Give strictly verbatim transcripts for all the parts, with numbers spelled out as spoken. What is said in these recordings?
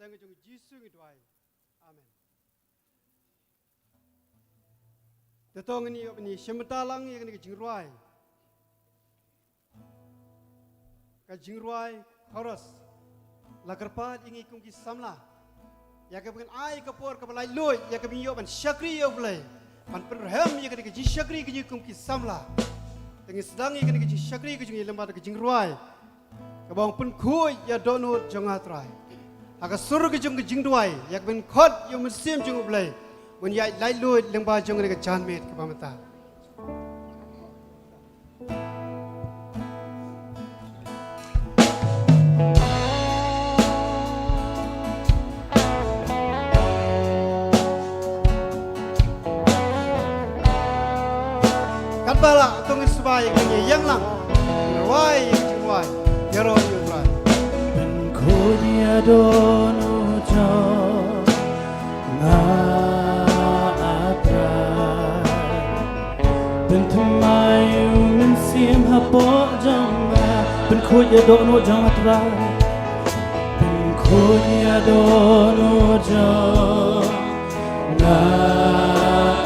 kyrteng jong Jisu ngi duwai. Amen. Te to ngin ïoh ban ïa shim bynta lang ïa kane ka jingrwai. Ka jingrwai chorus la kyrpad ïa ngi kum ki samla, ïa kaba ngin ai ka por kaba laitluid ïa kaba ngin ïoh ban shakri ïa U Blei, ban pynrhem ïa kane ka jingshakri ka jong ngi kum ki samla. Te ngin sdang ïa kane ka jingshakri ka jong ngi lyngba ka jingrwai kaba ong, Pynkhuid ïa dohnud jong nga Trai. Ha ka sur ka jong ka jingduwai ïa kaba ngin khot ïa U Mynsiem jong U Blei ban ïaid laitluid lyngba jong kane ka janmiet kaba mynta. Katba lah to ngin sbai, ngin ïeng lang, ngin rwai ïa ka jingrwai. Ïaroh ïa U Trai. Pynkhuid ïa dohnud jong nga, ah Trai. Pynthymmai ïa U Mynsiem hapoh jong nga. Pynkhuid ïa dohnud jong nga Trai. Pynkhuid ïa dohnud jong nga,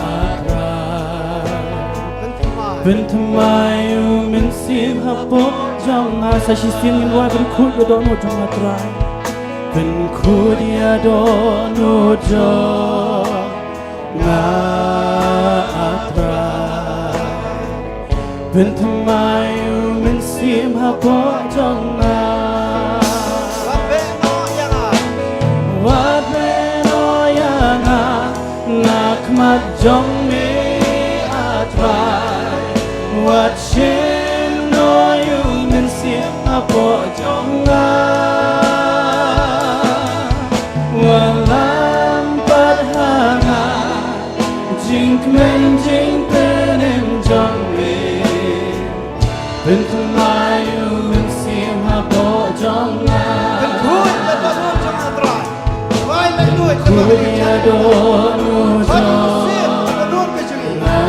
ah Trai. Pynthymmai ïa U Mynsiem hapoh jong nga. Sa shisien ngin duwai. Pynkhuid ïa dohnud jong nga Trai. Pynkhuid ïa dohnud jong nga, ah Trai. Pynthymmai ïa U Mynsiem hapoh jong nga. Wat beh noh ïa nga. Wat beh noh ïa nga na khmat jong me, ah Trai. Wat shim noh ïa U Mynsiem hapoh jong nga. Wat lam pat ha nga jingkmen jingpynim jong me. Pynthymmai ïa U Mynsiem hapoh jong nga. Pynkhuid ïa dohnud jong nga Trai. Pynkhuid ïa dohnud jong nga,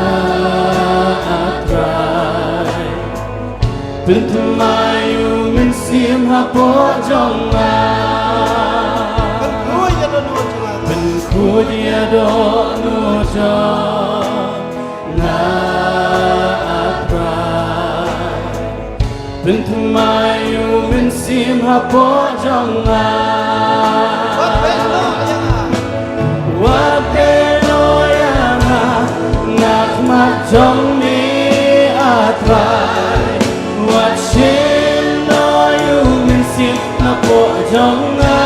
ah Trai. Pynthymmai ïa U Mynsiem hapoh jong nga. Pynkhuid ïa dohnud jong nga. Pynkhuid ïa dohnud jong nga, ah Trai. Pynthymmai ïa U Mynsiem hapoh jong nga. Wat beh noh ïa nga. Wat beh noh ïa nga na khmat jong me, ah Trai. Wat shim noh ïa U Mynsiem hapoh jong nga.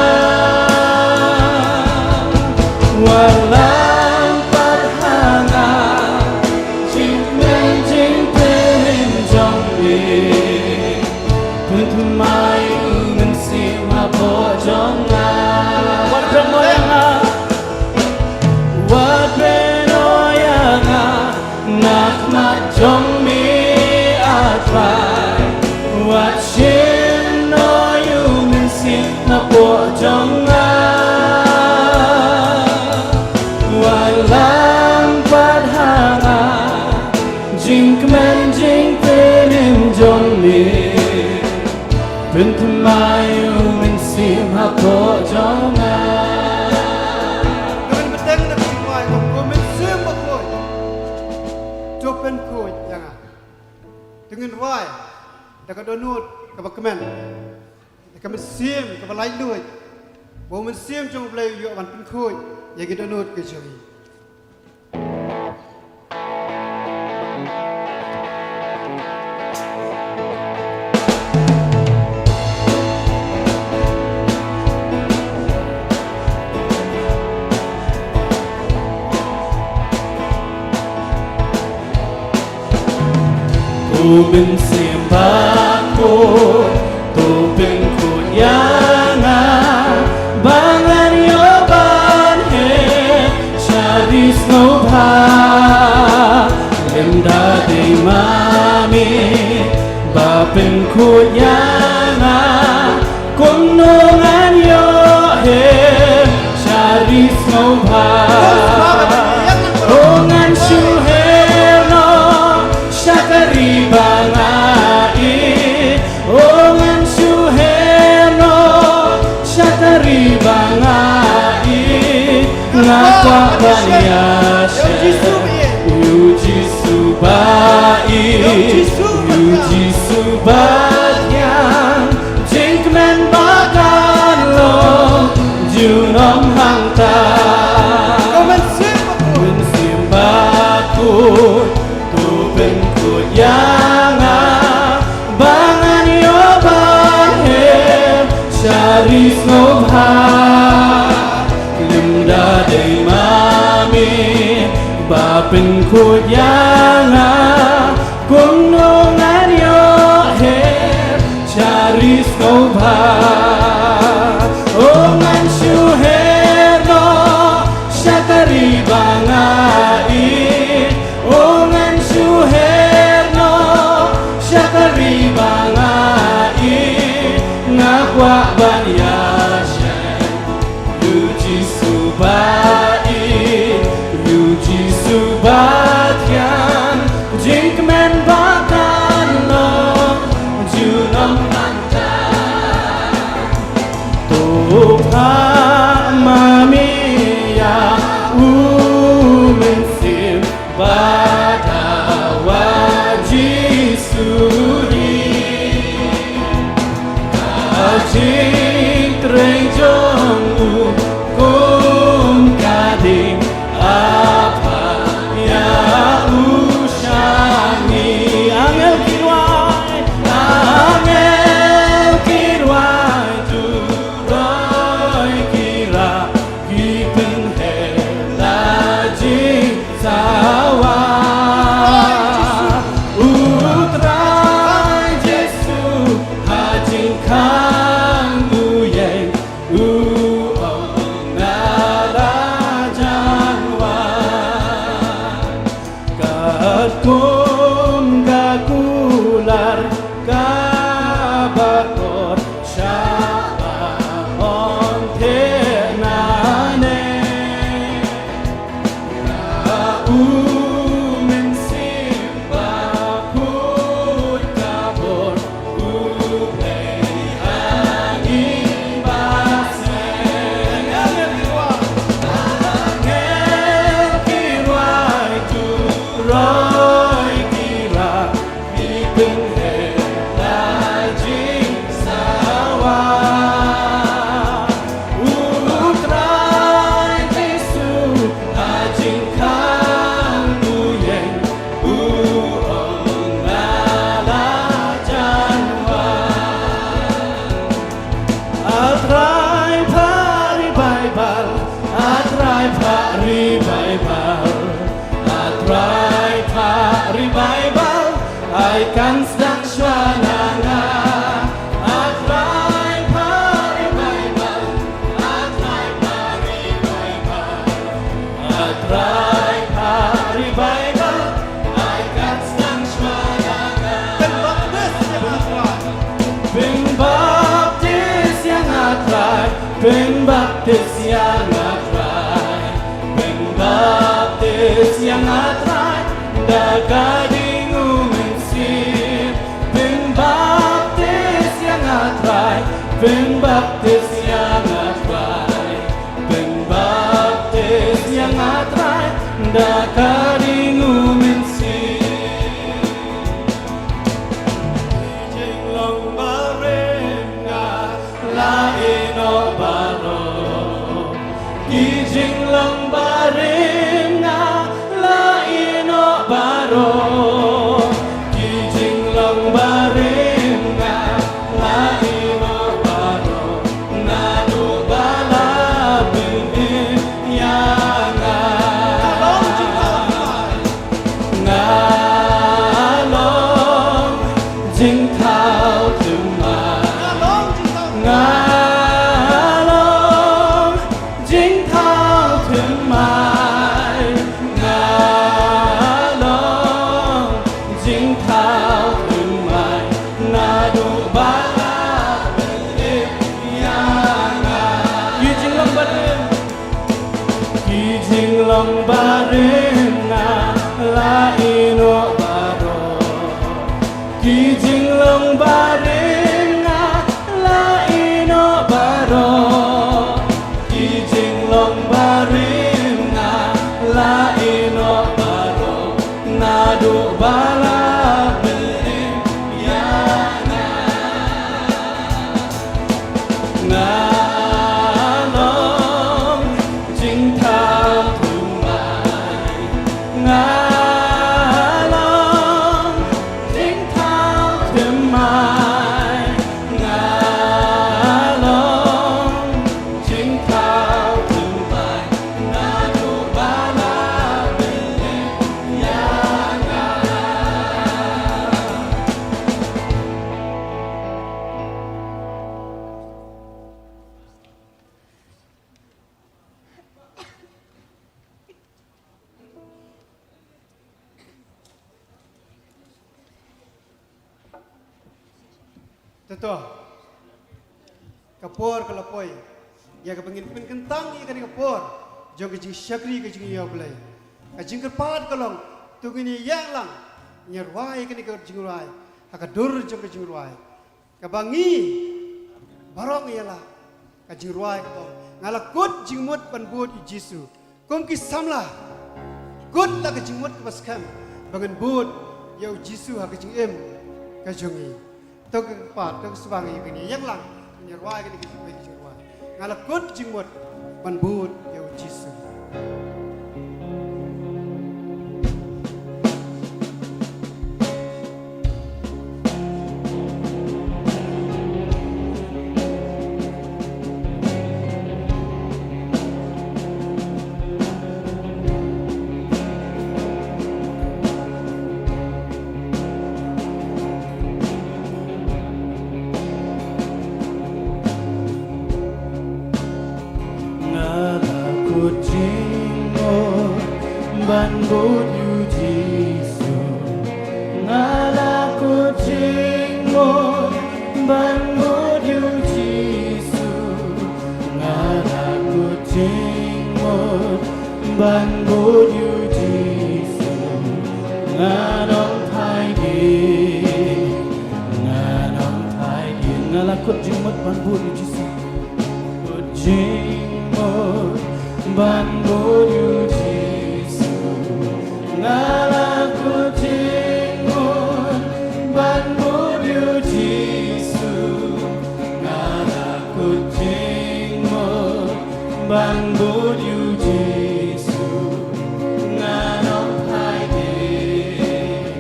Wat lam pat ha nga jingkmen jingpynim jong me. Pynthymmai ïa U Mynsiem hapoh jong nga. Wat beh noh ïa nga. Wat beh noh ïa nga na khmat jong me, ah Trai. Wat shim noh ïa U Mynsiem hapoh jong nga. Wat lam pat ha nga jingkmen jingpynim jong me. Pynthymmai ïa U Mynsiem hapoh jong nga. Ngin bteng na ka jingduwai, ko Mynsiem Bakhuid, to pynkhuid ïa nga. To ngin rwai da ka dohnud kaba kmen, da ka mynsiem kaba laitluid, ba U Mynsiem jong U Blei u ïoh ban pynkhuid ïa ki dohnud ki jong ngi. Ko Mynsiem Bakhuid, to pynkhuid ïa nga, ba ngan ïoh ban heh sha ri sngewbha. Lymda dei ma me ba pynkhuid ïa nga, kumno ngan ïoh heh sha ri sngewbha. O ngan shu heh noh sha ka ri ba nga ïeit. O Kwah ban ïashem ïa u Jisu ba ïeit, ïa u Jisu ba thiang. Jingkmen ba kan long junom hangta. Mynsiem Bakhuid, to pynkhuid ïa nga ba ngan ïoh ban her sha ri sngewbha. Lymda dei ma me ba pynkhuid ïa nga, kumno ngan ïoh her sha ri sngewbha? O ngan shu her noh sha ka ri ba nga ïeit. O ngan shu her noh sha ka ri ba nga ïeit. Nga kwah ban ïashem ïa u Jisu ba ïeit, ïa u Jisu ba thiang. Jingkmen ba kan long junom hangta. To phah ma me ïa u Mynsiem ba dawa Jisu hi. Ka jingtrei jong u kum ka ding, a phah ïa u sha ngi. Angel ki rwai, angel ki rwai, tu roi ki rah, ki pynher la jingsawa. U Trai Jisu ha jingkhang u ïeng, u ong nga la jan wan. Katkum ka kular kaba kor, shah ban ong te nane. Ïa u Mynsiem Bakhuid ka bor, u Blei ha ngi baseng. Angel ki rwai, tu roi ki rah, ki pynher la jingsawa. U Trai Jisu ha jingkhang u ïeng, u ong nga la jan wan. A Trai phah revival, a Trai phah revival, a Trai phah revival, ai kan sdang shuwa na nga. A Trai phah revival, a Trai phah revival, a Trai phah revival, ai kan sdang shuwa na nga. Pynbaptis ïa nga Trai, pynbaptis ïa nga Trai, pynbaptis ïa nga Trai da ka ding u Mynsiem. Pynbaptis ïa nga Trai, pynbaptis ïa nga Trai, pynbaptis ïa nga Trai da ka ding u Mynsiem. Ki jinglong barim nga la ïeh noh baroh. Ki jinglong barim nga la ïeh noh baroh. Ki jinglong barim nga la ïeh noh baroh. Naduh ba la pynim ïa nga. Nga long jingthaw thymmai. Nga long jingthaw thymmai. Nga long jingthaw thymmai. Naduh ba la pynim ïa nga. Ki jinglong barim, ki jinglong barim nga la ïeh noh baroh. Ki jinglong barim nga la ïeh noh baroh. Ki jinglong barim Te to, ka por ka la poi ïa kaba ngin pynkyntang ïa kane ka por jong ka jingshakri ka jong ngi ïa U Blei. Ka jingkyrpad ka long, to ngin ïeng lang, ngin rwai ïa kane ka jingrwai ha ka dur jong ka jingrwai. Kaba ngi baroh ngi ïa la ka jingrwai ka long, nga la kut jingmut ban bud ïa U Jisu. Kum ki samla, kut la ka jingmut kaba skhem ba ngan bud ïa U Jisu ha ka jingim ka jong ngi. To ka kyrpad, to ka sbang ïa kane, ïeng lang, ngin rwai kane ka jingmut, ka jingrwai. Nga la kut jingmut ban bud ïa U Jisu. Nga la kut jingmut ban bud ïa U Jisu. Nga la kut jingmut ban bud ïa U Jisu. Nga la kut jingmut ban bud ïa U Jisu. Ngan ym phai dien, ngan ym phai dien. Nga la kut jingmut ban bud ïa U Jisu. Kut jingmut ban bud ïa U Jisu. Nga la kut jingmut ban bud ïa U Jisu. Nga la kut jingmut ban bud ïa U Jisu. Ngan ym phai dien,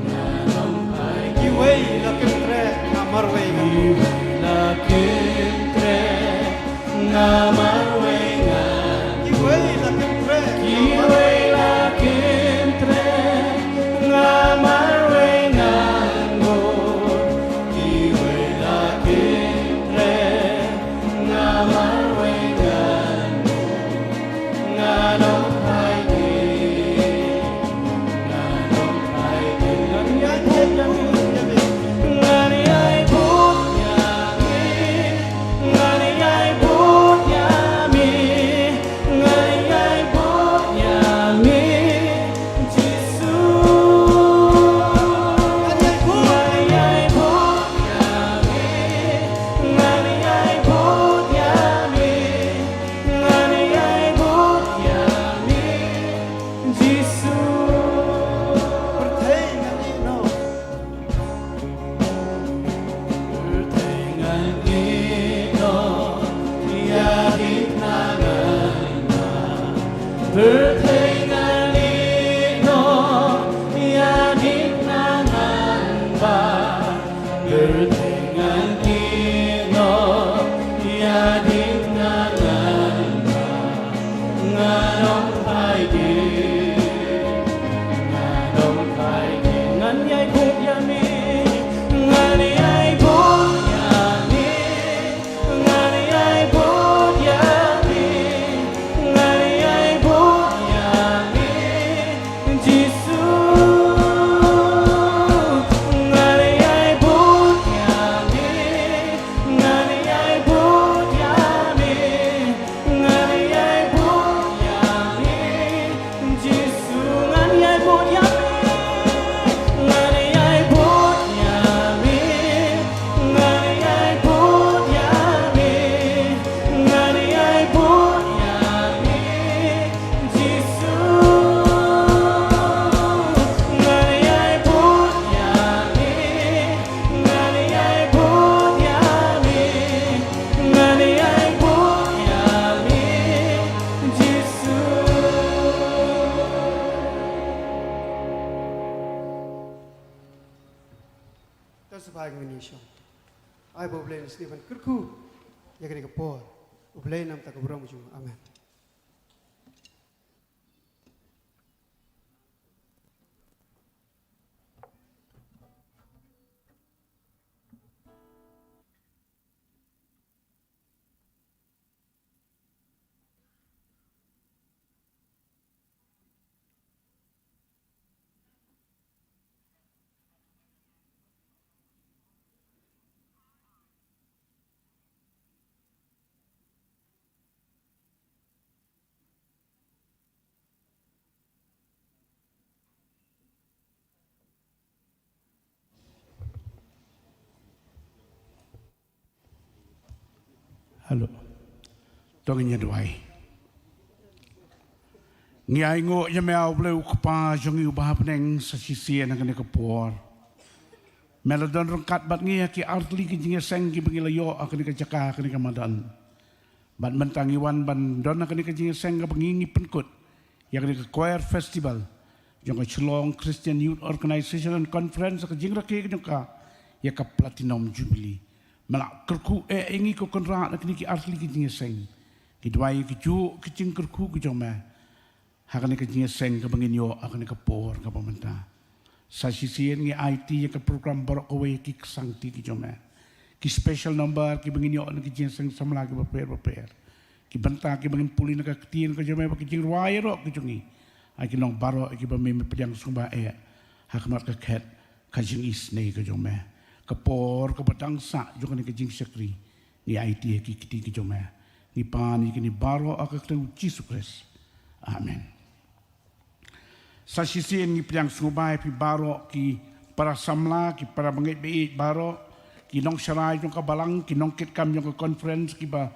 ngan ym phai dien. Kiwei la kim treh, nga marwei ngan. Kiwei la kim treh, nga marwei ngan. Kiwei la kim treh, kiwei la kim treh, nga marwei ngan bud. Kiwei la kim treh, nga marwei ngan bud. Ngan ym phai dien, ngan ym phai dien. Ngan ïai bud ïa me, ngan ïai bud ïa me, ngan ïai bud ïa me, ngan ïai bud ïa me, Jisu. Ngan ïai bud, ngan ïai bud ïa me, ngan ïai bud ïa me. Ngan ïai bud ïa me, Jisu. Pyrthei ngan ïeh noh. Pyrthei ngan ïeh noh ïa ki khnang ngan bad. Pyrthei ngan ïeh noh ïa ki khnang ngan bad. Pyrthei ngan ïeh noh ïa ki khnang ngan bad. Ngan ym phai dien, ngan ym phai dien. Ngan ïai bud ïa me, ngan ïai bud ïa me, ngan ïai bud ïa me, ngan ïai bud ïa me. Jisu, ngan ïai bud ïa me, ngan ïai bud ïa me, ngan ïai bud ïa me. Jisu, ngan ïai bud ïa me, ngan ïai bud ïa me, ngan ïai bud ïa me, ngan ïai bud ïa me. Jisu, ngan ïai bud ïa me, ngan ïai bud ïa me, ngan ïai bud ïa me, Jisu. To sngewbha ïa ngi shong. Ai ba U Blei un sdang ban kyrkhu ïa kane ka por. U Blei un ai ka burom jong u. Amen. Hello. To ngin ïa duwai. Ngi ainguh ïa me, A U Blei U Kpa jong ngi uba ha bneng, sa shisien ha kane ka por me la don ryngkat bad ngi ha ki artylli ki jingïaseng kiba ngi la ïoh ha kane ka jaka, ha kane ka madan. Bad mynta ngi wan ban don ha kane ka jingïaseng kaba ngi, ngi pynkut ïa kane ka Choir Festival jong ka Shillong Christian Youth Organization and Conference, ka jingrakhe ka jong ka ïa ka Platinum Jubilee. Me la kyrkhu eh ïa ngi, ko Kynrad, na kine ki artylli ki jingïaseng. Ngi duwai ïa kijuh ki jingkyrkhu ki jong me ha kane ka jingïaseng kaba ngin ïoh ha kane ka por kaba mynta. Sa shisien ngi aiti ïa ka program baroh kawei ki ksangti ki jong me, ki special number kiba ngin ïoh na ki jingïaseng samla kiba pher bapher, ki bynta kiba ngin pule na ka ktien ka jong me, bad ki jingrwai ïaroh ki jong ngi, ha ki long baroh kiba me, me pdiang sngewbha eh ha khmat ka khet ka jingisynei ka jong me. Ka por kaba dang sah jong kane ka jingshakri, ngi aiti ïa ki kti ki jong me, ngi pan ïa kine baroh ha ka kyrteng U Jisu Khrist. Amen. Sa shisien ngi pdiang sngewbha ïa phi baroh ki para samla, ki para bangeit baieit baroh, ki nongsharai jong ka balang, ki nongkitkam jong ka conference kiba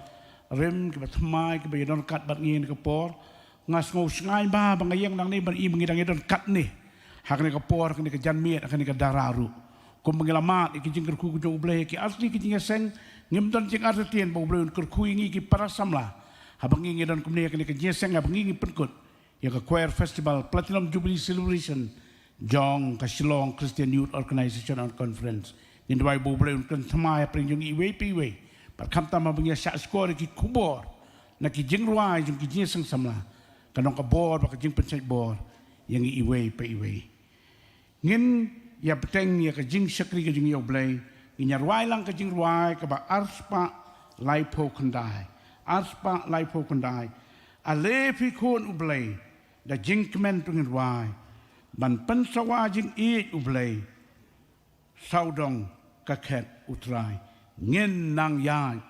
rim, kiba thymmai, kiba ïadon ryngkat bad ngi ha kane ka por. Nga sngew shngaiñ bha ba nga ïeng nangne ban i ba ngi dang ïadon ryngkat ne ha kane ka por, ha kane ka janmiet, ha kane ka dara ruh. Kumba ngi la mad ïa ki jingkyrkhu ki jong U Blei ha ki artylli ki jingïaseng, ngim don jingartatien ba U Blei un kyrkhu ïa ngi ki para samla haba ngi, ngi don kumne ha kane ka jingïaseng, haba ngi, ngi pynkut ïa ka Choir Festival Platinum Jubilee Celebration jong ka Shillong Christian Youth Organization and Conference. Ngin duwai ba U Blei un kren thymmai hapdeng jong ngi iwei pa iwei, bad khamtam haba ngi ïa shah shkor ïa ki khubor na ki jingrwai jong ki jingïaseng samla, kan long ka bor bad ka jingpynshait bor ïa ngi iwei pa iwei. Ngin ïa bteng ïa ka jingshakri ka jong ngi ïa U Blei. Ngin ïa rwai lang ka jingrwai kaba arspah laiphew khyndai. Arspah laiphew khyndai. Ale phi khun U Blei, da jingkmen to ngin rwai, ban pynsawa jingïeit U Blei sawdong ka khet U Trai. Ngin nang ïaid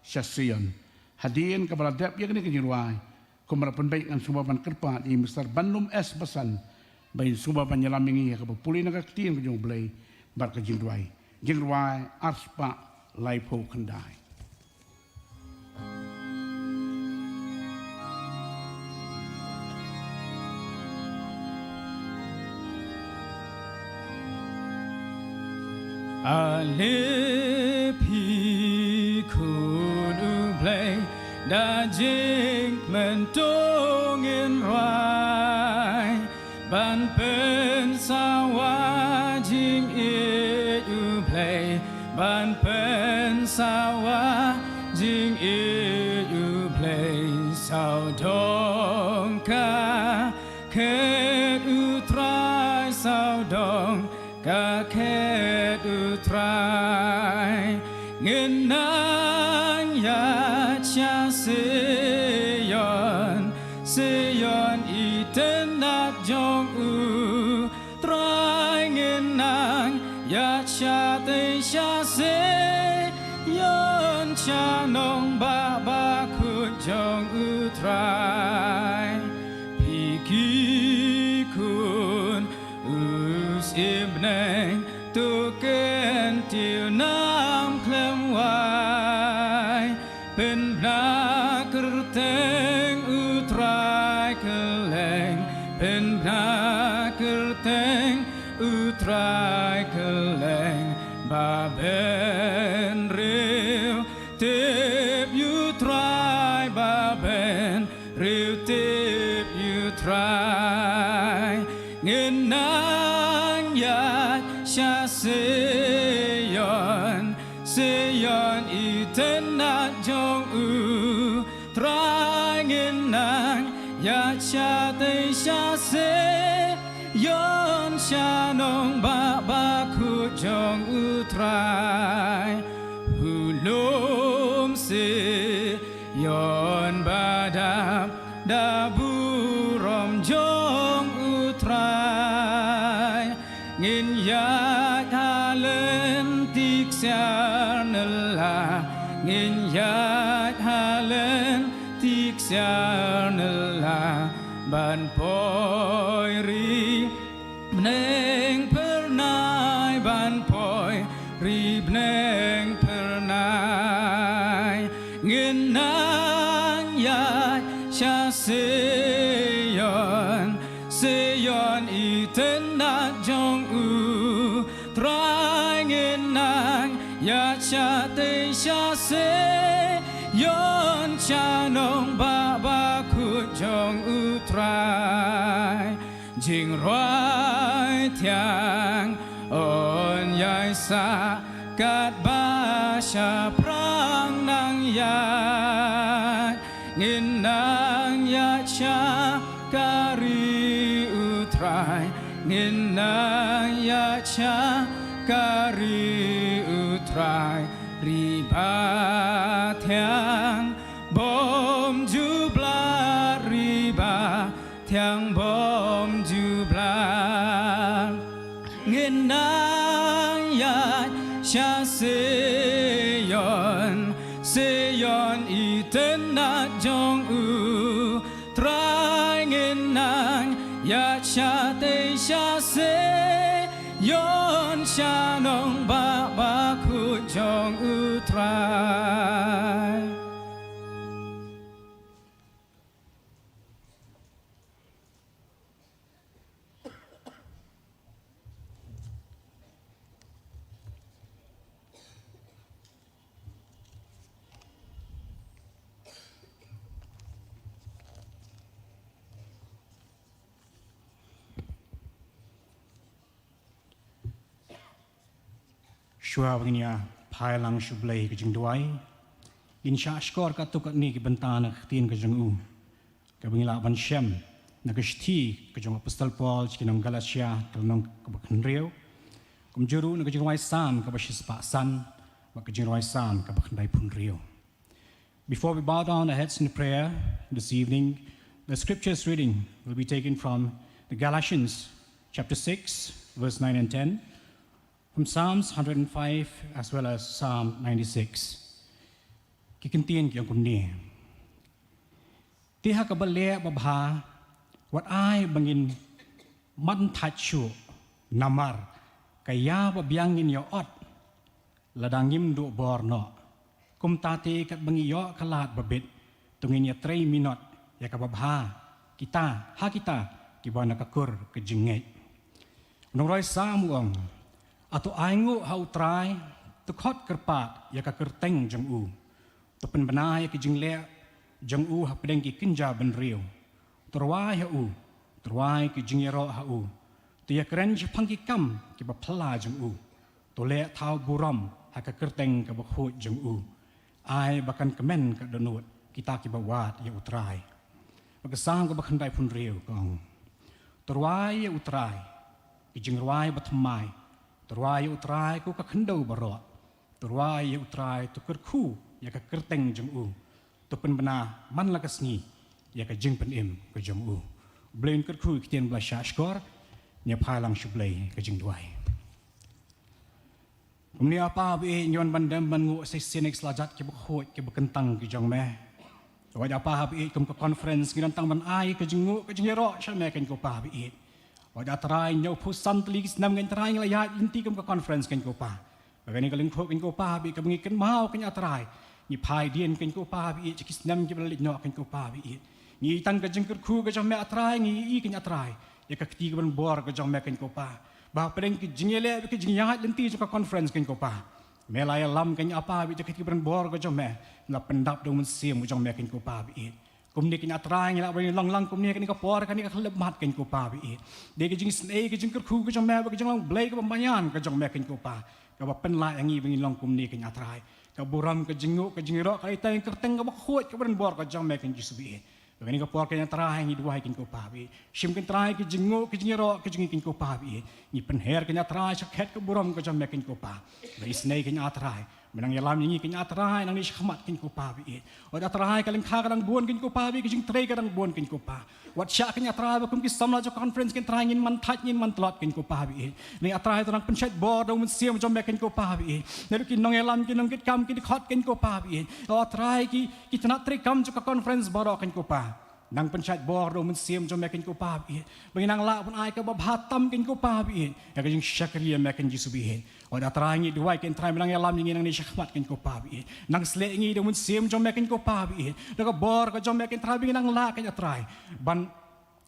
sha Sion. Hadien kaba la dep ïa kane ka jingrwai, kumba la pynbeit, ngan sngewbha ban kyrpad ïa i Mister Banlum S Basan ba in sngewbha ban ïalam ïa ngi ha kaba pule na ka ktien ka jong U Blei bad ka jingduwai. Jingrwai arspah laiphew khyndai. Ale phi khun U Blei, da jingkmen to ngin rwai, ban pynsawa jingïeit U Blei, ban pynsawa jingïeit U Blei, sawdong ka khet U Trai, sawdong ka khet U Trai. Ngin nang ïaid sha Sion, Sion i tnat jong U Trai. Ngin nang ïaid shatei sha Sion, sha nongbah bakhuid jong U Trai. Phi ki khun u syiem bneng, to kyntiew nam khlem wai. Pynbna kyrteng U Trai kylleng, pynbna kyrteng U Trai kylleng, ba bynriew tip ïa U Trai, ba byn riew tip ïa U Trai. Ngin nang ïaid sha Sion, Sion i tnat jong U Trai. Ngin nang ïaid shatei sha Sion, sha nongbah bakhuid jong U Trai. U lum Sion ba dap da burom jong U Trai. Ngin ïaid ha lynti ksiar nylla, ngin ïaid ha lynti ksiar nylla, ban poi ri bneng phyrnai, ban poi ri bneng phyrnai. Ngin Nang ïaid sha Sion, Sion i tnat jong U Trai. Ngin nang ïaid shatei sha Sion, sha nongbah bakhuid jong U Trai. Jingrwai thiang yn ïai sah katba shaphrang nang ïaid. Ngin nang ïaid sha ka ri U Trai, ngin nang ïaid sha ka ri U Trai. Ri bathiang bymjublat, ri ba thiang bymjublat. Ngin nang ïaid sha Sion, Sion i tnat jong U Trai. Ngin nang ïaid shatei sha Sion, sha nongbah bakhuid jong U Trai. Shuwa ba ngin ïa phai lang sha U Blei ka jingduwai, ngin shah shkor katto katne ki bynta na ka ktien ka jong U, kaba ngi lah ban shem na ka shithi ka jong u Apostol Paul sha ki nong Galatia, ka lynnong kaba khathynriew, kumjuh ruh na ka jingrwai Salm kaba shispah san bad ka jingrwai Salm kaba khyndaiphew hynriew. Before we bow down our heads in prayer this evening, the scriptures reading will be taken from the Galatians chapter six, verse nine and ten, from Psalms hundred and five as well as Psalm ninety-six. Ki kyntien ki ong kumne. Te ha kaba leh babha, wat ai ba ngin man thait shuh, namar ka ïa ba biang ngin ïa ot lada ngim duh bor noh. Kumta te katba ngi ïoh ka lad ba bit, to ngin ïa trei minot ïa kaba bha kita, ha kita kiba na ka kur ka jingngeit. U nongrwai Salm u ong, ato ai nguh ha U Trai, to khot kyrpad ïa ka kyrteng jong U. To pynbna ïa ki jingleh jong U hapdeng ki kynja bynriew. To rwai ha U, to rwai ki jingïaroh ha U. To ïakren shaphang ki kam kiba phylla jong U. To leh thaw burom ha ka kyrteng kaba khuid jong U. Ai ba kan kmen ka dohnud kita kiba wad ïa U Trai. Bad ka Salm kaba khyndaiphew hynriew ka ong, to rwai ïa U Trai ki jingrwai bathymmai. To rwai ïa U Trai ko ka khyndew baroh. To rwai ïa U Trai, to kyrkhu ïa ka kyrteng jong U. To pynbna man la ka sngi ïa ka jingpynim ka jong U. U Blei un kyrkhu ïa ki ktien ba la shah shkor. Ngin ïa phai lang sha U Blei ka jingduwai. Kumne A Pa ba ïeit, ngi wan ban dem ban nguh shisien ïa ki slajat kiba khuid kiba kyntang ki jong Me. Wat A Pa ba ïeit, kum ka conference ngi don tang ban ai ka jingnguh ka jingïaroh sha Me, keiñ ko Pa ba ïeit. Wat A Trai, hynñiewphew san tylli ki snem keiñ Trai ngi la ïaid lynti kum ka conference, keiñ ko Pa. Ba kane ka lyngkhuh, keiñ ko Pa ba ïeit, kaba ngi kynmaw, keiñ A Trai, ngi phai dien, keiñ ko Pa ba ïeit, sha ki snem kiba la leit noh, keiñ ko Pa ba ïeit. Ngi i tang ka jingkyrkhu ka jong Me A Trai, ngi i, keiñ A Trai, ïa ka kti kaban bor ka jong Me, keiñ ko Pa. Ba hapdeng ki jingïaleh bad ki jingïaid lynti jong ka conference, keiñ ko Pa, Me la ïalam, keiñ A Pa ba ïeit, ïa ka kti kaban bor ka jong Me, Me la pyndap da U Mynsiem ka jong Me, keiñ ko Pa ba ïeit. Kumne keiñ A Trai ngi lah ban long lang kumne kane ka por, kane ka khyllipmat, keiñ ko Pa ba ïeit. Dei ka jingisynei, ka jingkyrkhu ka jong Me, bad ka jinglong Blei kaba maïan ka jong Me, keiñ ko Pa, kaba pynlah ïa ngi ba ngin long kumne, keiñ A Trai. Ka burom, ka jingnguh, ka jingïaroh ka la ïatai ha ka kyrteng kaba khuid kaban bor ka jong Me, keiñ Jisu ba ïeit. Bad kane ka por, keiñ A Trai, ngi duwai, keiñ ko Pa ba ïeit, shim, keiñ Trai, ka jingnguh ka jingïaroh ka jong ngi, keiñ ko Pa ba ïeit. Ngi pynher, keiñ A Trai, sha khet ka burom ka jong Me, keiñ ko Pa. Ba isynei, keiñ A Trai, Me nang ïalam ïa ngi, keiñ A Trai, nangne shakhmat, keiñ ko Pa ba ïeit. Wat A Trai, ka lyngkha ka dang bun, keiñ ko Pa ba ïeit, ka jingtrei ka dang bun, keiñ ko Pa. Wat shah, keiñ A Trai, ba kum ki samla jong ka conference, keiñ Trai, ngin man thait, ngin man tlot, keiñ ko Pa ba ïeit. Keiñ A Trai, to nang pynshait bor da U Mynsiem jong Me, keiñ ko Pa ba ïeit. Naduh ki nongïalam, ki nongkitkam, ki dkhot, keiñ ko Pa ba ïeit. A Trai, ki, ki tnat treikam jong ka conference baroh, keiñ ko Pa. Nang pynshait bor da u Mynsiem jong me, kynja ko Pa ba ïeit, ba ngin nang lah ban ai kaba bha tam, kynja ko Pa ba ïeit, ïa ka jingshakri ïa me, kynja Jisu ba ïeit. Wat A Trai, ngi duwai, kynja Trai, me nang ïalam ïa ngi nangne shakhmat, kynja ko Pa ba ïeit. Nang sleh ïa ngi da u Mynsiem jong me, kynja ko Pa ba ïeit, da ka bor ka jong me, kynja Trai, ba ngin nang lah, kynja Trai, ban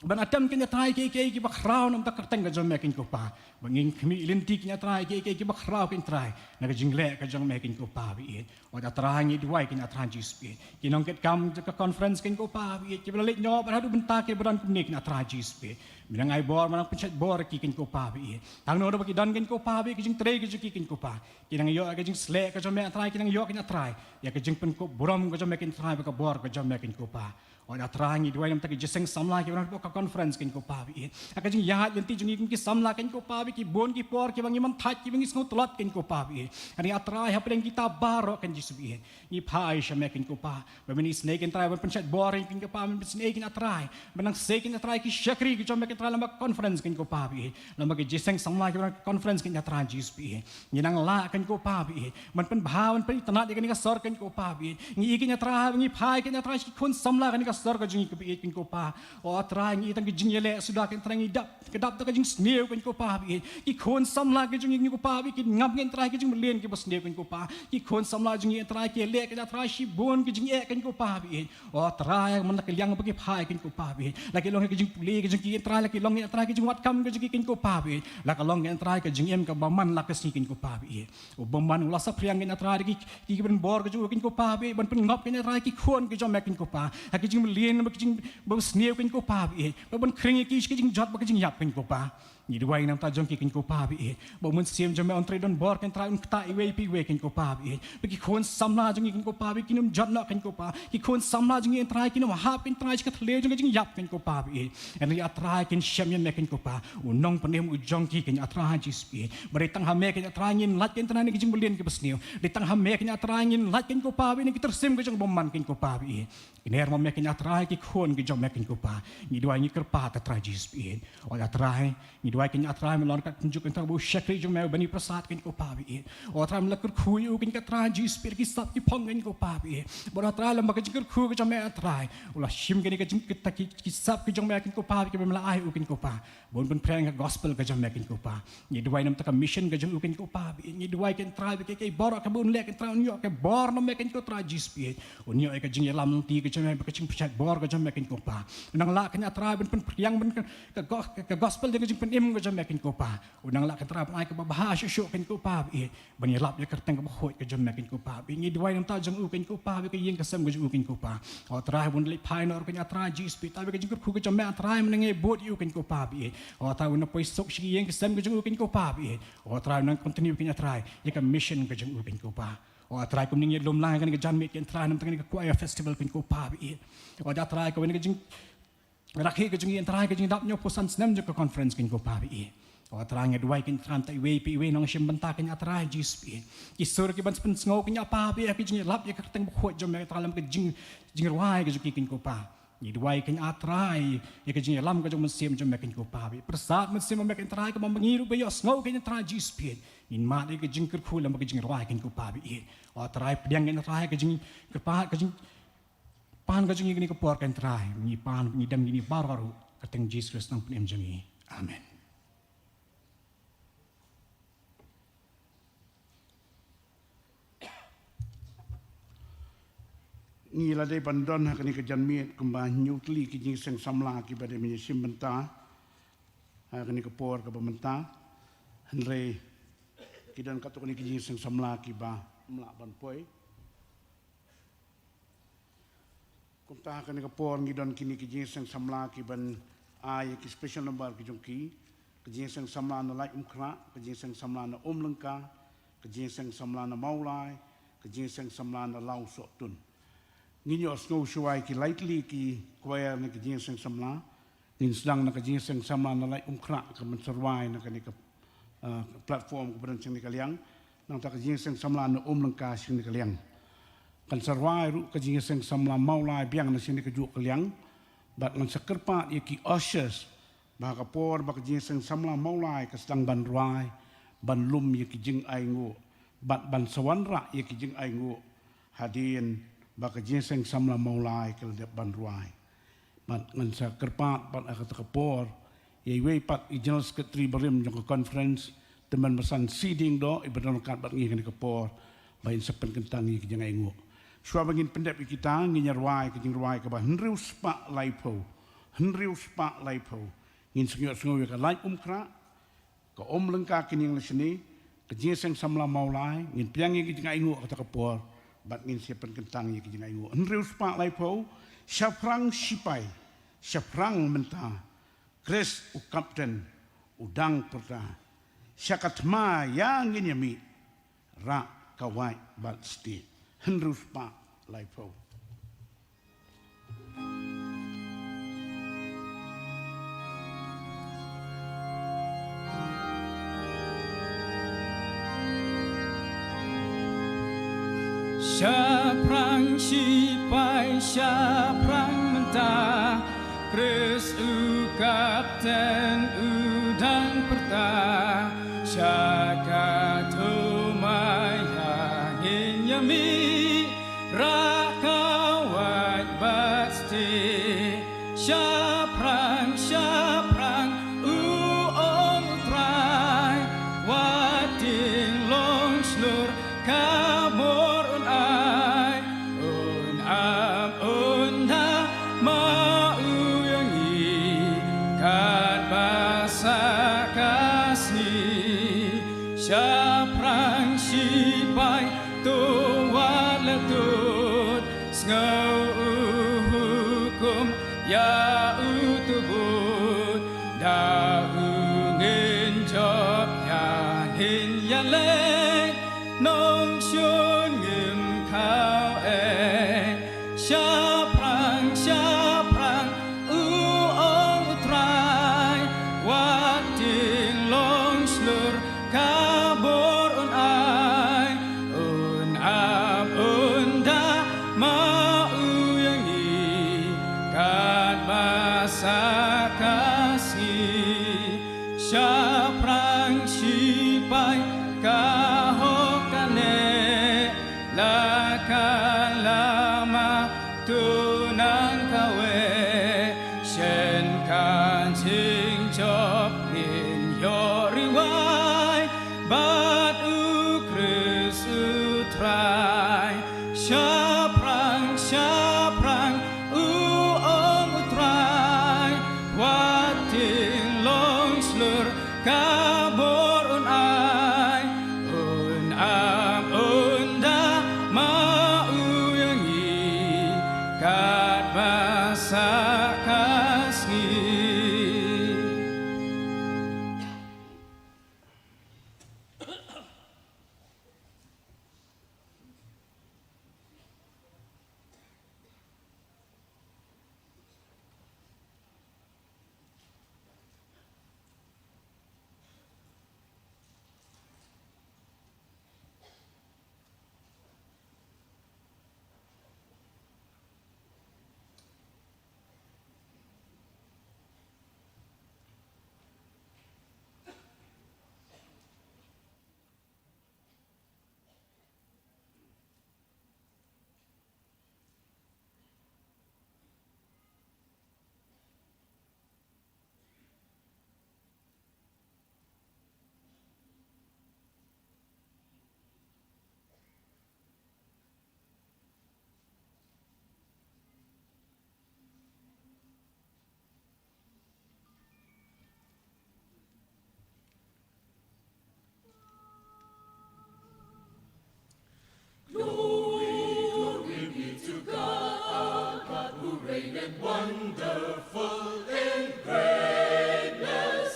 ban atem, kynja Trai, kiei kiei kiba khraw na ka bynta ka kyrteng ka jong me, kynja ko Pa. Ba ngin khmih lynti, kynja Trai, kiei kiei kiba khraw, kynja Trai, na ka jingleh ka jong me, kynja ko Pa ba ïeit. Wat A Trai, ngi duwai, kynja Trai Jisu ba ïeit, ki nongkitkam ka conference, kynja ko Pa ba ïeit, kiba la leit noh bad haduh mynta kiba don kumne, kynja Trai Jisu ba ïeit, me nang ai bor, me nang pynshait bor ïa ki, kynja ko Pa ba ïeit. Tang noh da ba ki don, kynja ko Pa ba ïeit, ka jingtrei ka jong ki, kynja ko Pa, ki nang ïoh ïa ka jingsleh ka jong me, A Trai, ki nang ïoh, kynja Trai, ïa ka jingpynkup burom ka jong me, kynja Trai, bad ka bor ka jong me, kynja ko Pa. Wat A Trai, ngi duwai na ka bynta ki jingïaseng samla kiba don ha ka conference, kynja ko Pa ba ïeit, ha ka jingïaid lynti jong ngi kum ki samla, kynja ko Pa ba ïeit, ki bun ki por kiba ngi mynta, kiba ngi sngew tlot, kynja ko Pa ba ïeit. Kane A Trai, hapdeng kita baroh, kynja Jisu ba ïeit, ngi phai sha me, kynja ko Pa, ba men isynei, kynja Trai, ban pynshait bor ïa ngi, kynja ko Pa, men isynei, kynja Trai, ban nang sei, kynja Trai, ki shakri ki jong me, kynja Trai, lem bad ka conference, kynja ko Pa ba ïeit, lem bad ki jingïaseng samla kiba don ha ka conference, kynja Trai Jisu ba ïeit. Ngi nang lah, kynja ko Pa ba ïeit, ban pynbha, ban pynitynnad ïa kane ka sor, kynja ko Pa ba ïeit. Ngi ïohi, kynja Trai, ba ngi phai, kynja Trai, sha ki khun samla kane ka sor ka jong ngi, kaba ïeit, kynja ko Pa. O A Trai, ngi ïohi tang ka jingïaleh suda, kynja Trai, ngi dap, ka dap da ka jingsniew, kynja ko Pa ba ïeit. Ki khun samla ka jong ngi, kynja ko Pa ba ïeit, ki ngam, kynja Trai, ka jingmlien kaba sniew, kynja ko Pa. Ki khun samla jong ngi, kynja Trai, ki leh, kynja Trai, shibun ka jingeh, kynja ko Pa ba ïeit. O Trai, man la ki liang ba ki phai, kynja ko Pa ba ïeit, la ki long ka jingpule ka jong ki, kynja Trai, la ki long, kynja Trai, ka jingwad kam ka jong ki, kynja ko Pa ba ïeit, la ka long, kynja Trai, ka jingim kaba man la ka sngi, kynja ko Pa ba ïeit. U bymman u la saphriang, kynja Trai, da ki, ki, ki ban bor ka jong u, kynja ko Pa ba ïeit, ban pynngop, kynja Trai, ki khun ki jong me, kynja ko Pa, ha ki jingmlien bad ki jing, ba sniew, kynja ko Pa ba ïeit, ba ban khring ïa ki sha ka jingjot bad ka jingïap, kynja ko Pa. Ngi duwai na ka bynta jong ki, kynja ko Pa ba ïeit, ba u Mynsiem jong me un trei donbor, kynja Trai, un ktah iwei pa iwei, kynja ko Pa ba ïeit, ba ki khun samla jong ngi, kynja ko Pa ba ïeit, kin ym jot noh, kynja ko Pa. Ki khun samla jong ngi, kynja Trai, kin ym hap, kynja Trai, sha ka thliew jong ka jingïap, kynja ko Pa ba ïeit. Hynrei A Trai, kin shem ïa me, kynja ko Pa, u Nongpynim u jong ki, kynja Trai Jisu ba ïeit. Ba dei tang ha me, kynja Trai, ngin lait, kynja Trai, na ka jingmlien kaba sniew. Dei tang ha me, kynja Trai, ngin lait, kynja ko Pa ba ïeit, na ki tyrsim ka jong u bymman, kynja ko Pa ba ïeit. Kner ma me, kynja Trai, ki khun ki jong me, kynja ko Pa. Ngi duwai, ngi kyrpad, A Trai Jisu ba ïeit. O A Trai, ngi duwai, kynja Trai, me long ryngkat kumjuh, kynja Trai, bad u shakri jong me u Beni Prasad, kynja ko Pa ba ïeit. O A Trai, me la kyrkhu ïa u, kynja Trai Jisu ba ïeit, ki sap ki phong, kynja ko Pa ba ïeit. Bad O A Trai, lem bad ka jingkyrkhu ka jong me, A Trai, u la shim kane ka jing, kita ki, ki sap ki jong me, kynja ko Pa ba ïeit, kiba me la ai ïa u, kynja ko Pa, ba un pynphriang ïa ka gospel ka jong me, kynja ko Pa. Ngi duwai na ka bynta ka mission ka jong u, kynja ko Pa ba ïeit. Ngi duwai, kynja Trai, ba kaei kaei baroh kaba un leh, kynja Trai, un ïoh ka bor na me, kynja ko Trai Jisu ba ïeit. Un ïoh ïa ka jingïalam lynti ka jong me, bad ka jingpynshait bor ka jong me, kynja ko Pa. Un nang lah, kynja Trai, ban pynphriang, ban ka, ka go-, ka, ka gospel da ka jingpynim ka jong me, kynja ko Pa. Un nang lah, kynja Trai, ban ai kaba bha shuh shuh, kynja ko Pa ba ïeit, ban ïalap ïa ka kyrteng kaba khuid ka jong me, kynja ko Pa ba ïeit. Ngi duwai na ka bynta jong u, kynja ko Pa, ba ka ïing ka sem ka jong u, kynja ko Pa. O Trai, ba un leit phai noh ruh, kynja Trai Jisu ba ïeit, tang ba ka jingkyrkhu ka jong me, A Trai, me nang ïai bud ïa u, kynja ko Pa ba ïeit. O Trai, un nang poi suk sha ki ïing ki sem ka jong u, kynja ko Pa ba ïeit. O Trai, un nang continue, kynja Trai, ïa ka mission ka jong u, kynja ko Pa. O Trai, kumne ngi lum lang ïa kane ka janmiet, kynja Trai, na ka bynta kane ka choir festival, kynja ko Pa ba ïeit. O Trai, kawei na ka jing rakhe ka jong ngi, kynja Trai, ka jingdap hynñiewphew san snem jong ka conference, kynja ko Pa ba ïeit. O Trai, ngi duwai, kynja Trai, na ka bynta iwei pa iwei i nongshim bynta, kynja Trai Jisu ba ïeit. Ki sur kiban sa pynsngew, kynja Pa ba ïeit, ha ka jinglap ïa ka kyrteng ba khuid jong me, kynja Trai, lem bad ka jing, jingrwai ka jong ki, kynja ko Pa. Ngi duwai, kynja Trai, ïa ka jingïalam ka jong u Mynsiem jong me, kynja ko Pa ba ïeit. Pyrsad Mynsiem jong me, kynja Trai, kumba ma ngi ruh ba ïohsngew, kynja Trai Jisu ba ïeit, ngin mad ïa ka jingkyrkhu lem bad ka jingrwai, kynja ko Pa ba ïeit. O Trai, pdiang, kynja Trai, ka jingkyrpad, ka jing pan ka jong ngi kane ka por, kynja Trai. Ngi pan, ngi dem, kine baroh ruh ha ka kyrteng Jisu Khrist, Nongpynim jong ngi. Amen. Ngi la dei ban don ha kane ka janmiet kumba hynñiew tylli ki jingïaseng samla kiba dei ban ïashim bynta ha kane ka por kaba mynta. Hynrei ki don katto katne ki jingïaseng samla kiba ym lah ban poi. Kumta ha kane ka por ngi don kine ki jingïaseng samla kiban ai ïa ki special number ki jong ki. Ka jingïaseng samla na Laitumkhrah, ka jingïaseng samla na Umlyngka, ka jingïaseng samla na Mawlai, ka jingïaseng samla na Lawsohtun. Ngin ïohsngew shuwa ïa ki lai tylli ki choir na ki jingïaseng samla. Ngin sdang na ka jingïaseng samla na Laitumkhrah kaban sa rwai na kane ka, ah, platform kaba don shane ka liang. Nangta ka jingïaseng samla na Umlyngka shane ka liang. Kan sa rwai ruh ka jingïaseng samla Mawlai biang na shane kajuh ka liang. Bad ngan sa kyrpad ïa ki ushers ba ha ka por ba ka jingïaseng samla Mawlai ka sdang ban rwai, ban lum ïa ki jingainguh bad ban sa wanrah ïa ki jingainguh hadien ba ka jingïaseng samla Mawlai ka la dep ban rwai. Bad ngan sa kyrpad pat ha kata ka por ïa iwei pat i General Secretary barim jong ka conference, te mynba san sdang doh i ba don ryngkat bad ngi ha kane ka por, ba in sa pynkyntang ïa ki jingaiñguh. Shuwa ba ngin pyndep ïa kita, ngin ïa rwai ka jingrwai kaba hynriew spah laiphew. Hynriew spah laiphew. Ngin sa ïohsngew ïa ka Lait Umkhrah, ka Umlyngka Kynïang Lashni, ka Jingïaseng Samla Mawlai, ngin pdiang ïa ki jingaiñguh ha kata ka por, bad ngin sa pynkyntang ïa ki jingaiñguh. Hynriew spah laiphew, shaphrang shipai, shaphrang mynta, Chris u Captain, u dang pyrta, sha ka thma ïa ngin ïa mih, rah ka wait bad stieh. Hynriew spah laiphew. Shaphrang shipai, shaphrang mynta, Chris u Captain u dang pyrta, sha ka thma ïa ngin ïa mih, rah ka wait bad stieh. Shaphrang, shaphrang, u ong U Trai, wat tieng long shlur, ka bor un ai, un ap un da, ma u ïa ngi, katba sah ka sngi. Shaphrang shipai, to wat leh tut, sngew u hukum ïa uto u bud, da u ngin jop ïa ngin ïaleit, nongshun ngim khaw ei. Shaphrang, shaphrang, u ong U Trai, wat tieng long shlur, ka bor un ai, un ap un da, ma u ïa ngi, katba sah ka sngi. Shaphrang shipai, ka hok ka neh, la ka lama, to nang kawei, shen ka jingjop ngin ïoh riwai, bad U Khrist U Trai. Shaphrang, shaphrang, u ong U Trai, wat tieng long shlur, ka bor un ai, un ap un da, ma u ïa ngi, katba sah ka sngi. Glory, glory be to God, our God who reigneth wonderful in greatness.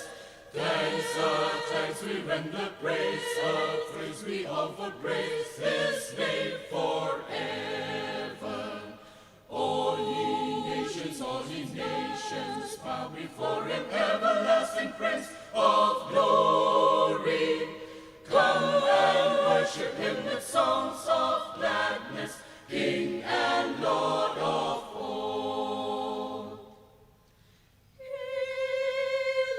Thanks are thanks we render, praise are praise we offer, praise his name forever. All ye nations, all ye nations, bow before him, everlasting Prince of glory. Come and worship him with songs of gladness, King and Lord of all. He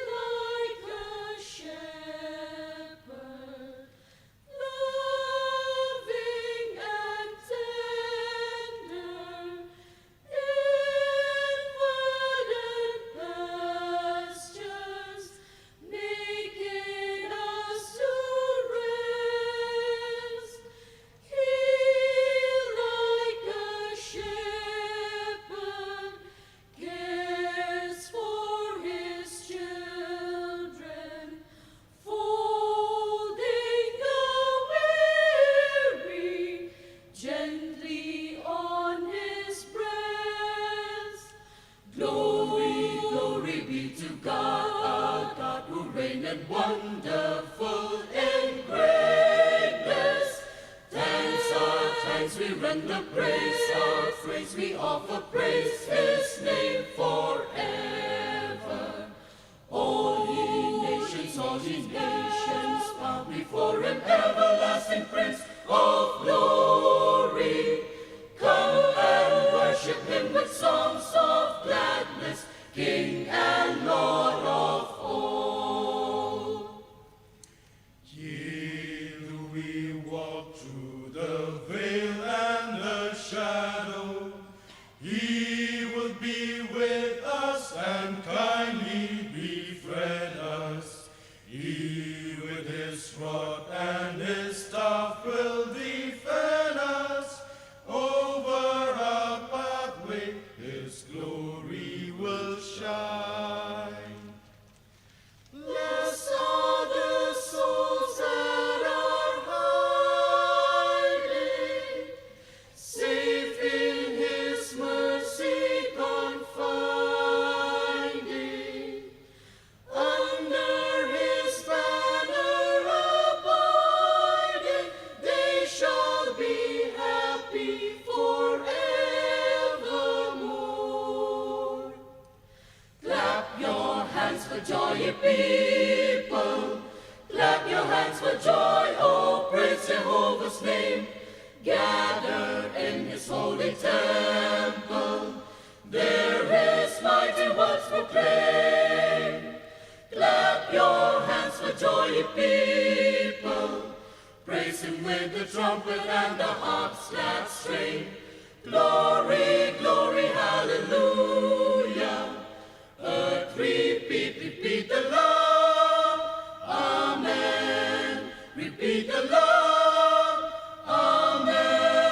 like a shepherd, loving and tender, in Wonderful in greatness. Thanks our thanks we render praise, our praise we offer, praise his name forever. All ye nations, all ye nations, bow before him, everlasting Prince of glory. Come and worship him with songs of gladness, King and Lord of all. Yet though we walk through the vale and the shadow, he will be with us and kindly befriend us. He with his rod and his staff will defend us. Over our pathway his glory will shine. Blessed are the souls that are hiding, safe in his mercy confiding. Under his banner abiding, they shall be happy forevermore. Clap your hands for joy, ye people. Clap your hands for joy, oh, praise Jehovah's name. Gather in his holy temple, there his mighty works proclaim. Clap your hands for joy, ye people. Praise him with the trumpet and the harp's glad strain. Glory, glory, hallelujah. Earth, repeat, repeat the Lord. Amen. Repeat the Lord. Amen.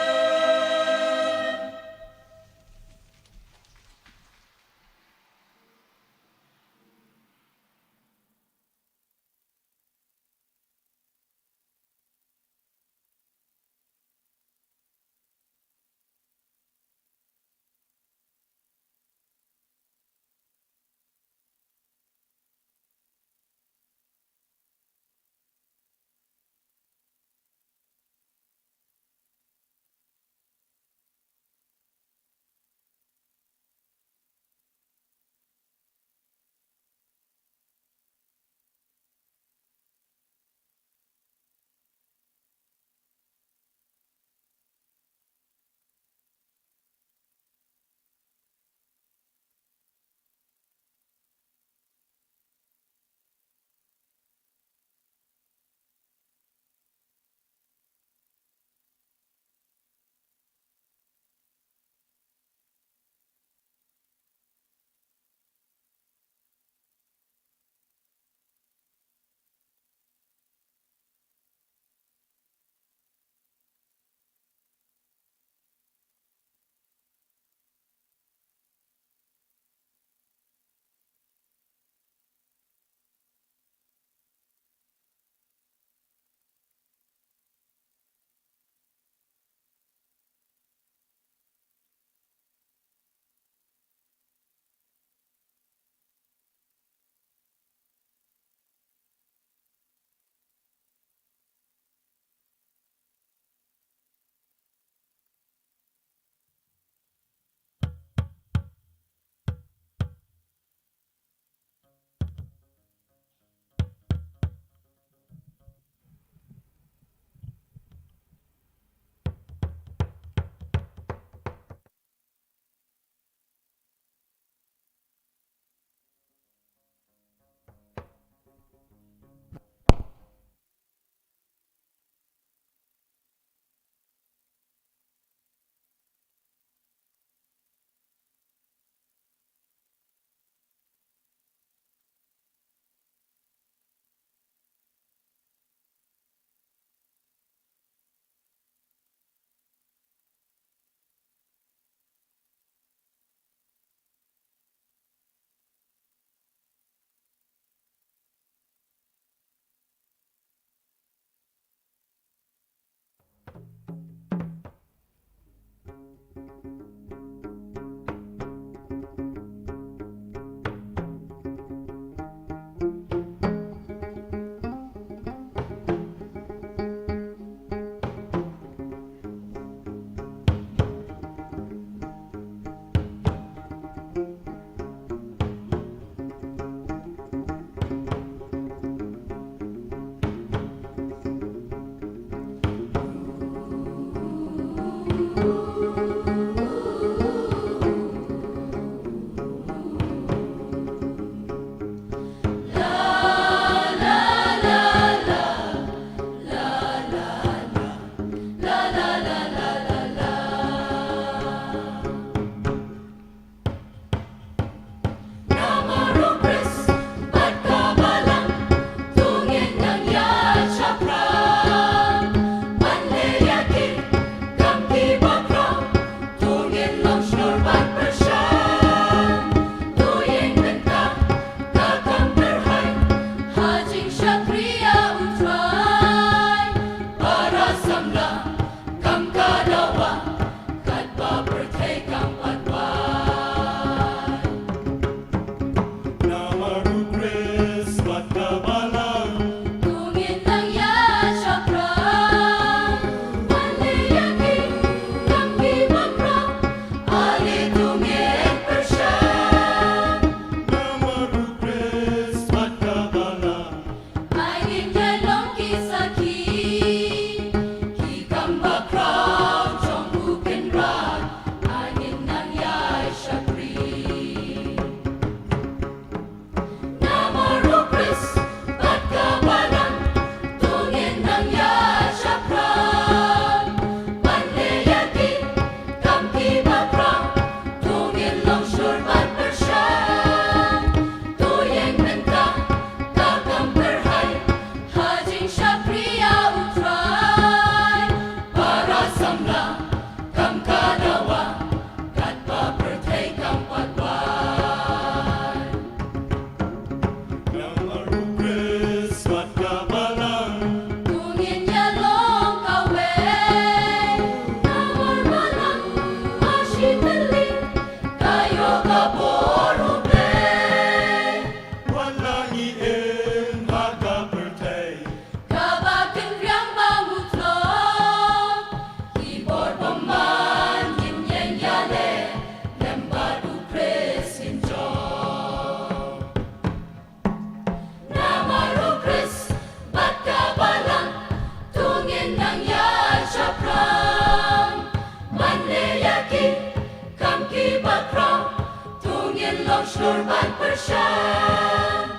Shlur ban pyrshang,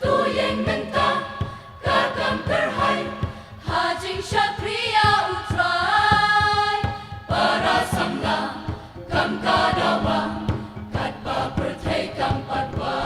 to ïeng mynta, ka kam kyrhai, ha jingshakri ïa U Trai, para samla, kam ka dawa, katba pyrthei kam pat wai.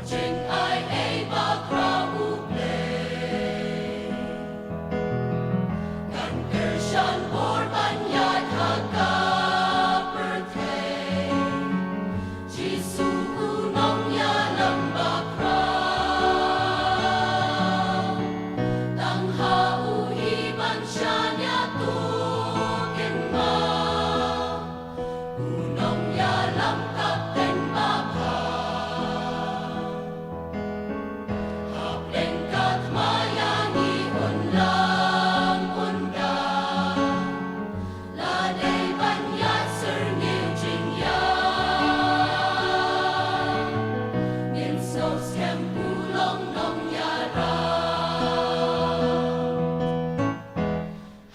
Jingai ei ba khraw U Blei. Kan kyrshan bor ban ïaid ha ka pyrthei. Jisu u nongïalam ba khraw. Tang ha u hi ban shaniah to kynmaw. U nongïalam kapten ba bha. Hapdeng ka thma ïa ngi un lam un da. La dei ban ïa syrngiew jingïa. Ngin sngewskhem u long nongïarap.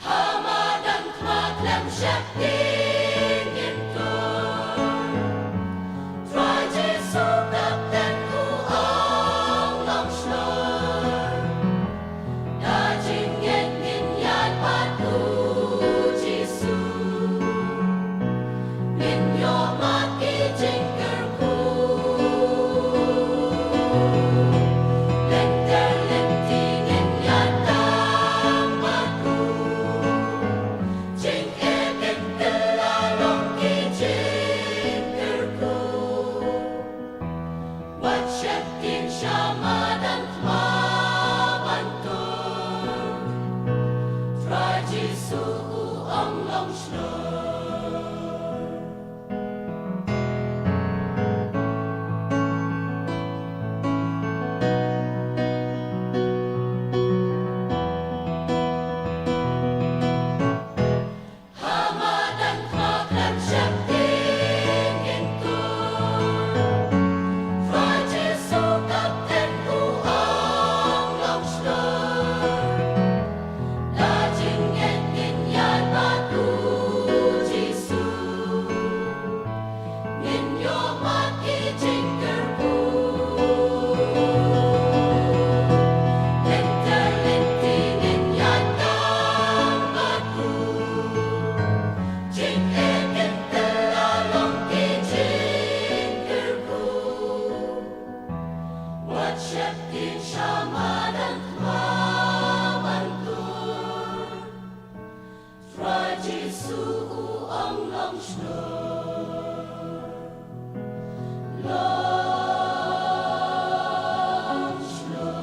Ha madan thma khlem sheptieng ngin tur. Trai Jisu kapten u ong long shlur. Da jingngeit ngin ïaid bad u Jisu. Ngin ïoh mad ki jingkyrkhu. Lynter lynti ngin ïaid tang bad u. Jingeh ngin kylla long ki jingkyrkhu. Wat sheptieng sha madan thma ban tur. Trai Jisu u ong long shlur. Ha madan thma khlem sheptieng ngin tur. Trai Jisu kapten u ong long shlur. Da jingngeit ngin ïaid bad u Jisu. Ngin ïoh mad ki jingkyrkhu. Lynter lynti ngin ïaid tang bad u. Jingeh ngin kylla long ki jingkyrkhu. Wat sheptieng sha madan thma ban tur. Trai Jisu u ong long shlur. Long shlur.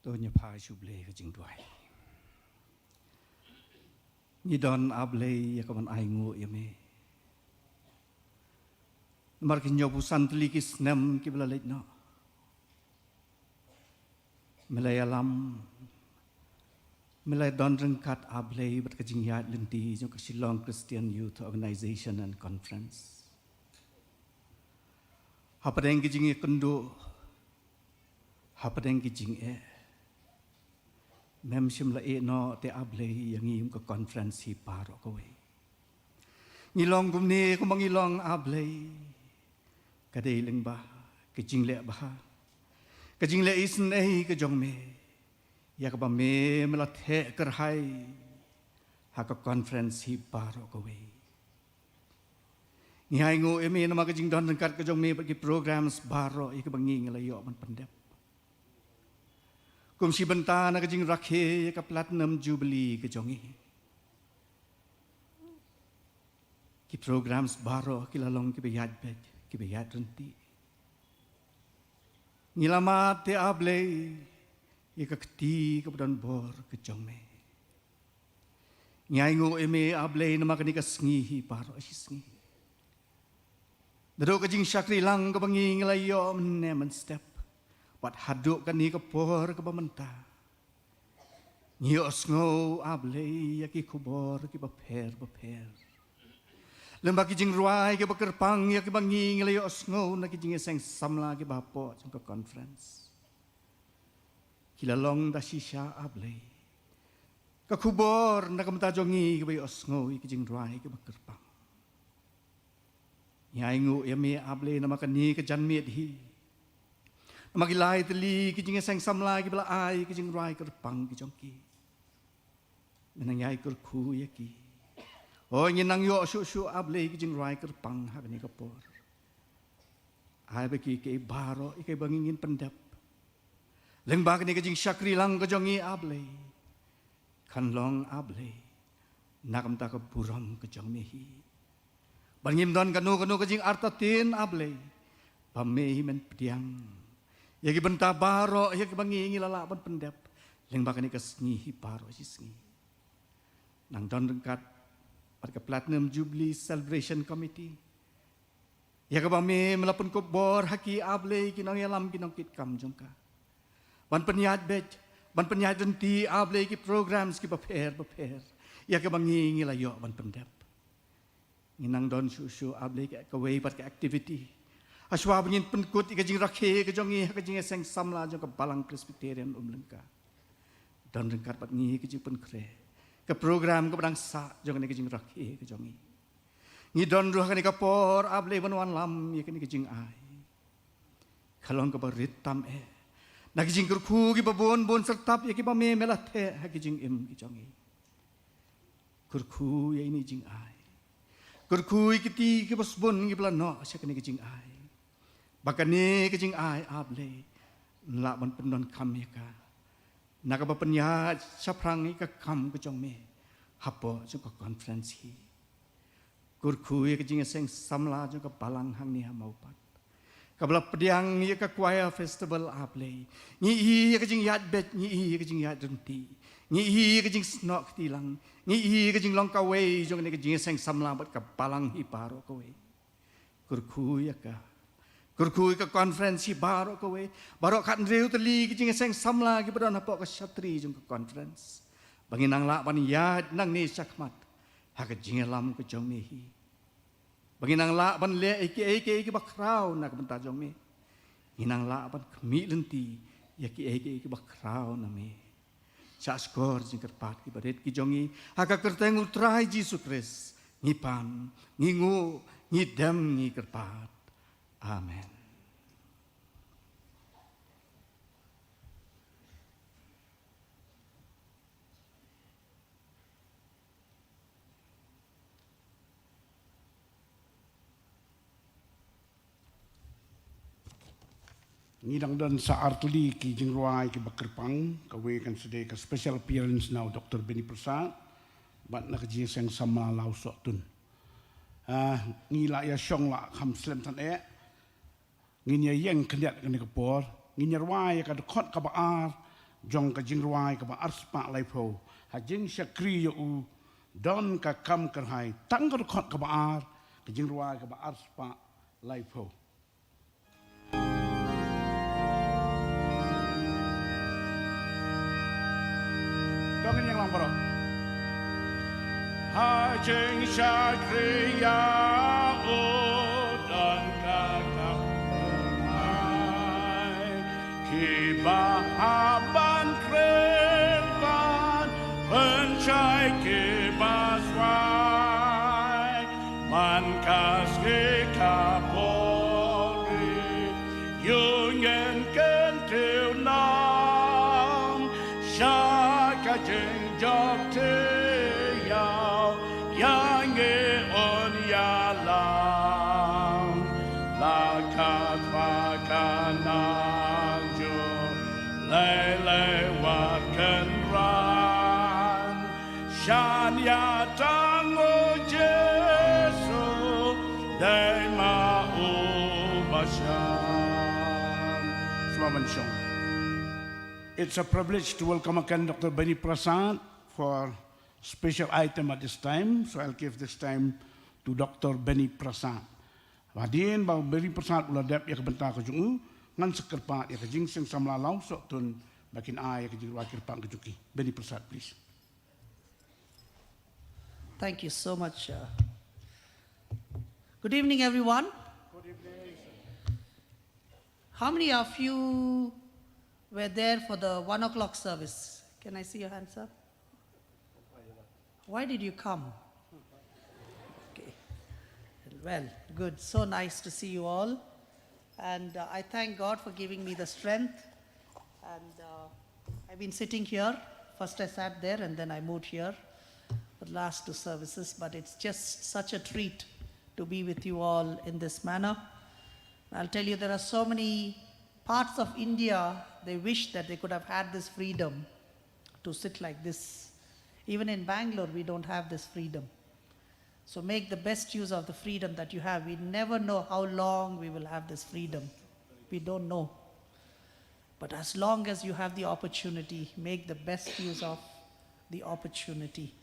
To ngin ïa phai sha U Blei ka jingduwai. Ngi don, A Blei, ïa ka ban ainguh ïa me namar ki hynñiewphew san tylli ki snem kiba la leit noh. Me la ïalam, me la don ryngkat, A Blei, bad ka jingïaid lynti jong ka Shillong Christian Youth Organization and Conference. Hapdeng ki jingïakynduh, hapdeng ki jingeh, mem shym la ïeh noh te, A Blei, ïa ngi kum ka conference hi baroh kawei. Ngi long kumne kumba ngi long, A Blei, ka dei lyngba ka jingleh bha, ka jingleh isynei ka jong me, ïa kaba me, me la theh kyrhai ha ka conference hi baroh kawei. Ngi ainguh ïa me namar ka jingdon ryngkat ka jong me bad ki programs baroh ïa kiba ngi, ngi la ïoh ban pyndep. Kum shi bynta na ka jingrakhe ïa ka Platinum Jubilee ka jong ngi, ki programs baroh ki la long kiba ïaid beit, kiba ïaid ryntih. Ngi la mad te, A Blei, ïa ka kti kaba don bor ka jong me. Ngi ainguh ïa me, A Blei, namar kane ka sngi hi baroh shi sngi. Naduh ka jingshakri lang kaba ngi, ngi la ïoh mynne mynstep, bad haduh kane ka por kaba mynta, ngi ïohsngew, A Blei, ïa ki khubor kiba pher bapher. Lyngba ki jingrwai kiba kyrpang ïa kiba ngi, ngi la ïohsngew na ki jingïaseng samla kiba hapoh jong ka conference. Ki la long da shisha, A Blei, ka khubor na ka bynta jong ngi kiba ïohsngew ïa ki jingrwai kiba kyrpang. Ngi ainguh ïa me, A Blei, namar kane ka janmiet hi, namar ki lai tylli ki jingïaseng samla kiba la ai ki jingrwai kyrpang ki jong ki. Me nang ïai kyrkhu ïa ki. Hooid, ngin nang ïoh shuh shuh, A Blei, ki jingrwai kyrpang ha kane ka por. Ai ba ki, ki baroh ïa kiba ngi, ngin pyndep lyngba kane ka jingshakri lang ka jong ngi, A Blei, kan long, A Blei, na ka bynta ka burom ka jong me hi. Ba ngim don kano kano ka jingartatien, A Blei, ba me hi men pdiang ïa ki bynta baroh ïa kiba ngi, ngi la lah ban pyndep lyngba kane ka sngi hi baroh shi sngi. Nang don ryngkat bad ka Platinum Jubilee Celebration Committee, ïa kaba me, me la pynkup bor ha ki, A Blei, ki nongïalam, ki nongkitkam jong ka, ban pynïaid beit, ban pynïaid lynti, A Blei, ki programs kiba pher bapher ïa kiba ngi, ngi la ïoh ban pyndep. Ngin nang don shuh shuh, A Blei, ka, kawei pat ka activity ha shuwa ba ngin pynkut ïa ka jingrakhe ka jong ngi ha ka jingïaseng samla jong ka Balang Presbyterian Umlyngka. Don ryngkat bad ngi ka jingpynkhreh, ka program kaba dang sah jong kane ka jingrakhe ka jong ngi. Ngi don ruh ha kane ka por, A Blei, ban wanlam ïa kane ka jingai. Ka long kaba rit tam eh na ki jingkyrkhu kiba bun bun syrtap ïa kiba me, me la theh ha ki jingim ki jong ngi. Kyrkhu ïa ine i jingai. Kyrkhu ïa kiti kiba sbun kiba la noh sha kane ka jingai, ba kane ka jingai, A Blei, yn lah ban pyndonkam ïa ka na kaba pynïaid shaphrang ïa ka kam ka jong me hapoh jong ka conference hi. Kyrkhu ïa ka jingïaseng samla jong ka Balang hangne ha Mawpat, kaba la pdiang ïa ka Choir Festival, A Blei. Ngi ïohi ïa ka jingïaid beit, ngi ïohi ïa ka jingïaid lynti, ngi ïohi ïa ka jingsnoh kti lang, ngi ïohi ïa ka jinglong kawei jong kane ka jingïaseng samla bad ka Balang hi baroh kawei. Kyrkhu ïa ka, kyrkhu ïa ka conference hi baroh kawei, baroh khathynriew tylli ki jingïaseng samla kiba don hapoh ka shatri jong ka conference, ba ngin nang lah ban ïaid nangne shakhmat ha ka jingïalam ka jong me hi. Ba ngin nang lah ban leh ïa kiei kiei kiba khraw na ka bynta jong me. Ngin nang lah ban khmih lynti ïa kiei kiei kiba khraw na me. Sha shkor jingkyrpad kiba rit ki jong ngi, ha ka kyrteng U Trai Jisu Khrist ngi pan, ngi nguh, ngi dem, ngi kyrpad. Amen. Ngi dang don sa artylli ki jingrwai kiba kyrpang, kawei kan sa dei ka special appearance na u Doctor Benny Pyrsad bad na ka jingïaseng samla Lawsohtun. Ah, ngi la ïa shong la kham slem than eh. Ngin ïa ïeng khyndiat kane ka por, ngin ïa rwai ïa ka dkhot kaba ar jong ka jingrwai kaba arspah laiphew. Ha jingshakri ïa u don ka kam kyrhai tang ka dkhot kaba ar, ka jingrwai kaba arspah laiphew. To ngin ïa lang baroh. Ha jingshakri ïa u don ka kam kyrhai, kiba hap ban kren ban pynshai kiba swai. Man ka sngi ka pori, ïa u ngin kyntiew noh sha ka jingjop tiaw, ïa ngi un ïalam. La ka twa ka nang ju lei lei wat kynran. Shan ïa tang u Jisu, dei ma u ba shan. Sngewbha ban shong. It's a privilege to welcome again Doctor Beni Prasad for special item at this time. So I'll give this time to Doctor Beni Prasad. Hadien ba u Beni Prasad u la dep ïa ka bynta ka jong u, ngan sa kyrpad ïa ka Jingseng Samla Lawsohtun ba kin ai ïa ka jingrwai kyrpang ka jong ki. Beni Prasad, please. Thank you so much. Uh, good evening, everyone. How many of you were there for the one o'clock service? Can I see your hands up? Why did you come? Okay. Well, good. So nice to see you all. And uh, I thank God for giving me the strength. And uh, I've been sitting here. First I sat there and then I moved here for the last two services. But it's just such a treat to be with you all in this manner. I'll tell you, there are so many parts of India they wish that they could have had this freedom to sit like this. Even in Bangalore, we don't have this freedom. So make the best use of the freedom that you have. We never know how long we will have this freedom. We don't know. But as long as you have the opportunity, make the best use of the opportunity.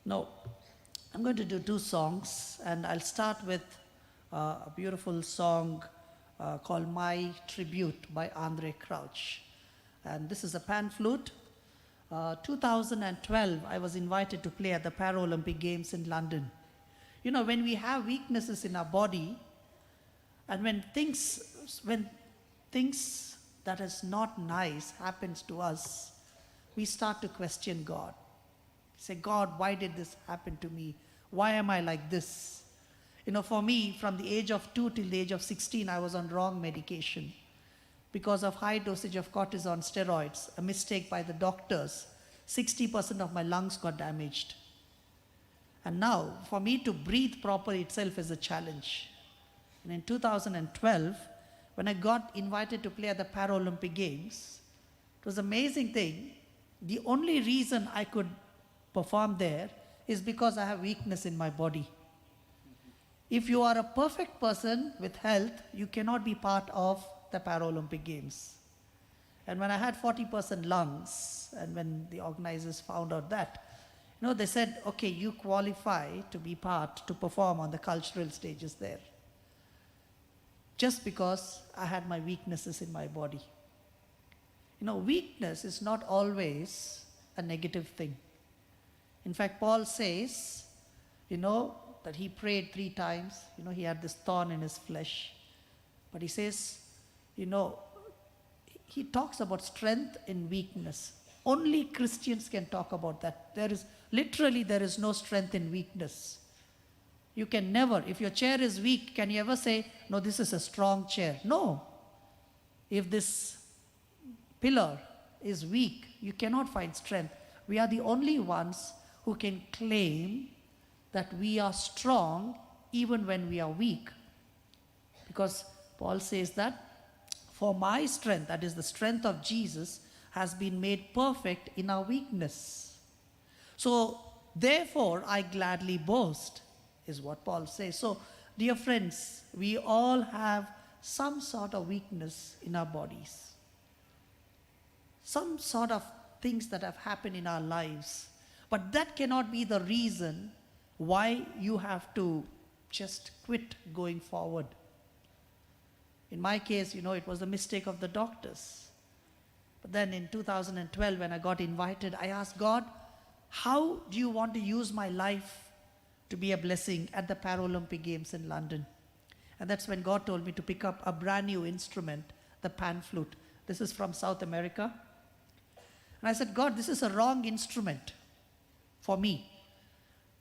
Now, I'm going to do two songs, and I'll start with uh, a beautiful song uh, called My Tribute by Andraé Crouch. And this is a pan flute. Uh, two thousand twelve, I was invited to play at the Paralympic Games in London. You know, when we have weaknesses in our body, and when things, when things that is not nice happens to us, we start to question God. Say, God, why did this happen to me? Why am I like this? You know, for me, from the age of two till the age of sixteen, I was on wrong medication. Because of high dosage of cortisone steroids, a mistake by the doctors, sixty percent of my lungs got damaged. And now, for me to breathe properly itself is a challenge. And in two thousand twelve, when I got invited to play at the Paralympic Games, it was an amazing thing. The only reason I could perform there is because I have weakness in my body. If you are a perfect person with health, you cannot be part of the Paralympic Games. And when I had forty percent lungs, and when the organizers found out that, you know, they said, okay, you qualify to be part, to perform on the cultural stages there. Just because I had my weaknesses in my body. You know, weakness is not always a negative thing. In fact, Paul says, you know, that he prayed three times, you know, he had this thorn in his flesh. But he says, you know, he talks about strength in weakness. Only Christians can talk about that. There is literally there is no strength in weakness. You can never, if your chair is weak, can you ever say, no, this is a strong chair? No. If this pillar is weak, you cannot find strength. We are the only ones who can claim that we are strong even when we are weak. Because Paul says that, for my strength, that is the strength of Jesus, has been made perfect in our weakness. So, therefore, I gladly boast, is what Paul says. So, dear friends, we all have some sort of weakness in our bodies. some sort of things that have happened in our lives. But that cannot be the reason why you have to just quit going forward. In my case, you know, it was the mistake of the doctors. But then in two thousand twelve, when I got invited, I asked God, "How do you want to use my life to be a blessing at the Paralympic Games in London?" And that's when God told me to pick up a brand new instrument, the pan flute. This is from South America. And I said, "God, this is a wrong instrument for me."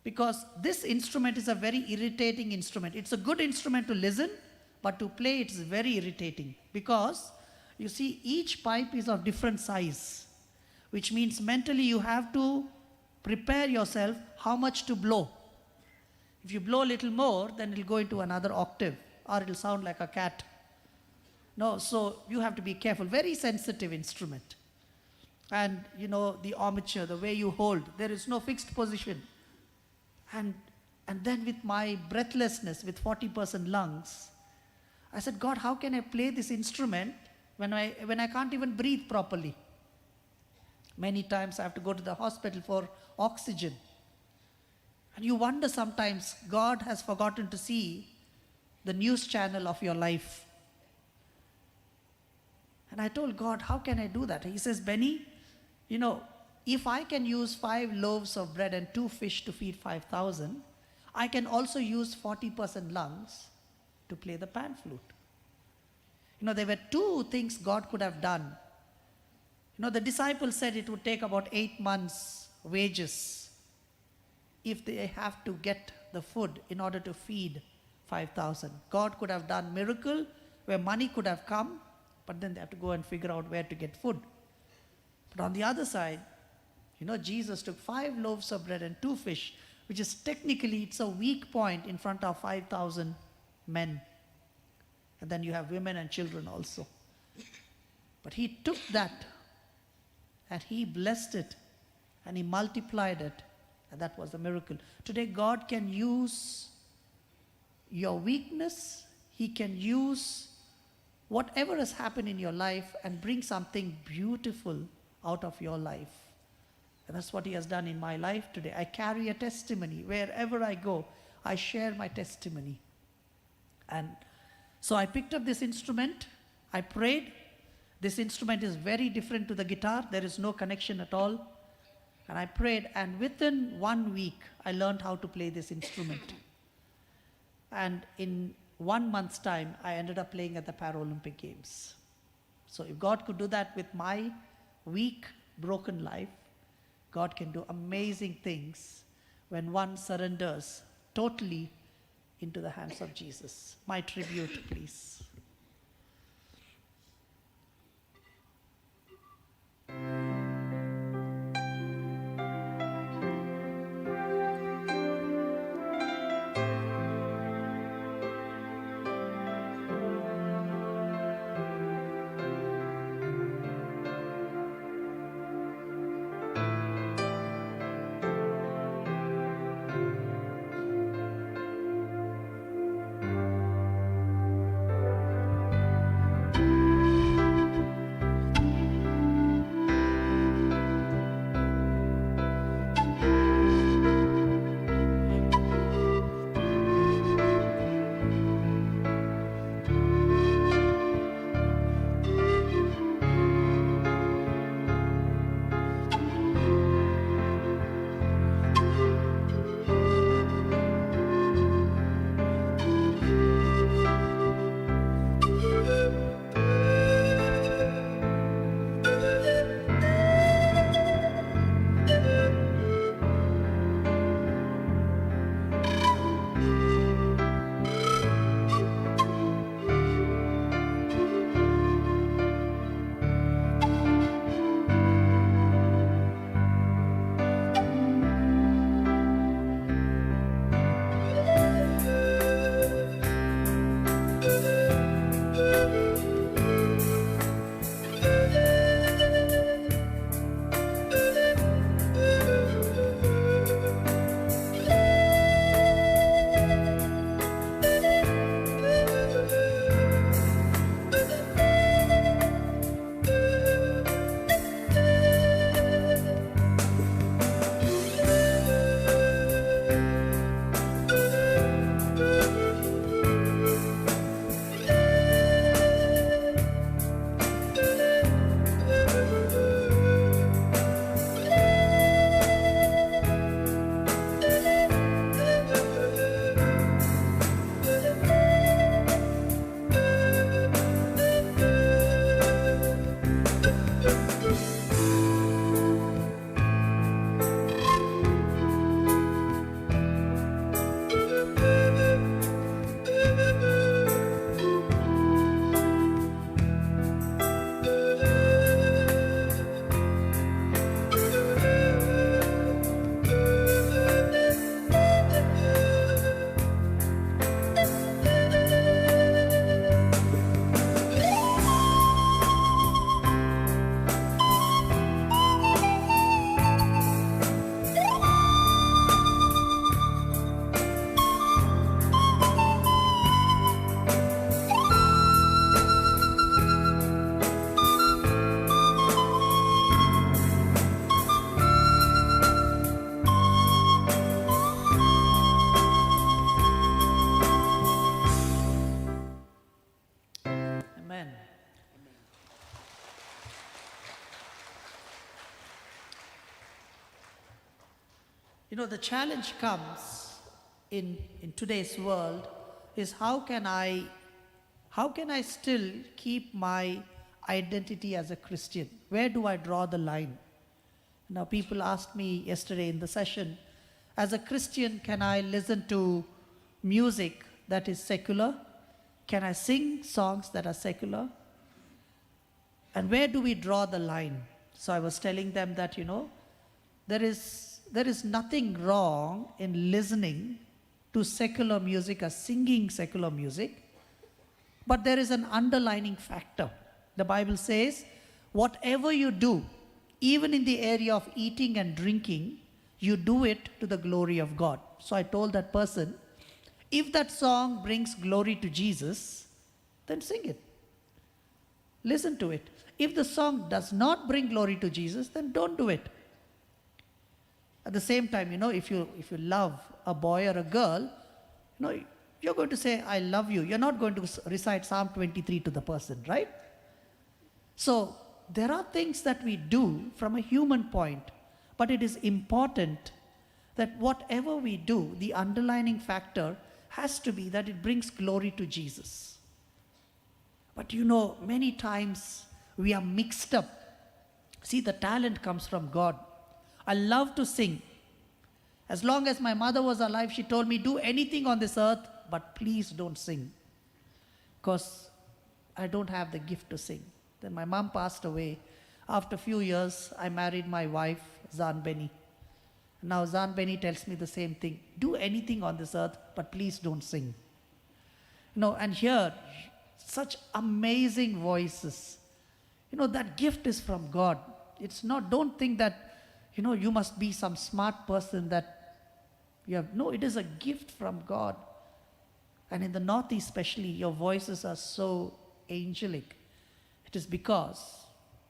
Because this instrument is a very irritating instrument. It's a good instrument to listen, but to play, it's very irritating. Because, you see, each pipe is of different size, which means mentally you have to prepare yourself how much to blow. If you blow a little more, then it'll go into another octave, or it'll sound like a cat. No, so you have to be careful. Very sensitive instrument. And, you know, the armature, the way you hold, there is no fixed position. And, and then with my breathlessness, with forty percent lungs, I said, "God, how can I play this instrument when I, when I can't even breathe properly?" Many times I have to go to the hospital for oxygen. And you wonder sometimes, God has forgotten to see the news channel of your life. And I told God, "How can I do that?" He says, "Benny, you know, if I can use five loaves of bread and two fish to feed five thousand, I can also use forty percent lungs to play the pan flute." You know, there were two things God could have done. You know, the disciples said it would take about eight months' wages if they have to get the food in order to feed five thousand. God could have done miracle where money could have come, but then they have to go and figure out where to get food. But on the other side, you know, Jesus took five loaves of bread and two fish, which is technically, it's a weak point in front of five thousand men. And then you have women and children also. But he took that and he blessed it and he multiplied it. And that was the miracle. Today, God can use your weakness, he can use whatever has happened in your life and bring something beautiful out of your life. And that's what he has done in my life today. I carry a testimony. Wherever I go, I share my testimony. And so I picked up this instrument. I prayed. This instrument is very different to the guitar. There is no connection at all. And I prayed, and within one week, I learned how to play this instrument. And in one month's time, I ended up playing at the Paralympic Games. So if God could do that with my weak, broken life, God can do amazing things when one surrenders totally into the hands of Jesus. My tribute, please. You know, the challenge comes in, in today's world is how can I, how can I still keep my identity as a Christian? Where do I draw the line? Now, people asked me yesterday in the session, as a Christian, can I listen to music that is secular? Can I sing songs that are secular? And where do we draw the line? So I was telling them that, you know, there is, there is nothing wrong in listening to secular music or singing secular music, but there is an underlining factor. The Bible says, whatever you do, even in the area of eating and drinking, you do it to the glory of God. So I told that person, if that song brings glory to Jesus, then sing it. Listen to it. If the song does not bring glory to Jesus, then don't do it. At the same time, you know, if you, if you love a boy or a girl, you know, you're going to say, "I love you." You're not going to s-, recite Psalm twenty-three to the person, right? So there are things that we do from a human point, but it is important that whatever we do, the underlining factor has to be that it brings glory to Jesus. But you know, many times we are mixed up. See, the talent comes from God. I love to sing. As long as my mother was alive, she told me, "Do anything on this earth, but please don't sing." Because I don't have the gift to sing. Then my mom passed away. After a few years, I married my wife, Zan Benny. Now, Zan Benny tells me the same thing. "Do anything on this earth, but please don't sing." You know, and here, such amazing voices. You know, that gift is from God. It's not, don't think that, you know, you must be some smart person that you have. No, it is a gift from God. And in the Northeast, especially, your voices are so angelic. It is because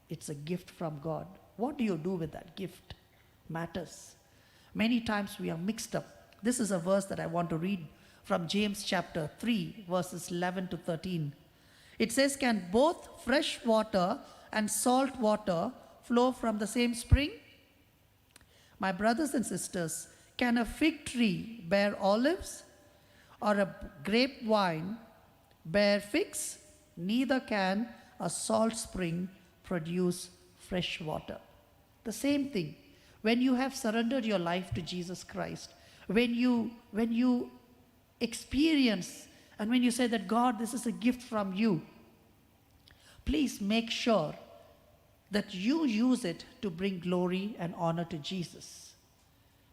it's a gift from God. What do you do with that gift matters. Many times we are mixed up. This is a verse that I want to read from James chapter three, verses eleven to thirteen. It says, "Can both fresh water and salt water flow from the same spring? My brothers and sisters, can a fig tree bear olives, or a grapevine bear figs? Neither can a salt spring produce fresh water." The same thing. When you have surrendered your life to Jesus Christ, when you, when you experience, and when you say that, "God, this is a gift from you," please make sure that you use it to bring glory and honor to Jesus.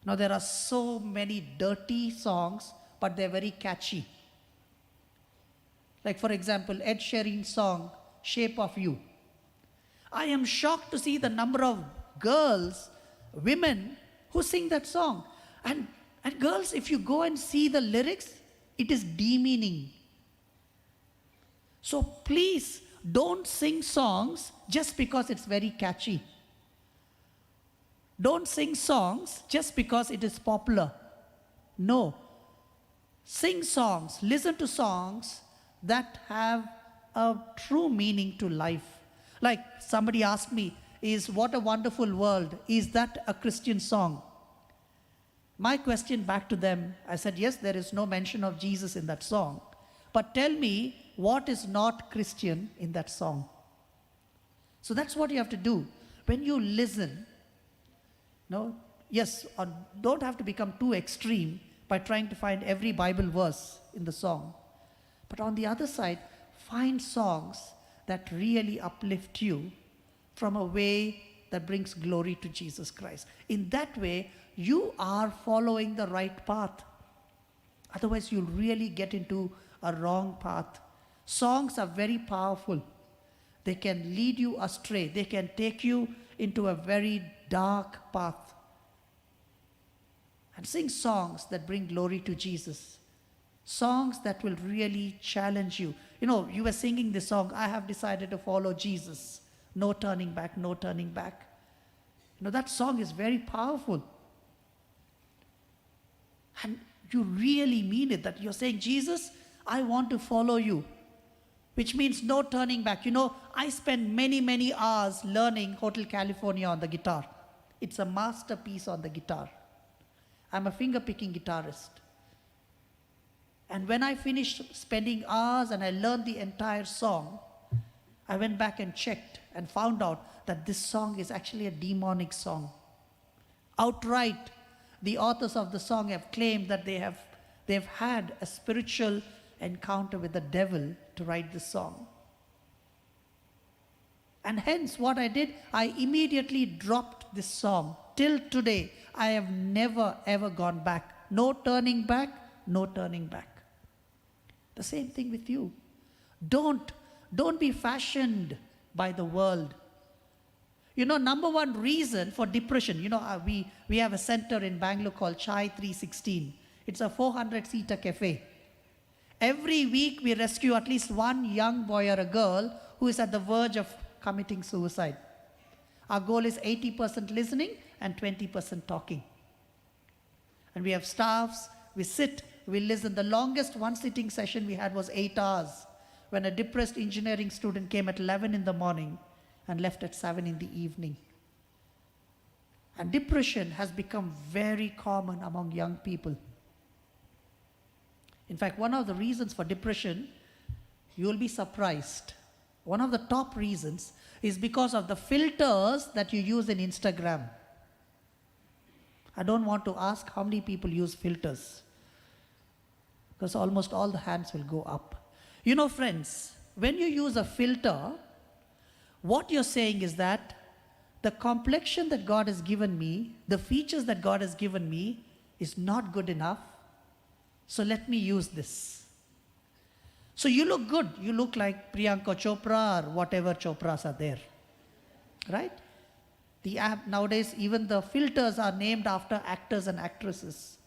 Now, there are so many dirty songs, but they're very catchy. Like, for example, Ed Sheeran's song, "Shape of You." I am shocked to see the number of girls, women, who sing that song. And, and girls, if you go and see the lyrics, it is demeaning. So please don't sing songs just because it's very catchy. Don't sing songs just because it is popular. No. Sing songs, listen to songs that have a true meaning to life. Like somebody asked me, is "What a Wonderful World," is that a Christian song? My question back to them, I said, "Yes, there is no mention of Jesus in that song. But tell me what is not Christian in that song." So that's what you have to do. When you listen, no, yes, uh, don't have to become too extreme by trying to find every Bible verse in the song. But on the other side, find songs that really uplift you from a way that brings glory to Jesus Christ. In that way, you are following the right path. Otherwise, you'll really get into a wrong path. Songs are very powerful. They can lead you astray. They can take you into a very dark path. And sing songs that bring glory to Jesus. Songs that will really challenge you. You know, you were singing this song, "I have decided to follow Jesus. No turning back, no turning back." You know, that song is very powerful. And you really mean it, that you're saying, "Jesus, I want to follow you," which means no turning back. You know, I spent many, many hours learning Hotel California on the guitar. It's a masterpiece on the guitar. I'm a finger picking guitarist. And when I finished spending hours and I learned the entire song, I went back and checked and found out that this song is actually a demonic song. Outright, the authors of the song have claimed that they have they've had a spiritual encounter with the devil to write this song. And hence, what I did, I immediately dropped this song. Till today, I have never ever gone back. No turning back, no turning back. The same thing with you. Don't, don't be fashioned by the world. You know, number one reason for depression, you know, uh, we, we have a center in Bangalore called Chai three sixteen. It's a four hundred seater cafe. Every week, we rescue at least one young boy or a girl who is at the verge of committing suicide. Our goal is eighty percent listening and twenty percent talking. And we have staffs, we sit, we listen. The longest one sitting session we had was eight hours, when a depressed engineering student came at eleven in the morning and left at seven in the evening. And depression has become very common among young people. In fact, one of the reasons for depression, you'll be surprised. One of the top reasons is because of the filters that you use in Instagram. I don't want to ask how many people use filters, because almost all the hands will go up. You know, friends, when you use a filter, what you're saying is that the complexion that God has given me, the features that God has given me, is not good enough. So let me use this. So you look good. You look like Priyanka Chopra or whatever Chopras are there. Right? The app nowadays, even the filters are named after actors and actresses.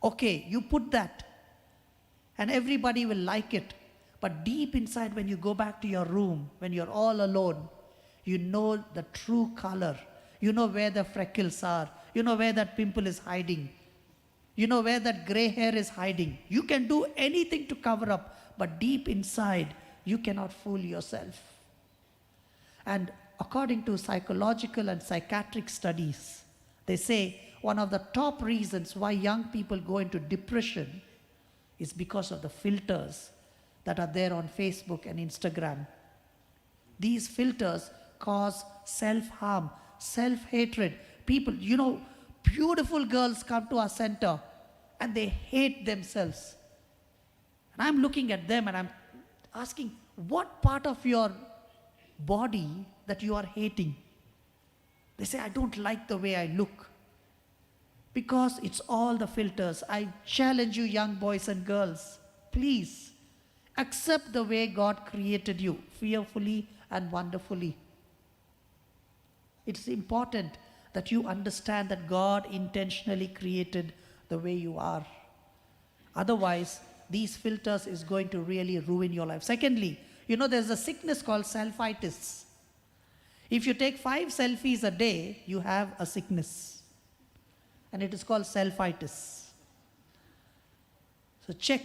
Okay, you put that, and everybody will like it. But deep inside, when you go back to your room, when you're all alone, you know the true color. You know where the freckles are. You know where that pimple is hiding. You know where that gray hair is hiding. You can do anything to cover up, but deep inside, you cannot fool yourself. And according to psychological and psychiatric studies, they say one of the top reasons why young people go into depression is because of the filters that are there on Facebook and Instagram. These filters cause self harm, self hatred. People, you know, beautiful girls come to our center and they hate themselves. And I'm looking at them and I'm asking, what part of your body that you are hating? They say, I don't like the way I look. Because it's all the filters. I challenge you, young boys and girls, please accept the way God created you, fearfully and wonderfully. It's important that you understand that God intentionally created the way you are. Otherwise, these filters is going to really ruin your life. Secondly, you know, there's a sickness called selfitis. If you take five selfies a day, you have a sickness. And it is called selfitis. So check,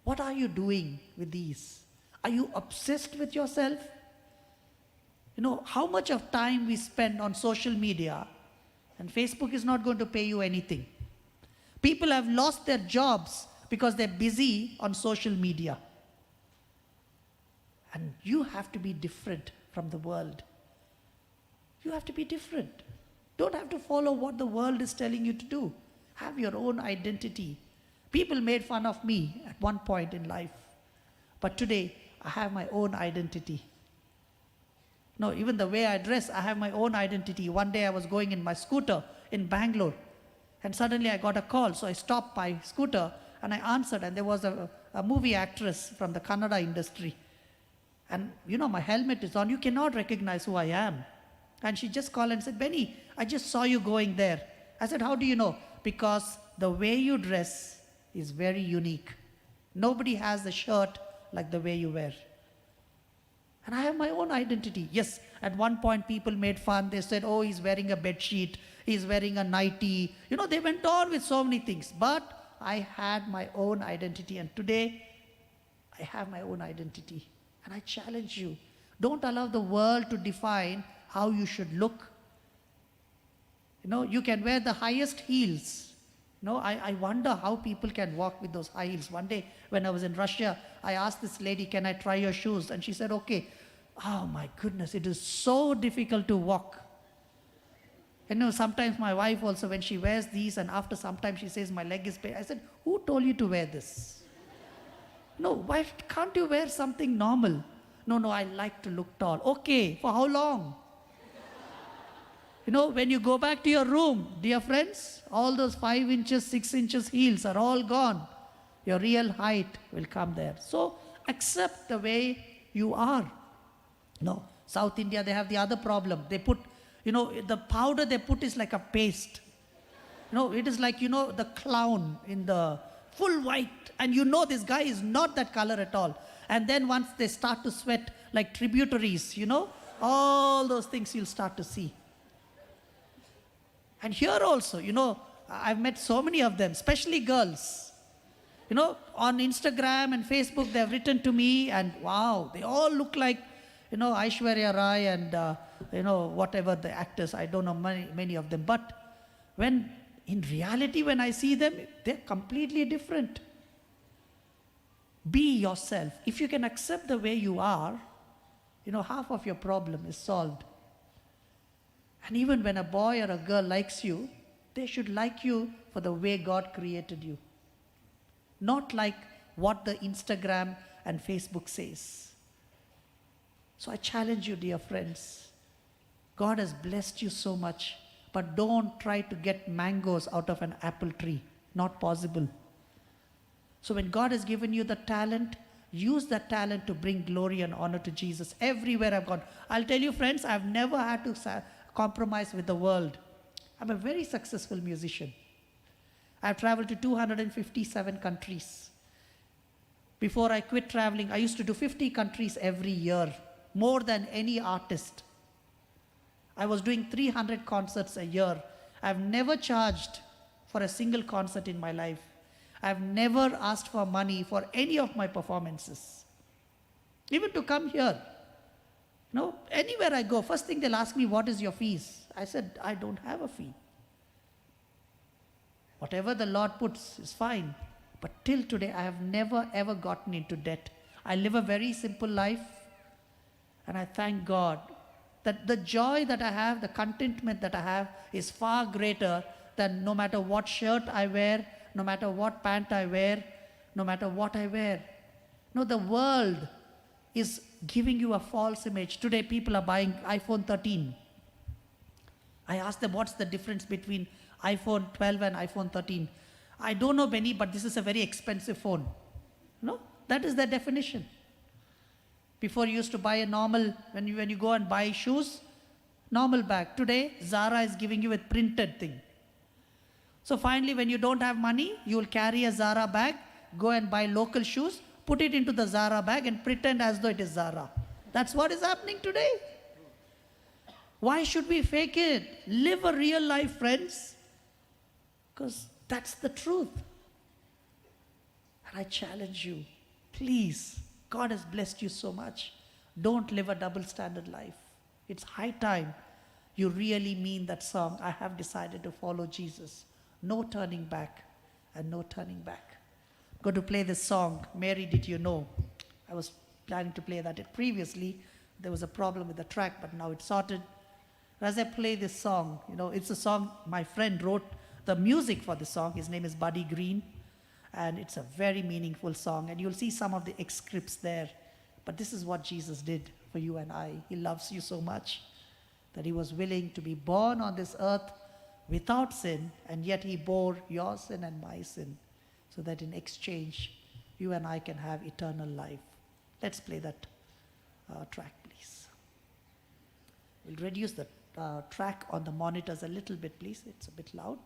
what are you doing with these? Are you obsessed with yourself? You know, how much of time we spend on social media, and Facebook is not going to pay you anything. People have lost their jobs because they're busy on social media. And you have to be different from the world. You have to be different. Don't have to follow what the world is telling you to do. Have your own identity. People made fun of me at one point in life. But today, I have my own identity. No, even the way I dress, I have my own identity. One day I was going in my scooter in Bangalore, and suddenly I got a call. So I stopped my scooter and I answered, and there was a, a movie actress from the Kannada industry. And you know, my helmet is on, you cannot recognize who I am. And she just called and said, Benny, I just saw you going there. I said, how do you know? Because the way you dress is very unique. Nobody has the shirt like the way you wear. And I have my own identity. Yes, at one point people made fun. They said, oh, he's wearing a bed sheet, he's wearing a nightie. You know, they went on with so many things. But I had my own identity. And today, I have my own identity. And I challenge you. Don't allow the world to define how you should look. You know, you can wear the highest heels, No, I, I wonder how people can walk with those high heels. One day when I was in Russia, I asked this lady, "Can I try your shoes?" And she said, "Okay." Oh my goodness, it is so difficult to walk. You know, sometimes my wife also, when she wears these, and after some time she says, "My leg is pain." I said, "Who told you to wear this? No, why can't you wear something normal?" "No, no, I like to look tall." "Okay, for how long?" You know, when you go back to your room, dear friends, all those five inches, six inches heels are all gone. Your real height will come there. So accept the way you are. No, South India, they have the other problem. They put, you know, the powder they put is like a paste. No, it is like, you know, the clown in the full white, and you know this guy is not that color at all. And then once they start to sweat like tributaries, you know, all those things you'll start to see. And here also, you know, I've met so many of them, especially girls. You know, on Instagram and Facebook, they've written to me, and wow, they all look like, you know, Aishwarya Rai and, uh, you know, whatever the actors. I don't know many, many of them. But when, in reality, when I see them, they're completely different. Be yourself. If you can accept the way you are, you know, half of your problem is solved. And even when a boy or a girl likes you, they should like you for the way God created you, not like what the Instagram and Facebook says. So I challenge you, dear friends. God has blessed you so much, but don't try to get mangoes out of an apple tree. Not possible. So when God has given you the talent, use that talent to bring glory and honor to Jesus everywhere I've gone. I'll tell you, friends, I've never had to sa- compromise with the world. I'm a very successful musician. I've traveled to two hundred fifty-seven countries. Before I quit traveling, I used to do fifty countries every year, more than any artist. I was doing three hundred concerts a year. I've never charged for a single concert in my life. I've never asked for money for any of my performances. Even to come here, you know, anywhere I go, first thing they'll ask me, "What is your fees?" I said, "I don't have a fee." Whatever the Lord puts is fine. But till today, I have never ever gotten into debt. I live a very simple life, and I thank God that the joy that I have, the contentment that I have, is far greater than no matter what shirt I wear, no matter what pant I wear, no matter what I wear. No, the world is giving you a false image. Today, people are buying iPhone thirteen. I asked them, "What's the difference between iPhone twelve and iPhone thirteen?" "I don't know, Benny, but this is a very expensive phone." No, that is the definition. Before, you used to buy a normal, when you, when you go and buy shoes, normal bag. Today, Zara is giving you a printed thing. So finally, when you don't have money, you will carry a Zara bag, go and buy local shoes, put it into the Zara bag, and pretend as though it is Zara. That's what is happening today. Why should we fake it? Live a real life, friends. Because that's the truth. And I challenge you, please, God has blessed you so much. Don't live a double standard life. It's high time you really mean that song, "I have decided to follow Jesus." No turning back and no turning back. I'm going to play this song, "Mary, Did You Know?" I was planning to play that previously. There was a problem with the track, but now it's sorted. As I play this song, you know, it's a song my friend wrote the music for the song. His name is Buddy Green, and it's a very meaningful song. And you'll see some of the excerpts there. But this is what Jesus did for you and I. He loves you so much that he was willing to be born on this earth without sin, and yet he bore your sin and my sin, so that in exchange, you and I can have eternal life. Let's play that uh, track, please. We'll reduce the uh, track on the monitors a little bit, please. It's a bit loud.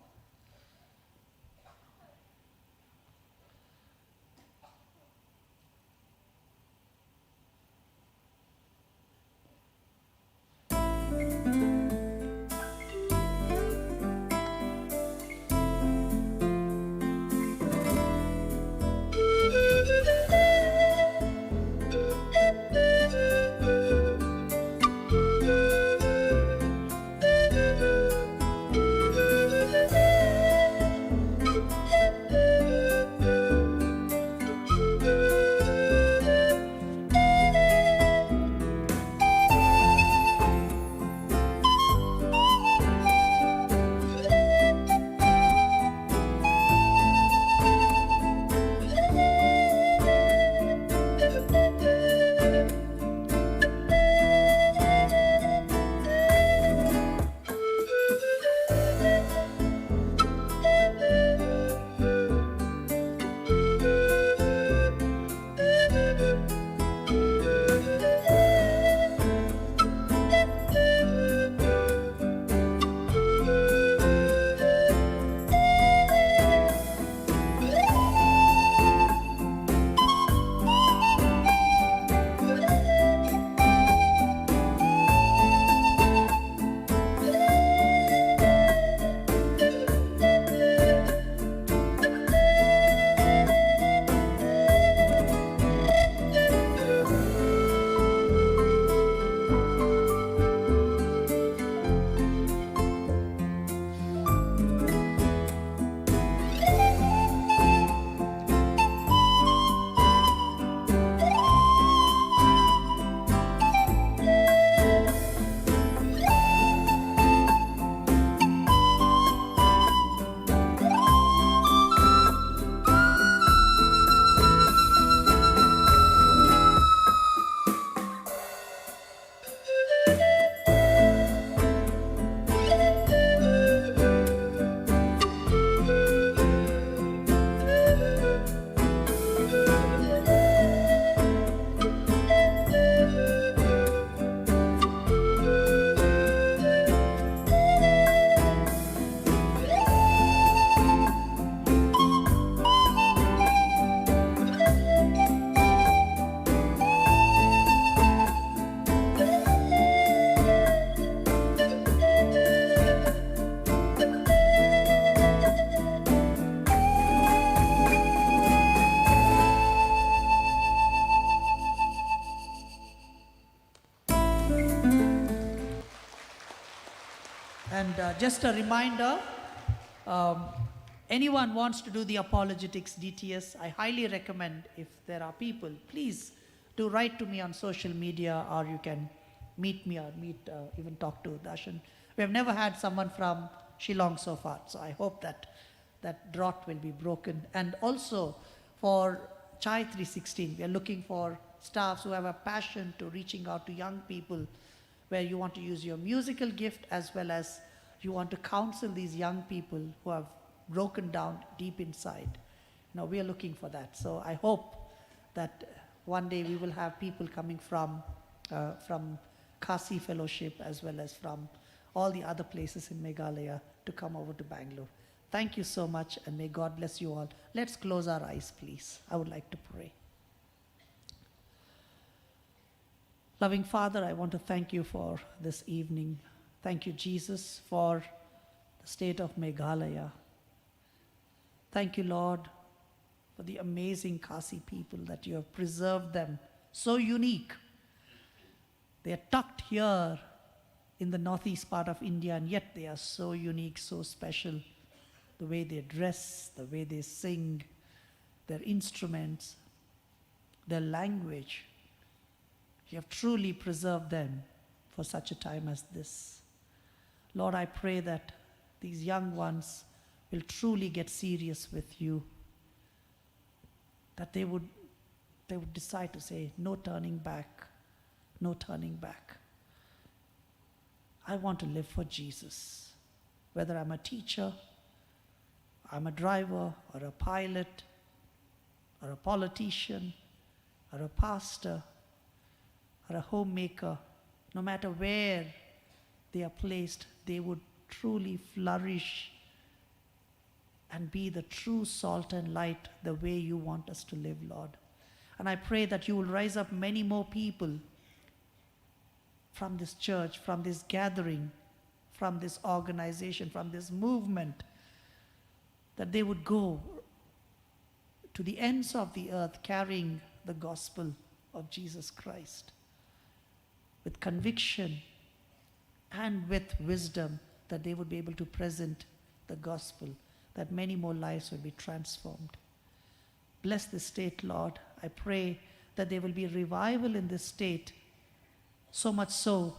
And uh, just a reminder, um, anyone wants to do the apologetics D T S, I highly recommend, if there are people, please do write to me on social media, or you can meet me or meet, uh, even talk to Darshan. We have never had someone from Shillong so far, so I hope that that drought will be broken. And also for Chai three sixteen, we are looking for staffs who have a passion to reaching out to young people, where you want to use your musical gift as well as you want to counsel these young people who have broken down deep inside. You know, we are looking for that. So I hope that one day we will have people coming from, uh, from Khasi Fellowship as well as from all the other places in Meghalaya to come over to Bangalore. Thank you so much, and may God bless you all. Let's close our eyes, please. I would like to pray. Loving Father, I want to thank you for this evening. Thank you, Jesus, for the state of Meghalaya. Thank you, Lord, for the amazing Khasi people, that you have preserved them so unique. They are tucked here in the northeast part of India, and yet they are so unique, so special. The way they dress, the way they sing, their instruments, their language. You have truly preserved them for such a time as this. Lord, I pray that these young ones will truly get serious with you, that they would, they would decide to say, "No turning back, no turning back. I want to live for Jesus." Whether I'm a teacher, I'm a driver, or a pilot, or a politician, or a pastor, or a homemaker, no matter where they are placed, they would truly flourish and be the true salt and light the way you want us to live, Lord. And I pray that you will raise up many more people from this church, from this gathering, from this organization, from this movement, that they would go to the ends of the earth carrying the gospel of Jesus Christ with conviction and with wisdom, that they would be able to present the gospel, that many more lives will be transformed. Bless this state, Lord. I pray that there will be revival in this state, so much so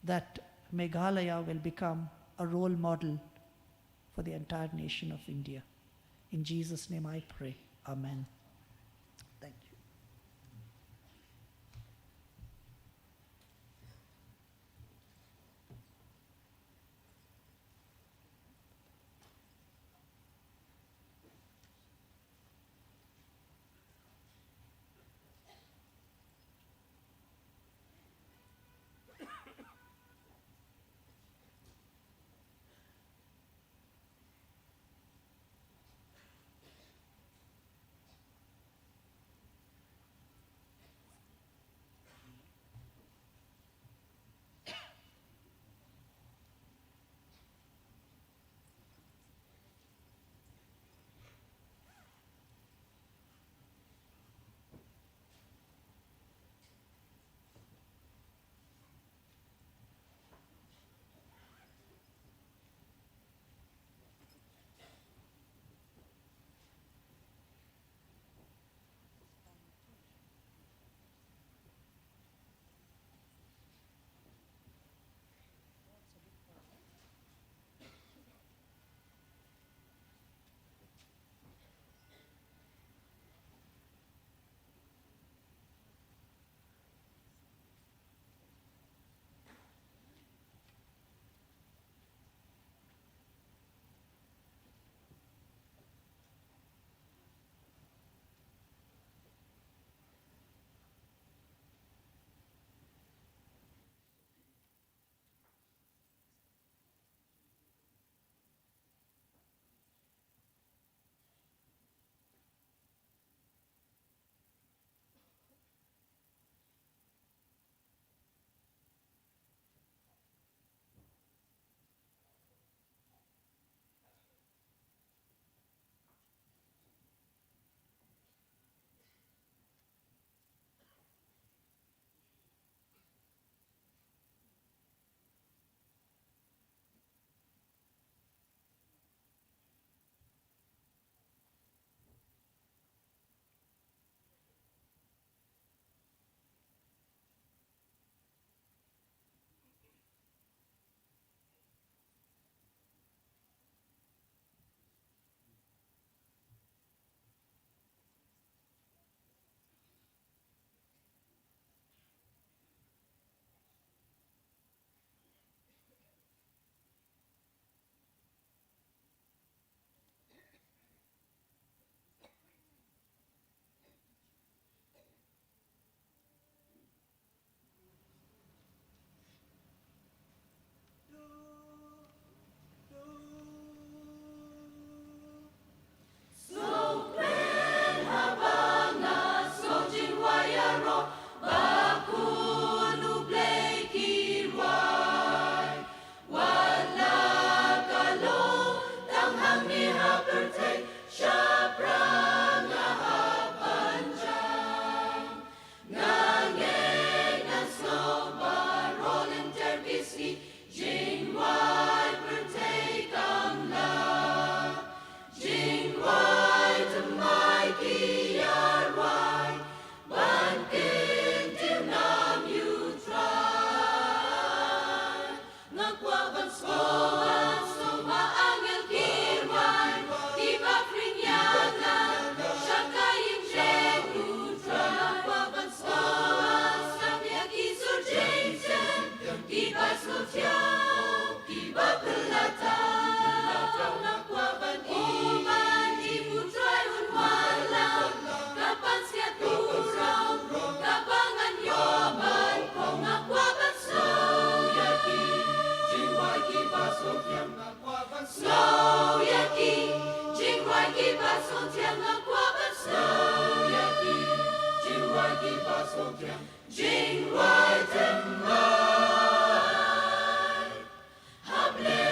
that Meghalaya will become a role model for the entire nation of India. In Jesus' name I pray. Amen. Thank you. Jingrwai thymmai ha Blei.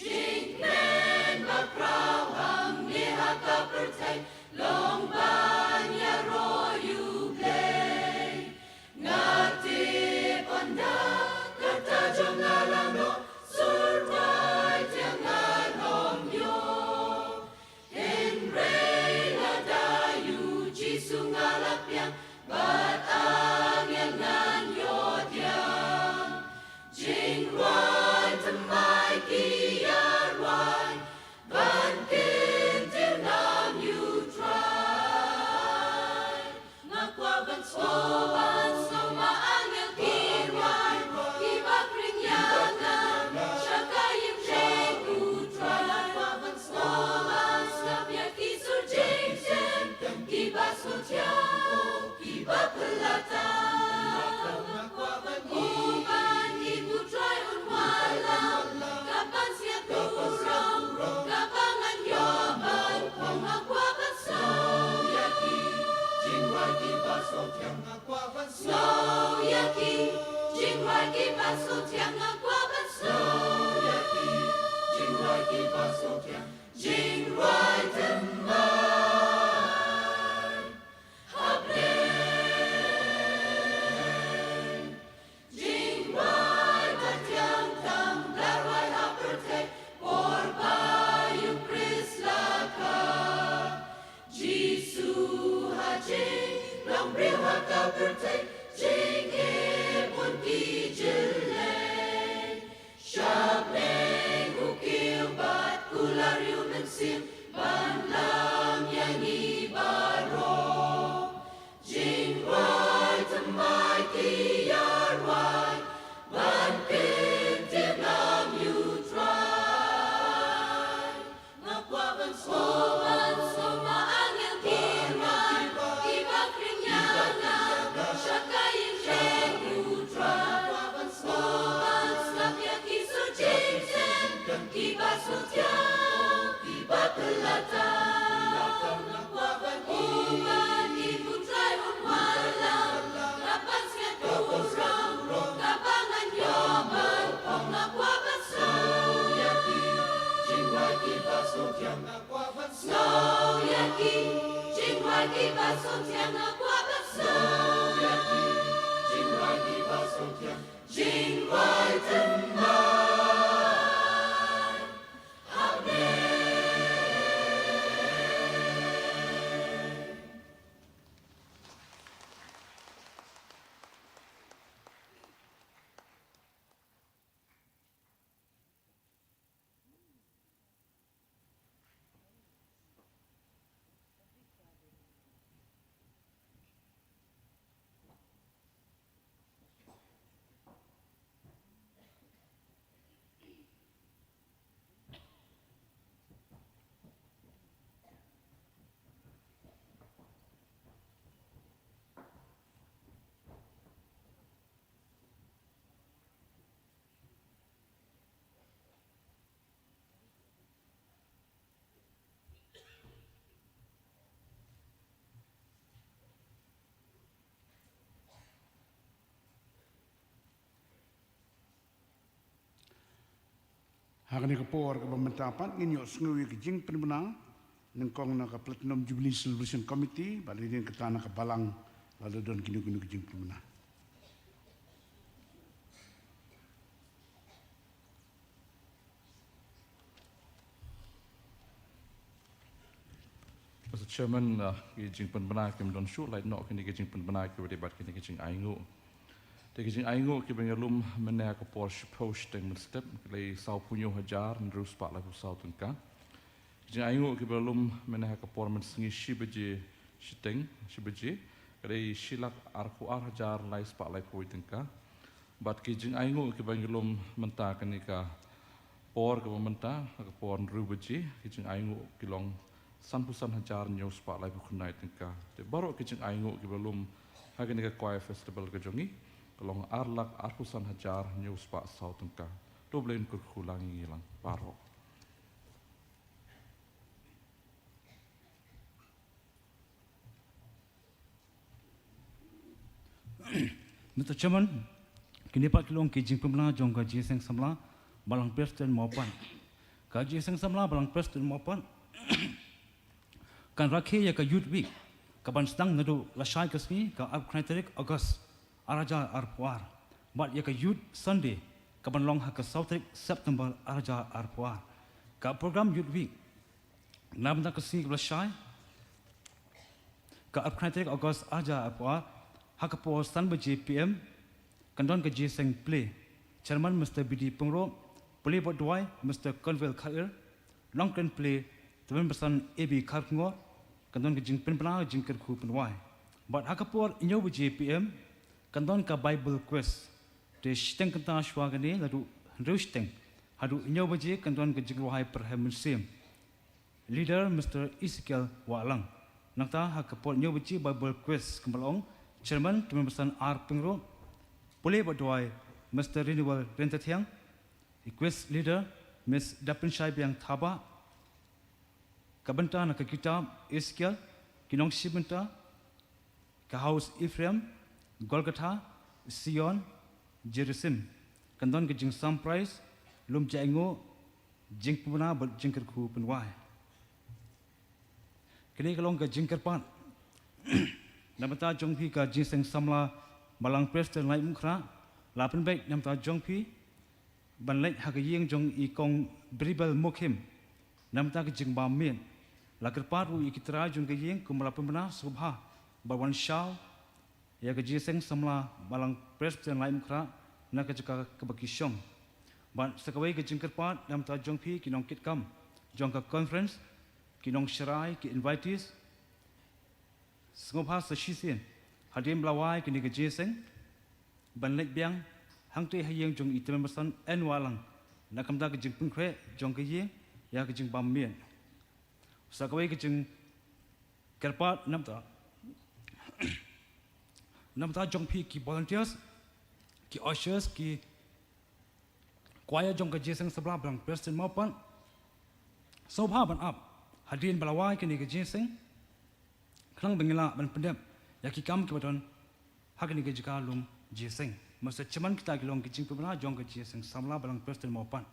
Jingkmen bakhraw hangne ha ka pyrthei long ban ïaroh ïa U Blei. Nga tip ynda ka rta jong nga la noh, sur bai thiang nga long ïoh. Hynrei lada ïa U Jisu nga la pdiang, bad angel ngan ïoh thiang. Jingrwai thymmai ki ïa rwai, ban kyntiew nam ïa U Trai. Nga kwah ban sngew, ban sngew ma angel ki rwai, kiba khring ïa nga sha ka ïing jong U Trai. Nga kwah ban sngew, ban sngap ïa ki sur jingtip, kiba sngewthiang, kiba phylla tam. Nga kwah ban ïoh ban ïa U Trai un wallam, ka ban sngewthuh rong, kaba ngan ïoh ban phong. Nga kwah ban sngew ïa ki jingrwai kiba sngewthiang. Nga kwah ban sngew ïa ki jingrwai kiba sngewthiang. Nga kwah ban sngew ïa ki jingrwai kiba sngewthiang. Jingrwai thymmai ha Blei. Jingrwai ba thiang tam, la rwai ha pyrthei, por ba U Khrist la kha. Jisu ha jinglong briew ha ka pyrthei, jingeh bun ki jyllei. Sha Blei u kiew bad kular U Mynsiem ban lam ïa ngi baroh. Jingrwai thymmai ki ïa rwai, ban kyntiew nam ïa U Trai. Nga kwah ban sngew, ban sngew ma angel ki rwai, kiba khring ïa nga sha ka ïing jong U Trai. Nga kwah ban sngew, ban sngap ïa ki sur jingtip, kiba sngewthiang, kiba phylla tam. Nga kwah ban ïoh ban ïa U Trai un wallam, ka ban sngewthuh rong, kaba ngan ïoh ban phong. Nga kwah ban sngew ïa ki jingrwai kiba sngewthiang. Nga kwah ban sngew ïa ki jingrwai kiba sngewthiang. Nga kwah ban sngew ïa ki jingrwai kiba sngewthiang. Jingrwai thymmai ha Blei. Ha kane ka por kaba mynta pat ngin ïohsngew ïa ka jingpynbna nyngkong na ka Platinum Jubilee Celebration Committee, bad hadien kata na ka balang lada don kino kino ka jingpynbna. Mister Chairman, uh, ki jingpynbna kim don shuh, lait noh kine ki jingpynbna kiba dei bad kine ki jingainguh. Te ki jingainguh kiba ngi lum mynne ha ka por shiphew shiteng mynstep, ki dei sawphew hynñiew hajar hynriew spah laiphew saw tyngka. Ki jingainguh kiba lum mynne ha ka por mynsngi shi baje shiteng, shi baje, ki dei shi lak arphew ar hajar lai spah laiphew wei tyngka. Bad ki jingainguh kiba ngi lum mynta kane ka por kaba mynta, ha ka por hynriew baje, ki jingainguh ki long sanphew san hajar hynñiew spah laiphew khyndai tyngka. Te baroh ki jingainguh kiba lum ha kane ka Choir Festival ka jong ngi, ka long ar lak arphew san hajar hynñiew spah saw tyngka. To U Blei un kyrkhu lang ïa ngi lang baroh. Mister Chairman, kine pat ki long ki jingpynbna jong ka Jingïaseng Samla Balang Presbyterian Mawpat. Ka Jingïaseng Samla Balang Presbyterian Mawpat kan rakhe ïa ka Youth Week kaban sdang naduh lashai ka sngi, ka arphew khyndai tarik August arhajar arphew ar, bad ïa ka Youth Sunday kaban long ha ka saw tarik September arhajar arphew ar. Ka program Youth Week na bynta ka sngi kaba lashai, ka arphew khyndai tarik August arhajar arphew ar, ha ka por san baje P M, kan don ka Jingïaseng Plie. Chairman Mister B D Pyngrope, pule bad duwai Mister Conwell Khair, long kren plie Tymmen Basan A B Kharkongor, kan don ka jingpynbna jingkyrkhu pynwai. Bad ha ka por hynñiew baje P M, kan don ka Bible Quiz. Te shiteng kynta shuwa kane naduh hynriew shiteng haduh hynñiew baje kan don ka jingrwai pyrhem mynsiem. Leader Mister Ezekiel Wahlang. Nangta ha ka por hynñiew baje Bible Quiz, kumba la ong, Chairman Tymmen Basan R Pyngrope, pule bad duwai Mister Renewal Ryntathiang, Quiz Leader Miss Dapynshaibiang Thabah. Ka bynta na ka kitab Ezekiel, ki nongshim bynta, ka House Ephraim, Golgotha, Sion, Jerusalem. Kan don ka jingsam prize, lum jaiñguh, jingpynbna bad jingkyrkhu pynwai. Kane ka long ka jingkyrpad na bynta jong phi ka Jingïaseng Samla Balang Presbyterian Laitumkhrah. La pynbeit na bynta jong phi ban leit ha ka ïing jong i Kong Bribel Mukhim na bynta ka jingbam miet. La kyrpad ruh ïa ki trai jong ka ïing kumba la pynbna sngewbha ban wan shaw ïa ka Jingïaseng Samla Balang Presbyterian Laitumkhrah na ka jaka kaba ki shong. Bad sa kawei ka jingkyrpad na bynta jong phi ki nongkitkam jong ka conference, ki nongsharai, ki invitees, sngewbha sa shisien hadien ba la wai kane ka jingïaseng ban leit biang hangtei ha ïing jong i Tymmen Basan N Wahlang na ka bynta ka jingpynkhreh jong ka ïing ïa ka jingbam miet. Sa kawei ka jingkyrpad na bynta na bynta jong phi ki volunteers, ki ushers, ki choir jong ka Jingïaseng Samla Balang Presbyterian Mawpat. Sngewbha ban ap hadien ba la wai kane ka jingïaseng, khnang ba ngin lah ban pyndep ïa ki kam kiba don ha kane ka jaka lum jingïaseng. Mister Chairman, kita ki long ki jingpynbna jong ka Jingïaseng Samla Balang Presbyterian Mawpat.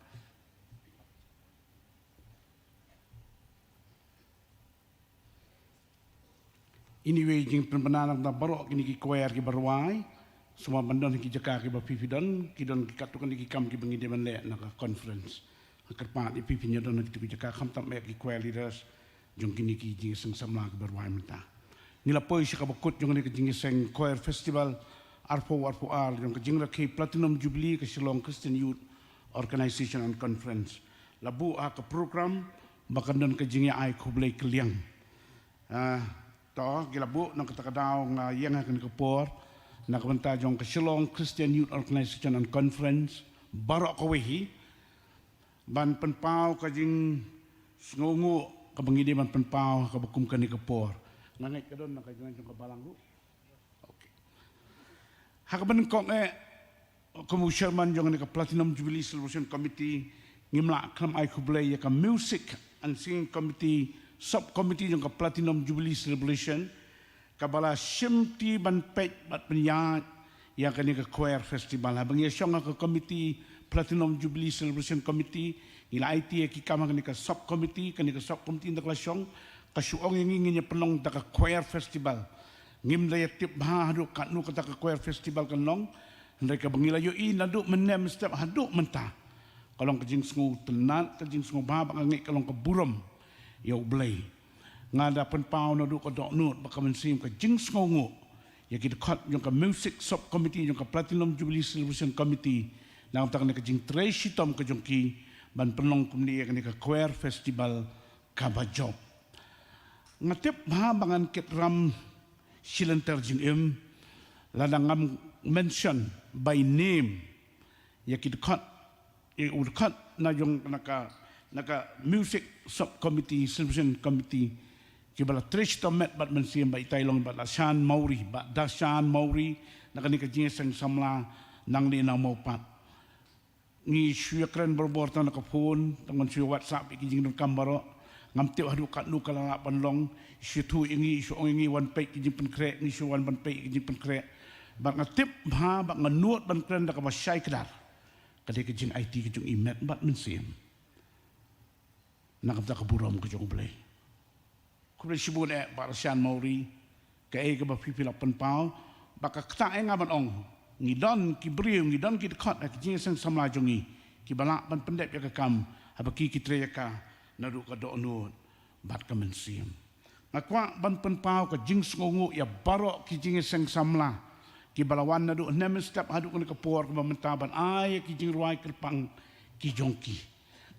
Anyway, jingpynbna na ka bynta baroh kine ki choir kiba rwai. Sngewbha ban don ha ki jaka kiba phi phi don, ki don ki katto katne ki kam kiba ngi dei ban leh na ka conference. Nga kyrpad ïa phi phin ïa don ha kito ki jaka, khamtam eh ki choir leaders jong kine ki Jingïaseng Samla kiba rwai mynta. Ngi la poi sha kaba kut jong kane ka Jingïaseng Choir Festival arphew arphew ar jong ka jingrakhe Platinum Jubilee ka Shillong Christian Youth Organization and Conference. La buh ha ka program ba kan don ka jingïa ai khublei kylliang. Ah, to, ki la buh, na kata ka daw nga ïeng ha kane ka por na ka bynta jong ka Shillong Christian Youth Organization and Conference baroh kawei hi ban pynpaw ka jingsngewnguh kaba ngi dei ban pynpaw ha kaba kum kane ka por. Nga ngeit ka don na ka jingïeng jong ka balang ruh. Okay. Ha kaba nyngkong eh, kum u chairman jong kane ka Platinum Jubilee Celebration Committee, ngim lah khlem ai khublei ïa ka Music and Singing Committee, Sub Committee jong ka Platinum Jubilee Celebration, kaba la shimti ban peit bad pynïaid ïa kane ka Choir Festival. Haba ngi ïashong ha ka Committee, Platinum Jubilee Celebration Committee, ngi la aiti ïa ki kam ha kane ka Sub Committee, kane ka Sub Committee ynda ka la shong, ka shu ong ïa ngi ngin ïa pynlong da ka Choir Festival. Ngim da ïa tip bha haduh katno kata ka Choir Festival kan long. Hynrei kaba ngi la ïohi naduh mynne mynstep haduh mynta, ka long ka jingsngewtynnat, ka jingsngewbha, bad nga ngeit ka long ka burom ïa U Blei. Nga da pynpaw naduh ka dohnud bad ka mynsiem ka jingsngewnguh ïa ki dkhot jong ka Music Sub Committee jong ka Platinum Jubilee Celebration Committee na ka bynta kane ka jingtrei shitom ka jong ki ban pynlong kumne ïa kane ka Choir Festival kaba jop. Nga tip bha ba ngan kit ram shilynter jingim lada ngam mention by name ïa ki dkhot, ïa u dkhot na jong na ka, na ka Music Sub Committee, Celebration Committee, kiba la trei shitom met bad mynsiem, ba itai long Bah Dashan Mawrie, Bah Dashan Mawrie, na kane ka Jingïaseng Samla nangne na Mawpat. Ngi shu ïakren barabor tang na ka phone, tang ngan shu WhatsApp ïa ki jingdonkam baroh. Ngam tip haduh katno ka la lah ban long. Shu ïathuh ïa ngi, shu ong ïa ngi wan peit ki jingpynkhreh, ngi shu wan ban peit ki jingpynkhreh. Bad nga tip bha, bad nga nud ban kren da kaba shai kdar. Ka dei ka jingaiti ka jong i met bad mynsiem. Na ka bynta ka burom ka jong U Blei. Khublei shibun eh Bah Rashan Mawrie, kaei kaba phi phi la pynpaw, bad kata eh nga ban ong, ngi don ki briew, ngi don ki dkhot ha ki jingïaseng samla jong ngi, kiba lah ban pyndep ïa ka kam, haba ki ki trei ïa ka, naduh ka dohnud bad ka mynsiem. Nga kwah ban pynpaw ka jingsngewnguh ïa baroh ki jingïaseng samla kiba la wan naduh hynne mynstep haduh kane ka por kaba mynta ban ai ïa ki jingrwai kyrpang ki jong ki.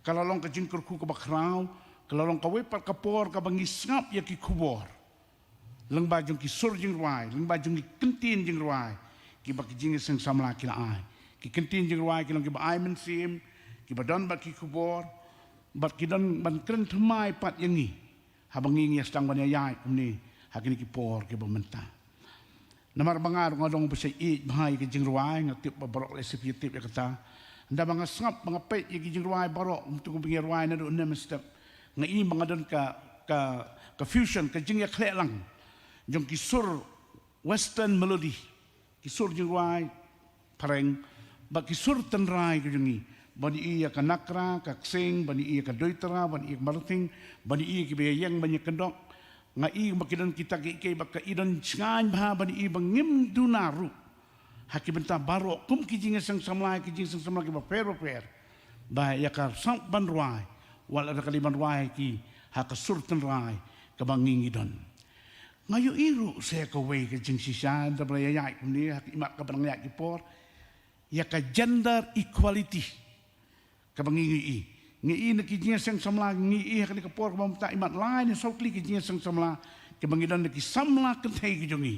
Ka la long ka jingkyrkhu kaba khraw, ka la long kawei pat ka por kaba ngi sngap ïa ki khubor lyngba jong ki sur jingrwai, lyngba jong ki kyntien jingrwai kiba ki jingïaseng samla ki la ai. Ki kyntien jingrwai ki long kiba ai mynsiem, kiba don bad ki khubor, bad ki don ban kren thymmai pat ïa ngi. Haba ngi ngi sdang ban ïaid kumne ha kine ki por kiba mynta. Namar ba nga ruh nga long ba shait ïeit bha ïa ki jingrwai, nga tip ba baroh lehse phi tip ïa kata. Hynda ba nga sngap ba nga peit ïa ki jingrwai baroh, kumtu kumba ngi rwai naduh hynne mynstep, nga i ba nga don ka, ka, ka fusion, ka jingïakhleh lang jong ki sur western melody, ki sur jingrwai phareng, bad ki sur tynrai ki jong ngi. Ban ïohi ïa ka Nakra, ka Ksing, ban ïohi ïa ka Doitara, ban ïohi ïa ka Marthing, ban ïohi ïa kiba ïeng ban ïakynduh. Nga i ba ki don kita kiei kiei ba ka i don shngaiñ bha ban ïohi ba ngim duna ruh ha ki bynta baroh kum ki jingïaseng samla, ki jingïaseng samla kiba pher ba pher. Ba ïa ka sap ban rwai, wat la ka dei ban rwai ki ha ka sur tynrai kaba ngi ngi don. Nga ïohi ruh sa kawei ka jingshisha, hynda ba la ïaid kumne ha ki mat kaba nang ïaid ki por, ïa ka gender equality kaba ngi ngi i. Ngi i na ki jingïaseng samla, ngi i ha kane ka por kaba mynta i mat lai ne saw tylli ki jingïaseng samla kiba ngi don na ki samla kynthei ki jong ngi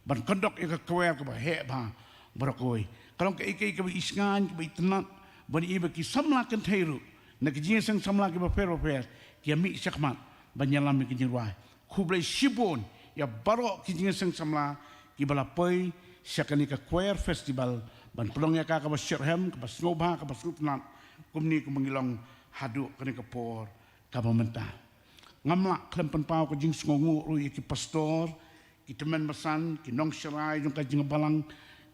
ban kynduh ïa ka kwer kaba heh bha baroh kawei. Ka long kaei kaei kaba i shngaiñ, kaba i tynnad ban i ba ki samla kynthei ruh na ki jingïaseng samla kiba pher ba pher ki ïa mih shakhmat ban ïalam ïa ki jingrwai. Khublei shibun ïa baroh ki jingïaseng samla kiba la poi sha kane ka choir festival ban pynlong ïa ka kaba shitrhem, kaba sngewbha, kaba sngewtynnad kumne kumba ngi long haduh kane ka por kaba mynta. Ngam lah khlem pynpaw ka jingsngewnguh ruh ïa ki pastor, ki tymmen basan, ki nongsharai jong ka jingbalang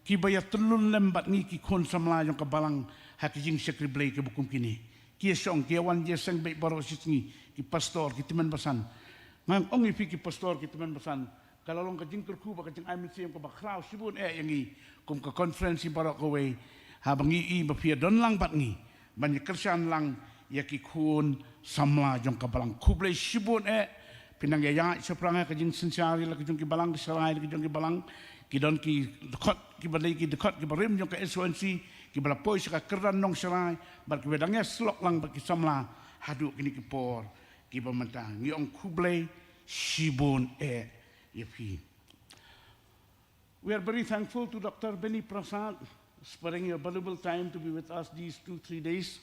kiba ïatyllun lem bad ngi ki khun samla jong ka balang ha ki jingshakri Blei kiba kum kine. Ki ïashong, ki ïawan ïaseng beit baroh shi sngi, ki pastor, ki tymmen basan. Nga ong ïa phi ki pastor, ki tymmen basan, ka la long ka jingkyrkhu bad ka jingai mynsiem kaba khraw shibun eh ïa ngi kum ka conference baroh kawei, haba ngi i ba phi ïadon lang bad ngi ban ïakyrshan lang ïa ki khun samla jong ka balang. Khublei shibun eh. Phi nang ïaid shaphrang ha ka jingsynshar ïa la ka jong ki balang, ka sharai la ka jong ki balang. Ki don ki dkhot kiba dei ki dkhot kiba rim jong ka S O N C kiba la poi sha ka kyrdan nongsharai bad kiba dang ïasyllok lang bad ki samla haduh kine ki por kiba mynta. Ngi ong khublei shibun eh ïa phi. We are very thankful to Doctor Benny Prasad sparing your valuable time to be with us these two, three days.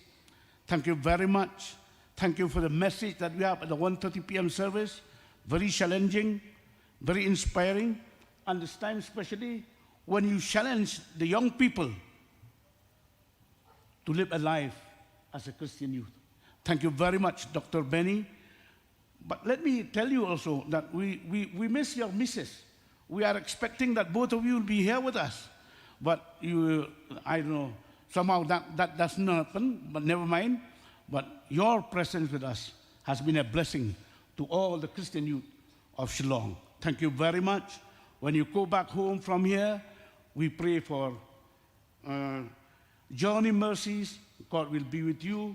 Thank you very much. Thank you for the message that we have at the one thirty P M service. Very challenging, very inspiring, and this time especially when you challenge the young people to live a life as a Christian youth. Thank you very much, Doctor Benny. But let me tell you also that we, we, we miss your missus. We are expecting that both of you will be here with us. But you, I don't know, somehow that, that doesn't happen, but never mind. But your presence with us has been a blessing to all the Christian youth of Shillong. Thank you very much. When you go back home from here, we pray for uh, journey mercies. God will be with you.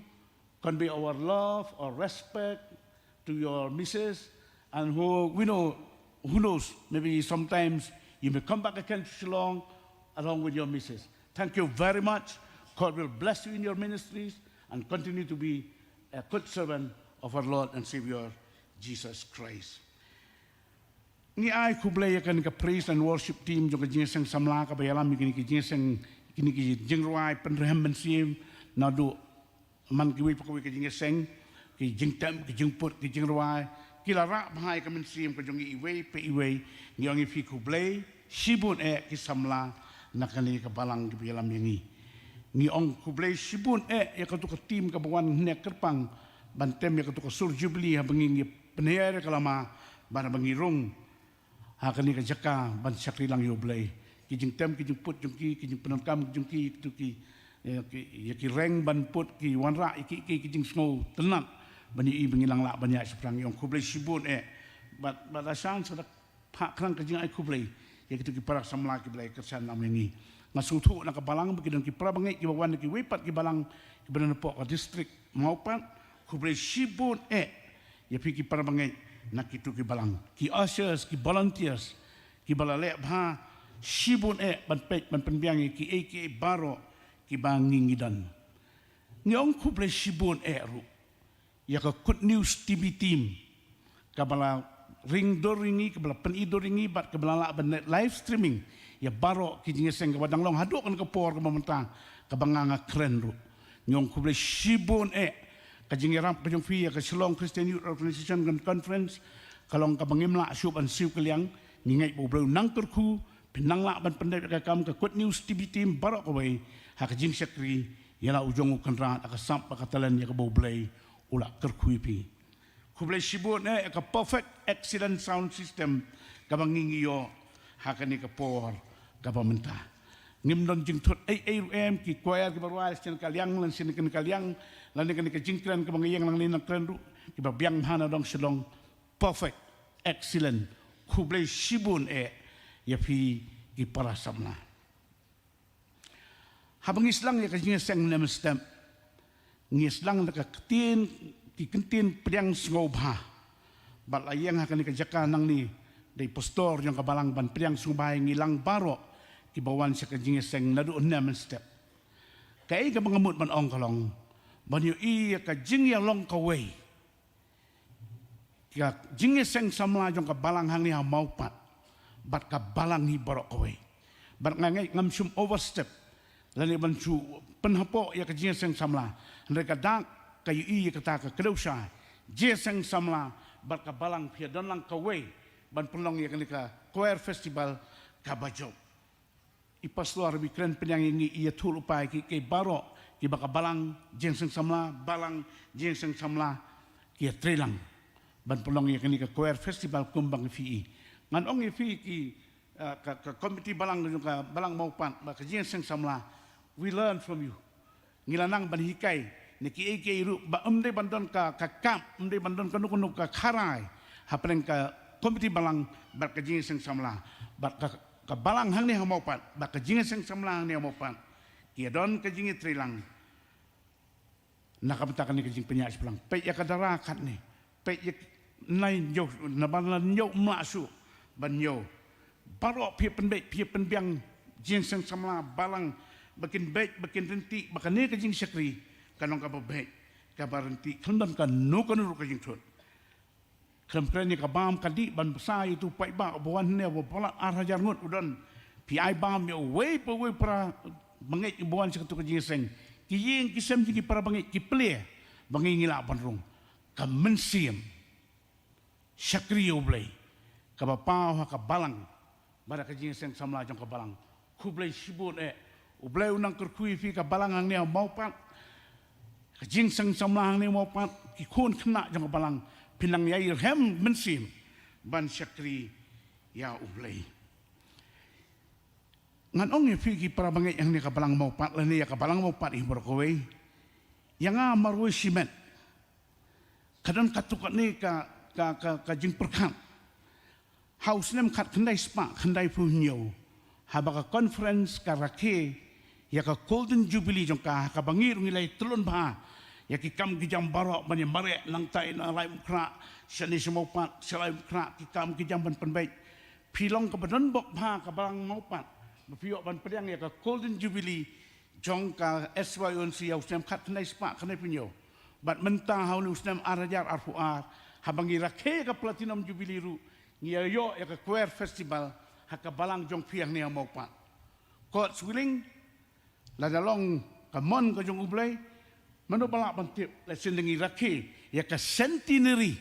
Convey our love, our respect to your missus. And who, we know, who knows, maybe sometimes you may come back again to Shillong along with your missus. Thank you very much. God will bless you in your ministries and continue to be a good servant of our Lord and Savior, Jesus Christ. Ngi ai khublei ïa kane ka praise and worship team jong ka jingïaseng samla kaba ïalam ïa kine ki jingïaseng, kine ki jingrwai pynrhem mynsiem naduh man kiwei pa kawei ka jingïaseng, ki jingtem, ki jingput, ki jingrwai, ki la rah bha ïa ka mynsiem ka jong ngi iwei pa iwei. Ngi ong ïa phi khublei shibun eh ki samla na kane ka balang kiba ïalam ïa ngi. Ngi ong khublei shibun eh ïa kato ka team kaba wan hynne kyrpang ban tem ïa kato ka sur jubilee haba ngi ngi pynhiar ïa ka lama bad haba ngi rung ha kane ka jaka ban shakri lang ïa U Blei. ki jingtem ki jingput jong ki, ki jingpyndonkam jong ki, ïa ki, ïa ki, ïa ki reng ban put, ki wanrah ïa ki, ki, ki jingsngewtynnat ban ïohi ba ngin nang lah ban ïaid shaphrang. Ïa ong khublei shibun eh. Bad, bad la shan sa da phah khnang ka jingai khublei ïa kito ki para samla kiba la kyrshan lang ïa ngi. Nga sngewthuh na ka balang ba ki don ki para bangeit kiba wan na kiwei pat ki balang kiba don hapoh ka district Mawpat. Khublei shibun eh ïa phi ki para bangeit na kito ki balang, ki ushers, ki volunteers kiba la leh bha. Shibun eh ban peit ban pynbiang ïa kiei kiei baroh kiba ngi ngi don. Ngi ong khublei shibun eh ruh ïa ka Good News T V team kaba la ring dur ïa ngi, kaba la pyni dur ïa ngi bad kaba la lah ban live streaming ïa baroh ki jingïaseng kaba dang long haduh kane ka por kaba mynta kaba nga nga kren ruh. Ngi ong khublei shibun eh. Ka jingïarap ka jong phi ïa ka Shillong Christian Youth Organization Conference ka long kaba ngim lah shuh ban siew kylliang. Ngi ngeit ba U Blei u nang kyrkhu, phin nang lah ban pyndep ïa ka kam ka Good News T V team baroh kawei ha ka jingshakri ïa la u jong u kynrad ha ka sap bad ka talent ïa kaba U Blei u la kyrkhu ïa phi. Khublei shibun eh ïa ka perfect excellent sound system kaba ngi ngi ïoh ha kane ka por kaba mynta. Ngim don jingthut ei ei ruh em, ki choir kiba rwai sha kane ka liang lane sha kane ka liang lane kane ka jingkren kaba ngi ïeng nangne nang kren ruh, kiba biang bha na dong sha dong. Perfect, excellent. Khublei shibun eh ïa phi ki para samla. Haba ngi sdang ïa ka jingïaseng mynstep, ngi sdang da ka ktien, ki ktien pdiang sngewbha. Bad la ïeng ha kane ka jaka nangne da i pastor jong ka balang ban pdiang sngewbha ïa ngi lang baroh kiba wan sha ka jingïaseng naduh mynstep. Kaei kaba nga mut ban ong ka long ban ïohi ïa ka jingïalong kawei ka jingïaseng samla jong ka balang hangne ha Mawpat bad ka balang hi baroh kawei. Bad nga ngeit ngam shym overstep lane ban shu pynhapoh ïa ka jingïaseng samla. Hynrei ka dak ka ïohi ïa kata ka kdew sha jingïaseng samla bad ka balang phi ïa don lang kawei ban pynlong ïa kane ka choir festival kaba jop. I pastor ba i kren pdiang ïa ngi i ïathuh lypa ïa kiei kiei baroh kiba ka balang jingïaseng samla, balang jingïaseng samla ki ïatrei lang ban pynlong ïa kane ka choir festival kumba ngi phi i. Ngan ong ïa phi ki, ah, ka, ka komiti balang jong ka balang Mawpat bad ka jingïaseng samla, we learn from you. Ngi la nang ban hikai na kiei kiei ruh ba ym dei ban don ka, ka kap, ym dei ban don kano kano ka kharai hapdeng ka komiti balang bad ka jingïaseng samla bad ka, ka balang hangne ha Mawpat bad ka jingïaseng samla hangne ha Mawpat. Ki ïa don ka jingïatrei lang na ka bynta kane ka jingpynïaid shaphrang. Peit ïa ka dara katne, peit ïa nai ñiew, naba la ñiew ym lah shuh ban ñiew. Baroh phi ïa pynbeit, phi ïa pynbiang jingïaseng samla, balang, ba kin beit, ba kin ryntih ba kane ka jingshakri kan long kaba beit, kaba ryntih, kan don kano kano ruh ka jingthut. Khlem kren ïa ka bam ka dih ban bsa ïa utu u paidbah uba wan hangne uba palat ar hajar ngut u don. Phi ai bam ïa uwei pa uwei para bangeit uba wan sha katu ka jingïaseng. Ki ïing ki sem jong ki para bangeit ki plie ba ngi ngi lah ban rung. Ka mynsiem shakri ïa U Blei kaba paw ha ka balang bad ha ka jingïaseng samla jong ka balang. Khublei shibun eh. U Blei u nang kyrkhu ïa phi ka balang hangne ha Mawpat, ka jingïaseng samla hangne ha Mawpat, ki khun khynnah jong ka balang. Phin nang ïai rhem mynsiem ban shakri ïa U Blei. Ngan ong ïa phi ki para bangeit hangne ka balang Mawpat lane ïa ka balang Mawpat hi baroh kawei, ïa nga marwei shimet ka don katto katne ka, ka, ka, ka jingpyrkhat. Ha u snem khatkhyndai spah khyndaiphew hynñiew, haba ka conference ka rakhe ïa ka Golden Jubilee jong ka, ha kaba ngi ruh ngi la ïatyllun bha ïa ki kam ki jam baroh ban ïa mareh nangta na Laitumkhrah shane sha Mawpat, sha Laitumkhrah, ki kam ki jam ban pynbeit. Phi long kaba don bok bha ka balang Mawpat ba phi ïoh ban pdiang ïa ka Golden Jubilee jong ka S Y O N C ha u snem khatkhyndai spah khyndaiphew hynñiew. Bad mynta ha une u snem ar hajar arphew ar, haba ngi rakhe ïa ka Platinum Jubilee ruh, ngi ïa ïoh ïa ka Choir Festival ha ka balang jong phi hangne ha Mawpat. God's willing, lada long ka mon ka jong U Blei, mano ba lah ban tip, lada shisien ngi rakhe ïa ka centenary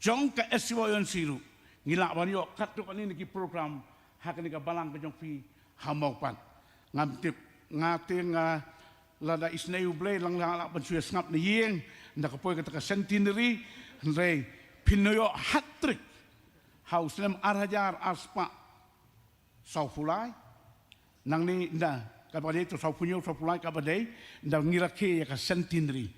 jong ka S Y O N C ruh, ngi lah ban ïoh katto katne ki program ha kane ka balang ka jong phi ha Mawpat. Ngam tip, nga te nga, lada isynei U Blei, lang lah ban shu ïa sngap na ïing da ka poi kata ka centenary, hynrei phin ïoh hat-trick ha u snem ar hajar ar spah sawphew lai, Nangne ynda kaba dei tu, sawphew hynñiew, sawphew lai kaba dei, ynda ngi rakhe ïa ka centenary.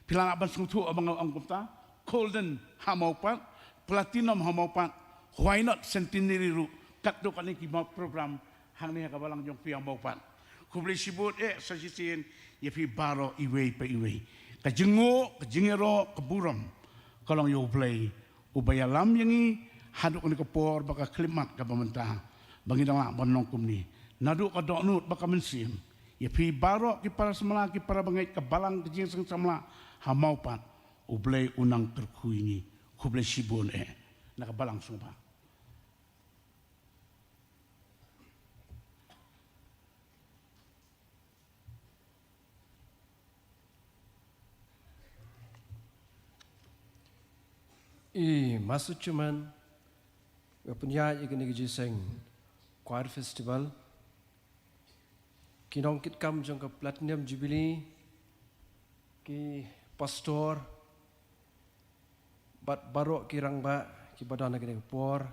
Phi lah ban sngewthuh ba nga ong kumta, golden ha Mawpat, platinum ha Mawpat, why not centenary ruh? Katto katne ki program hangne ha ka balang jong phi ha Mawpat. Khublei shibun eh sa shisien ïa phi baroh iwei pa iwei. Ka jingnguh, ka jingïaroh, ka burom ka long ïa U Blei uba ïalam ïa ngi haduh kane ka por bad ka khyllipmat kaba mynta, ba ngi dang lah ban long kumne. Naduh ka dohnud bad ka mynsiem, ïa phi baroh ki para samla, ki para bangeit ka balang ka Jingïaseng Samla ha Mawpat, U Blei un nang kyrkhu ïa ngi. Khublei shibun eh. Na ka balang sngewbha. I Master Chairman, nga pynïaid ïa kane ka Jingïaseng Choir Festival, ki nongkitkam jong ka Platinum Jubilee, ki pastor, bad baroh ki rangbah kiba don ha kane ka por,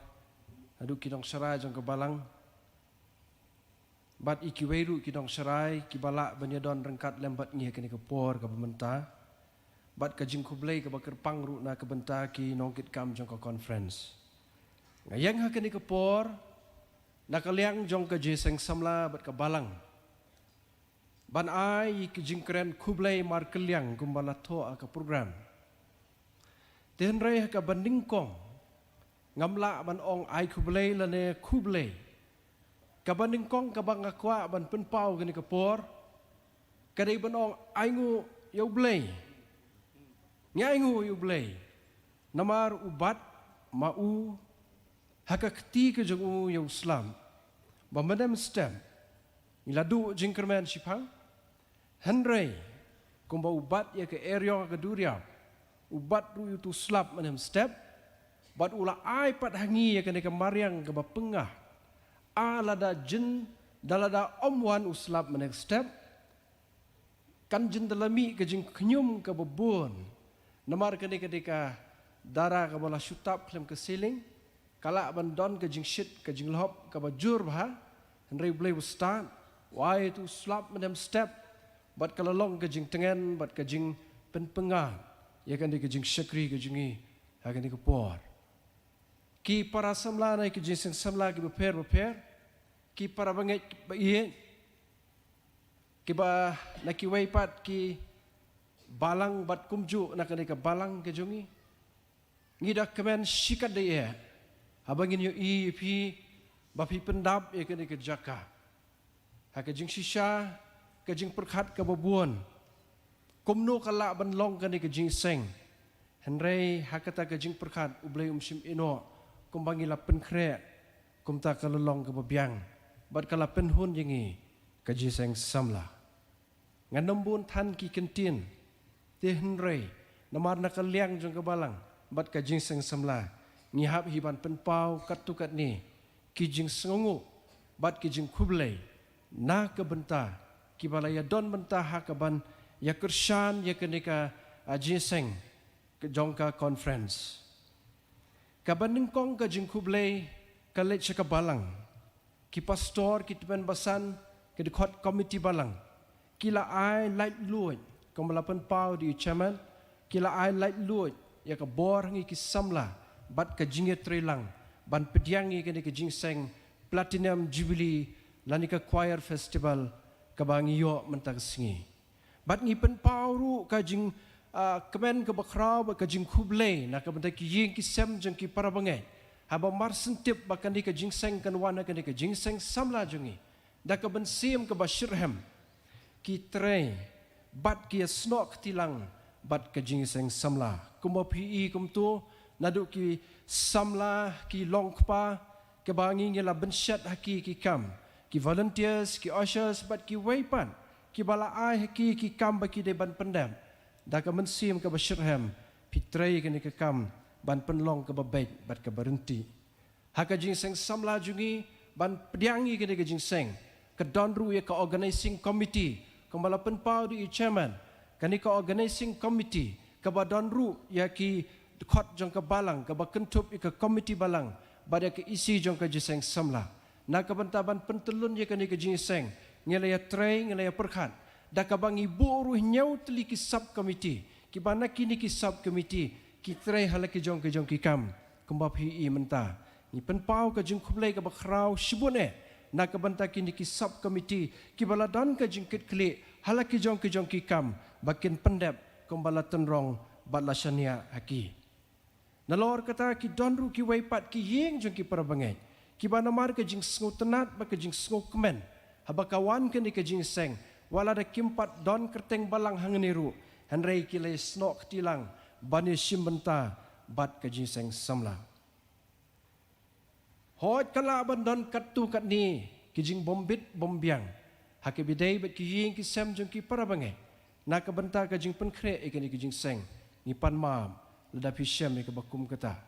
haduh ki nongsharai jong ka balang, bad ïa kiwei ruh ki nongsharai kiba lah ban ïadon ryngkat lem bad ngi ha kane ka por kaba mynta, bad ka jingkhublei kaba kyrpang ruh na ka bynta ki nongkitkam jong ka conference. Nga ïeng ha kane ka por na ka liang jong ka Jingïaseng Samla bad ka balang ban ai ïa ki jingkren khublei markylliang kumba la thoh ha ka program. Te hynrei ha kaba nyngkong ngam lah ban ong ai khublei lane khublei. Kaba nyngkong kaba nga kwah ban pynpaw kane ka por ka dei ban ong, ainguh ïa U Blei. Ngi ainguh ïa U Blei namar u bat ma u ha ka kti ka jong u ïa u slap. Ba mynhynnin step ngi la duh jingkyrmen shiphang. Hynrei kumba u bat ïa ka eriong ha ka duriaw, u bat ruh ïa utu u slap mynhynnin step, bad u la ai pat ha ngi ïa kane ka mariang kaba pynngah. Ah, lada jin, da lada ym wan u slap mynhynnin step, kan jin da la mih ka jingkhñium kaba bun. Namar kane ka dei ka dara kaba la shu tap khlem ka ceiling, ka lah ban don ka jingshit, ka jinglhop kaba jur bha. Hynrei U Blei u stad, u ai utu u slap mynhynnin step, bad ka la long ka jingtngen bad ka jingpynpyngngad ïa kane ka jingshakri ka jong ngi ha kane ka por. Ki para samla na ki Jingïaseng Samla kiba pher bapher, ki para bangeit ba ïeit, kiba na kiwei pat ki balang bad kumjuh na kane ka balang ka jong ngi. Ngi da kmen shikatdei eh haba ngin ïohi ïa phi ba phi pyndap ïa kane ka jaka ha ka jingshisha, ka jingpyrkhat kaba bun. Kumno ka lah ban long kane ka jingïaseng? Hynrei ha kata ka jingpyrkhat U Blei um shym ïehnoh, kumba ngi la pynkhreh, kumta ka la long kaba biang bad ka la pynhun ïa ngi ka Jingïaseng Samla. Ngan ym bun than ki kyntien, te hynrei namar na ka liang jong ka balang bad ka Jingïaseng Samla, ngi hap hi ban pynpaw katto katne ki jingsngewnguh bad ki jingkhublei na ka bynta kiba la ïadon bynta ha kaban ïakyrshan ïa kane ka, ah, jingïaseng ka jong ka conference. Kaba nyngkong ka jingkhublei ka leit sha ka balang, ki pastor, ki tymmen basan, ki dkhot komiti balang, ki la ai laitluid, kumba la pynpaw da i chairman, ki la ai laitluid ïa ka bor ha ngi ki samla bad ka jingïatreilang ban pdiang ïa kane ka jingïaseng Platinum Jubilee lane ka Choir Festival kaba ngi ïoh mynta ka sngi. Bad ngi pynpaw ruh ka jing, ah, kmen kaba khraw bad ka jingkhublei na ka bynta ki ïing ki sem jong ki para bangeit haba mar shen tip ba kane ka jingïaseng kan wan na kane ka Jingïaseng Samla jong ngi. Da ka mynsiem kaba shitrhem ki trei bad ki ïasnoh kti lang bad ka Jingïaseng Samla. Kumba phi i kumto, naduh ki samla, ki longkpa, kaba ngi, ngi la bynshet ha ki ki kam, ki volunteers, ki ushers bad kiwei pat kiba la ai ha ki ki kam ba ki dei ban pyndep. Da ka mynsiem kaba shitrhem phi trei kane ka kam ban pynlong kaba beit bad kaba ryntih. Ha ka Jingïaseng Samla jong ngi ban pdiang ïa kane ka jingïaseng, ka don ruh ïa ka organizing committee, kumba la pynpaw da i chairman. Kane ka organizing committee kaba don ruh ïa ki dkhot jong ka balang, kaba kynthup ïa ka komiti balang bad ïa ka E C jong ka Jingïaseng Samla. Na ka bynta ban pyntyllun ïa kane ka jingïaseng, ngi la ïatrei, ngi la ïapyrkhat da kaba ngi buh ruh hynñiew tylli ki sub committee, kiba na kine ki sub committee ki trei ha la ki jong ki jong ki kam. Kumba phi i mynta, ngi pynpaw ka jingkhublei kaba khraw shibun eh na ka bynta kine ki sub committee kiba la don ka jingkitkhlieh ha la ki jong ki jong ki kam ba kin pyndep kumba la tynrong bad la shaniah ha ki. Nalor kata, ki don ruh kiwei pat ki ïing jong ki para bangeit kiba namar ka jingsngewtynnad bad ka jingsngewkmen haba ka wan kane ka jingïaseng, wat la da kim pat don kyrteng balang hangne ruh, hynrei ki la ïasnoh kti lang ban ïashim bynta bad ka jingïaseng samla. Hooid, ka lah ban don katto katne ki jingbym bit bym biang ha kaba ïadei bad ki ïing ki sem jong ki para bangeit na ka bynta ka jingpynkhreh ïa kane ka jingïaseng. Ngi pan map lada phi shem ïa kaba kum kata.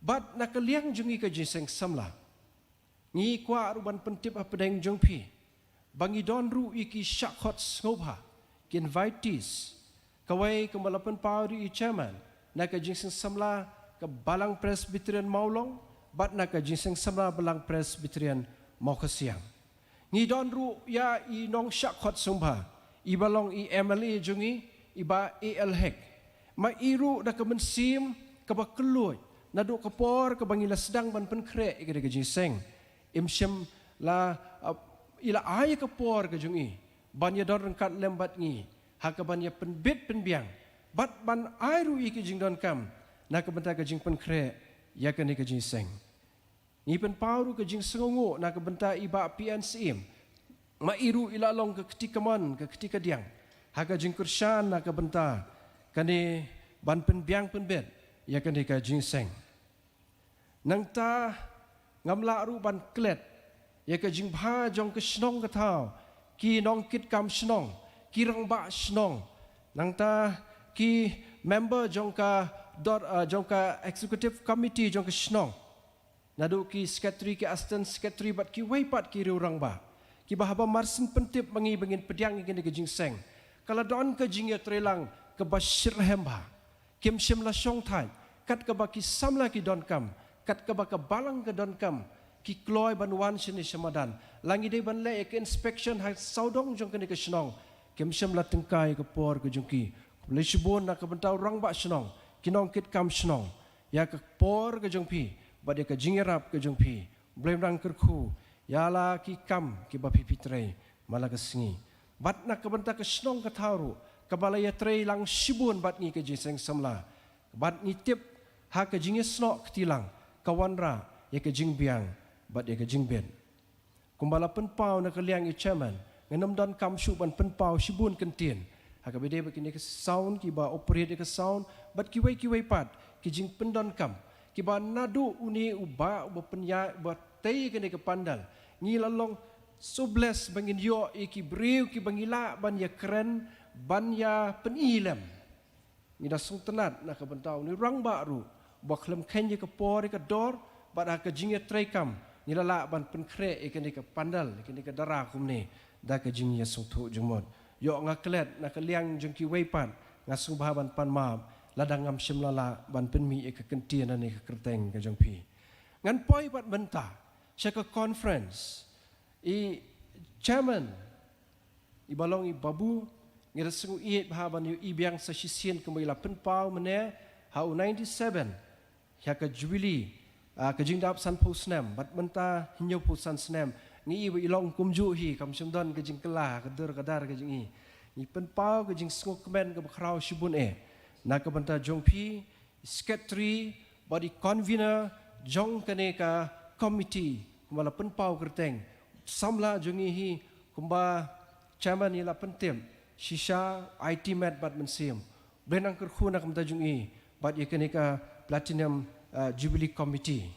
Bad na ka liang jong ngi ka jingïaseng samla, ngi kwah ruh ban pyntip hapdeng jong phi ba ngi don ruh ïa ki shah khot sngewbha, ki invitees. Kawei, kumba la pynpaw ruh i chairman, na ka jingïaseng samla ka Balang Presbyterian Mawlong bad na ka jingïaseng samla Balang Presbyterian Mawkhasiang. Ngi don ruh ïa i nongshah khot sngewbha, iba long i M L A jong ngi, i Bah A L Hek. Ma i ruh da ka mynsiem kaba kylluid naduh ka por kaba ngi la sdang ban pynkhreh ïa ka jingïaseng. Im shym la, uh, i la ai ka por ka jong i ban ïadon ryngkat lem bad ngi ha kaban ïa pynbit pynbiang bad ban ai ruh ïa ki jingdonkam na ka bynta ka jingpynkhreh ïa kane ka jingïaseng. Ngi pynpaw ruh ka jingsngewnguh na ka bynta i Bah P N Syiem. Ma i ruh i la long ka kti kamon ka kti kadiang ha ka jingkyrshan na ka bynta kane ban pynbiang pynbit ïa kane ka jingïaseng. Nangta ngam lah ruh ban klet ïa ka jingbha jong ka shnong ka thaw, ki nongkitkam shnong, ki rangbah shnong, nangta ki member jong ka dor, ah, jong ka executive committee jong ka shnong, naduh ki secretary, ki assistant secretary bad kiwei pat ki riew rangbah, kiba haba mar syn pyntip ma ngi ba ngin pdiang ïa kane ka jingïaseng, ka la don ka jingïatreilang kaba shitrhem bha. Kim shym la shong thait, kat kaba ki samla ki donkam, kat kaba ka balang ka donkam, ki kloi ban wan shane sha madan. La ngi dei ban leh ïa ka inspection ha sawdong jong kane ka shnong, kim shym la tyngkai ïa ka por ka jong ki. Khublei shibun na ka bynta u rangbah shnong, ki nongkitkam shnong, ïa ka por ka jong phi bad ïa ka jingïarap ka jong phi. Blei Nongkyrkhu ïa la ki kam kiba phi phi trei man la ka sngi. Bad na ka bynta ka shnong ka thaw ruh, kaba la ïatreilang shibun bad ngi ka jingïaseng samla, bad ngi tip ha ka jingïasnoh kti lang ka wanrah ïa ka jingbiang bad ïa ka jingbit. Kumba la pynpaw na ka liang i chairman, ngam donkam shuh ban pynpaw shibun kyntien ha kaba ïadei bad kine ki sound, kiba operate ïa ka sound bad kiwei kiwei pat ki jingpyndonkam, kiba naduh une u bah uba pynïaid, uba tei ïa kane ka pandal, ngi la long so blessed ba ngin ïoh ïa ki briew kiba ngi lah ban ïakren, ban ïa pyni lem. Ngi da sngewtynnad na ka bynta une u rangbah ruh uba khlem kheiñ ïa ka por ïa ka dor bad ha ka jingïatreikam ngi la lah ban pynkhreh ïa kane ka pandal, ïa kane ka dara kumne da ka jingïasngewthuh jingmut. Ïoh, nga klet na ka liang jong kiwei pat, nga sngewbha ban pan map lada ngam shym la lah ban pynmih ïa ka kyntien lane ka kyrteng ka jong phi. Ngan poi pat mynta sha ka conference. I chairman, iba long i Babu, ngi da sngewieit bha ban ïohi biang sa shisien kumba i la pynpaw mynne ha u ninety-seven, ha ka Jubilee, ah, ka jingdap sanphew snem bad mynta hynñiewphew san snem. Ngi i ba i long kumjuh hi, kam shym don ka jingkylla ka dur ka dar ka jong i. Ngi pynpaw ka jingsngewkmen kaba khraw shibun eh na ka bynta jong phi, secretary bad i convener jong kane ka committee, kumba la pynpaw kyrteng, samla jong ngi hi, kumba chairman i la pyntip, shisha, I T Met bad mynsiem. Blei Nongkyrkhu na ka bynta jong i bad ïa kane ka Platinum, uh, Jubilee Committee.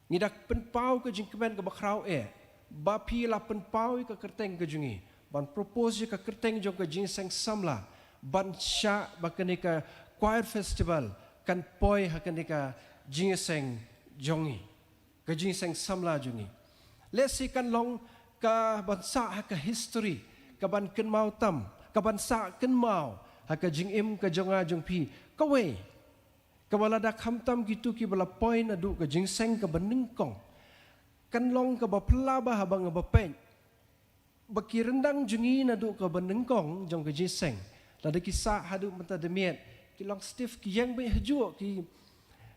Ngi da pynpaw ka jingkmen kaba khraw eh ba phi la pynpaw ïa ka kyrteng ka jong i, ban propose ïa ka kyrteng jong ka jingïaseng samla, ban shah ba kane ka choir festival kan poi ha kane ka jingïaseng jong i, ka jingïaseng samla jong i. Lehse kan long kaban sah ha ka history, kaban kynmaw tam, kaban sah kynmaw ha ka jingim ka jong nga jong phi. Kawei, Kaba lada khamtam kito kiba la poi naduh ka jingseng kaba nyngkong, kan long kaba phylla bha haba nga ba peit ba ki ryndang jong ngi naduh kaba nyngkong jong ka jingseng, lada ki sah haduh mynta da miet, ki long stiff, ki ïeng beit hajuh, ki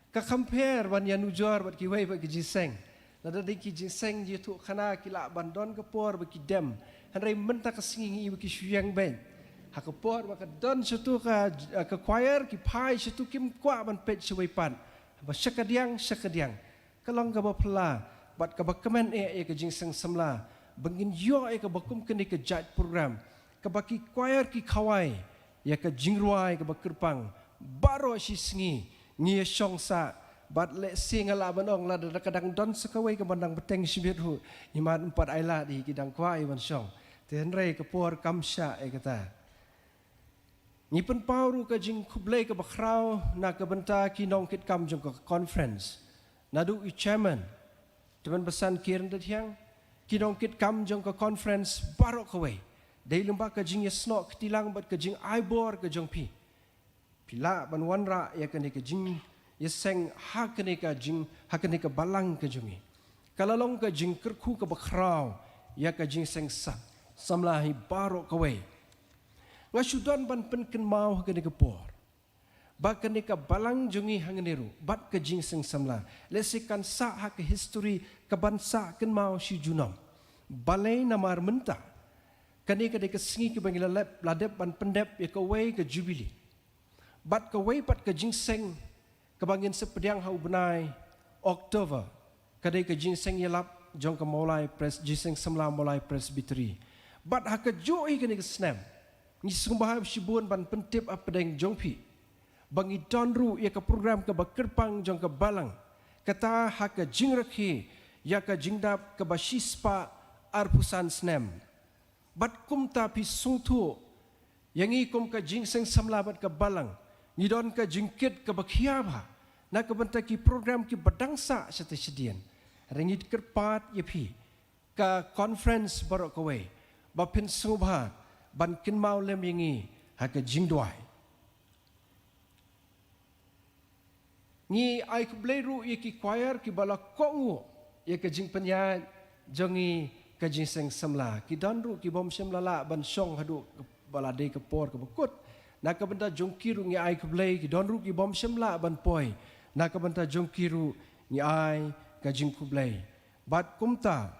ka compare ban ïanujor bad kiwei bad ka jingseng. Lada dei ki jingseng ïathuh khana ki lah ban don ka por ba ki dem. Hynrei mynta ka sngi ngi ba ki shu ïeng beit. Ha ka por ba ka don shuh tu ka, ka choir, ki phai shuh tu, kim kwah ban peit shuwei pat. Ba sha ka diang, sha ka diang. Ka long kaba phylla bad kaba kmen eh ïa ka jingseng samla ba ngin ïoh ïa kaba kum kane ka jait program kaba ki choir ki khawai ïa ka jingrwai kaba kyrpang baroh shi sngi. Ngi ïa shong sah bad lehse nga lah ban ong lada ka dang don sa kawei kaba dang bteng shibit ruh, imat ym pat ai lad hi, ki dang kwah ïa ban shong. Te hynrei ka por kam shah ïa kata. Ngi pynpaw ruh ka jingkhublei kaba khraw na ka bynta ki nongkitkam jong ka conference. Naduh i chairman, Tymmen Basan Kieran Dathiang, ki nongkitkam jong ka conference baroh kawei. Dei lyngba ka jingïasnoh kti lang bad ka jingai bor ka jong phi, phi lah ban wanrah ïa kane ka jingïaseng ha kane ka jing, ha kane ka balang ka jong ngi. Ka la long ka jingkyrkhu kaba khraw ïa ka jingseng sa, samla hi baroh kawei. Nga shu don ban pynkynmaw ha kane ka por ba kane ka balang jong ngi hangne ruh bad ka jingseng samla, lehse kan sah ha ka history kaban sah kynmaw shi junom. Balei? Namar mynta kane ka dei ka sngi kaba ngi la lep, la dep ban pyndep ïa kawei ka jubilee bad kawei pat ka jingseng kaba ngin sa pdiang ha u bnai October, ka dei ka jingseng ïalap jong ka Mawlai Pres-, jingseng samla Mawlai Presbytery. Bad ha kajuh hi kane ka snem ngi sngewbha shibun ban pyntip hapdeng jong phi ba ngi don ruh ïa ka program kaba kyrpang jong ka balang, kata ha ka jingrakhe ïa ka jingdap kaba shispah arphew san snem. Bad kumta phi sngewthuh ïa ngi kum ka jingseng samla bad ka balang, ngi don ka jingkit kaba khia bha na ka bynta ki program kiba dang sah shatei shadien. Hynrei ngi kyrpad ïa phi ka conference baroh kawei ba phin sngewbha ban kynmaw lem ïa ngi ha ka jingduwai. Ngi ai khublei ruh ïa ki choir kiba la kohnguh ïa ka jingpynïaid jong ngi ka jingseng samla. Ki don ruh kibym shym la lah ban shong haduh ba la dei ka por kaba kut. Na ka bynta jong ki ruh ngi ai khublei, ki don ruh kibym shym lah ban poi. Na ka bynta jong ki ruh ngi ai ka jingkhublei. Bad kumta,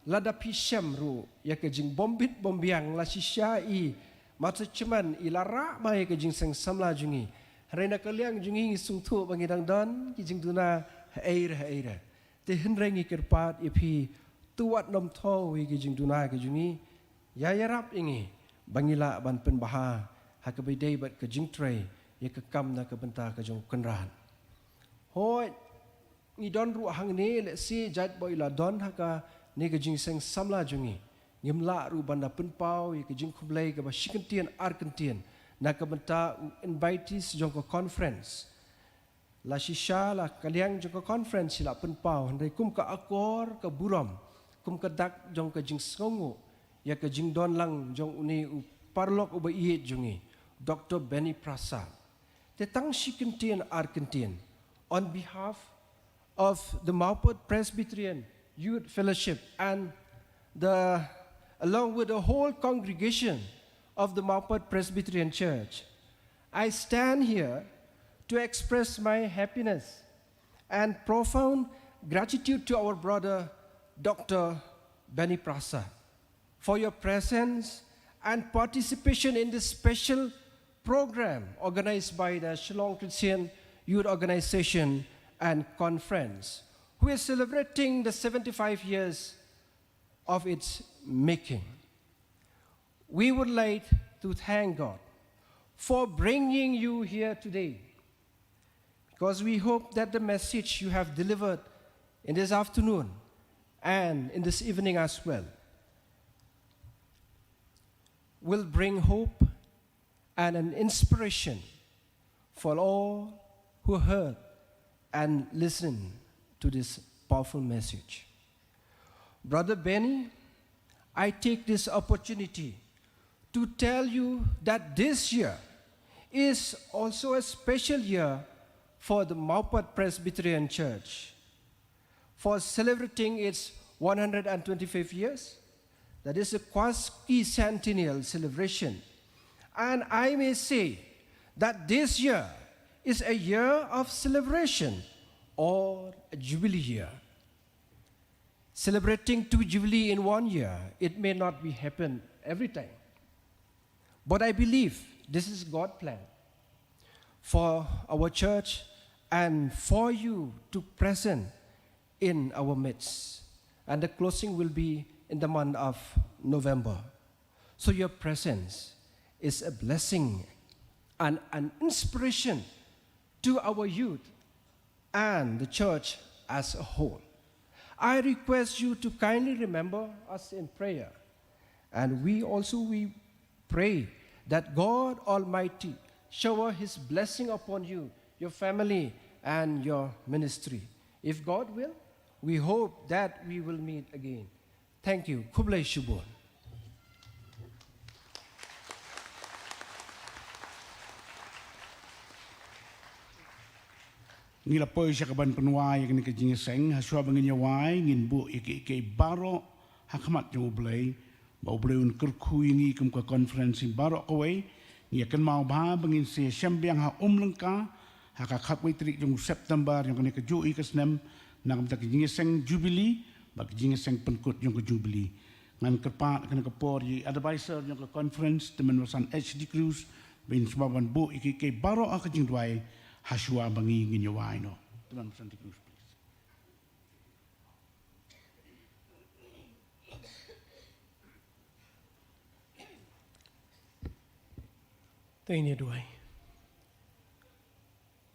lada phi shem ruh ïa ka jingbym bit bym biang, la shisha i Master Chairman i la rah bha ïa ka jingseng samla jong ngi. Hynrei na ka liang jong ngi ngi sngewthuh ba ngi dang don ki jingduna ha ei re ha ei re. Te hynrei ngi kyrpad ïa phi, to wat nym thew ïa ki jingduna ki jong ngi, ïa ïarap ïa ngi ba ngi lah ban pynbha ha kaba ïadei bad ka jingtrei ïa ka kam na ka bynta ka jong u Kynrad. Hooid, ngi don ruh hangne, lehse jait ba i la don ha kane ka jingseng samla jong ngi, ngim lah ruh ban da pynpaw ïa ka jingkhublei kaba shi kyntien ar kyntien na ka bynta u invitees jong ka conference. La shisha la ka liang jong ka conference i la pynpaw, hynrei kum ka akor ka burom, kum ka dak jong ka jingsngewnguh ïa ka jingdon lang jong une u paralok uba ïeit jong ngi, Doctor Benny Prasad. Te tang shi kyntien ar kyntien, on behalf of the Mawpud Presbyterian Youth Fellowship and the, along with the whole congregation of the Mawpud Presbyterian Church, I stand here to express my happiness and profound gratitude to our brother, Doctor Benny Prasad, for your presence and participation in this special program organized by the Shillong Christian Youth Organization and Conference, who is celebrating the seventy-five years of its making. We would like to thank God for bringing you here today, because we hope that the message you have delivered in this afternoon and in this evening as well will bring hope and an inspiration for all who heard and listened to this powerful message. Brother Benny, I take this opportunity to tell you that this year is also a special year for the Mawpat Presbyterian Church for celebrating its one hundred twenty-five years. That is a quasquicentennial celebration. And I may say that this year is a year of celebration or a jubilee year. Celebrating two jubilee in one year, it may not be happen every time. But I believe this is God's plan for our church and for you to present in our midst. And the closing will be in the month of November. So your presence is a blessing and an inspiration to our youth and the church as a whole. I request you to kindly remember us in prayer. And we also we pray that God Almighty shower his blessing upon you, your family, and your ministry. If God will, we hope that we will meet again. Thank you. Khublei shibun. Ngi la poi sha kaban pynwai ïa kane ka jingïaseng, ha shuwa ba ngin ïawai, ngin buh ïa kiei kiei baroh ha khmat jong U Blei, ba U Blei un kyrkhu ïa ngi kum ka conference baroh kawei. Ngi ïa kynmaw bha ba ngin sa ïashem biang ha Umlyngka ha ka khatwei tarik jong u September jong kane ka juh ïa ka snem, na ka bynta ka jingïaseng Jubilee bad ka jingïaseng pynkut jong ka Jubilee. Ngan kyrpad ha kane ka por ïa i advisor jong ka conference, Tymmen Basan H D Crews, ba in sa ban buh ïa kiei kiei baroh ha ka jingduwai ha shuwa ba ngi ngin ïawai noh. Tymmen Basan H D Crews, please. Te ngin ïa duwai.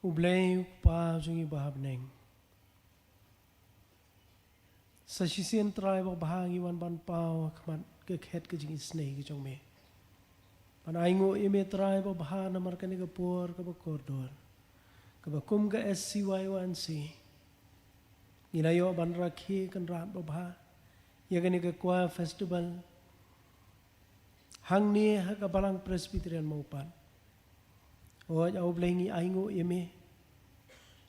U Blei U Kpa jong ngi ba ha bneng, sa shisien Trai babha ngi wan ban paw ha khmat ka khet ka jingisynei ka jong me. Ban ainguh ïa me Trai babha namar kane ka por kaba kordor, kaba kum ka S C Y O N C ngi la ïoh ban rakhe Kynrad babha ïa kane ka choir festival hangne ha ka Balang Presbyterian Mawpat. Hooid, A U Blei, ngi ainguh ïa me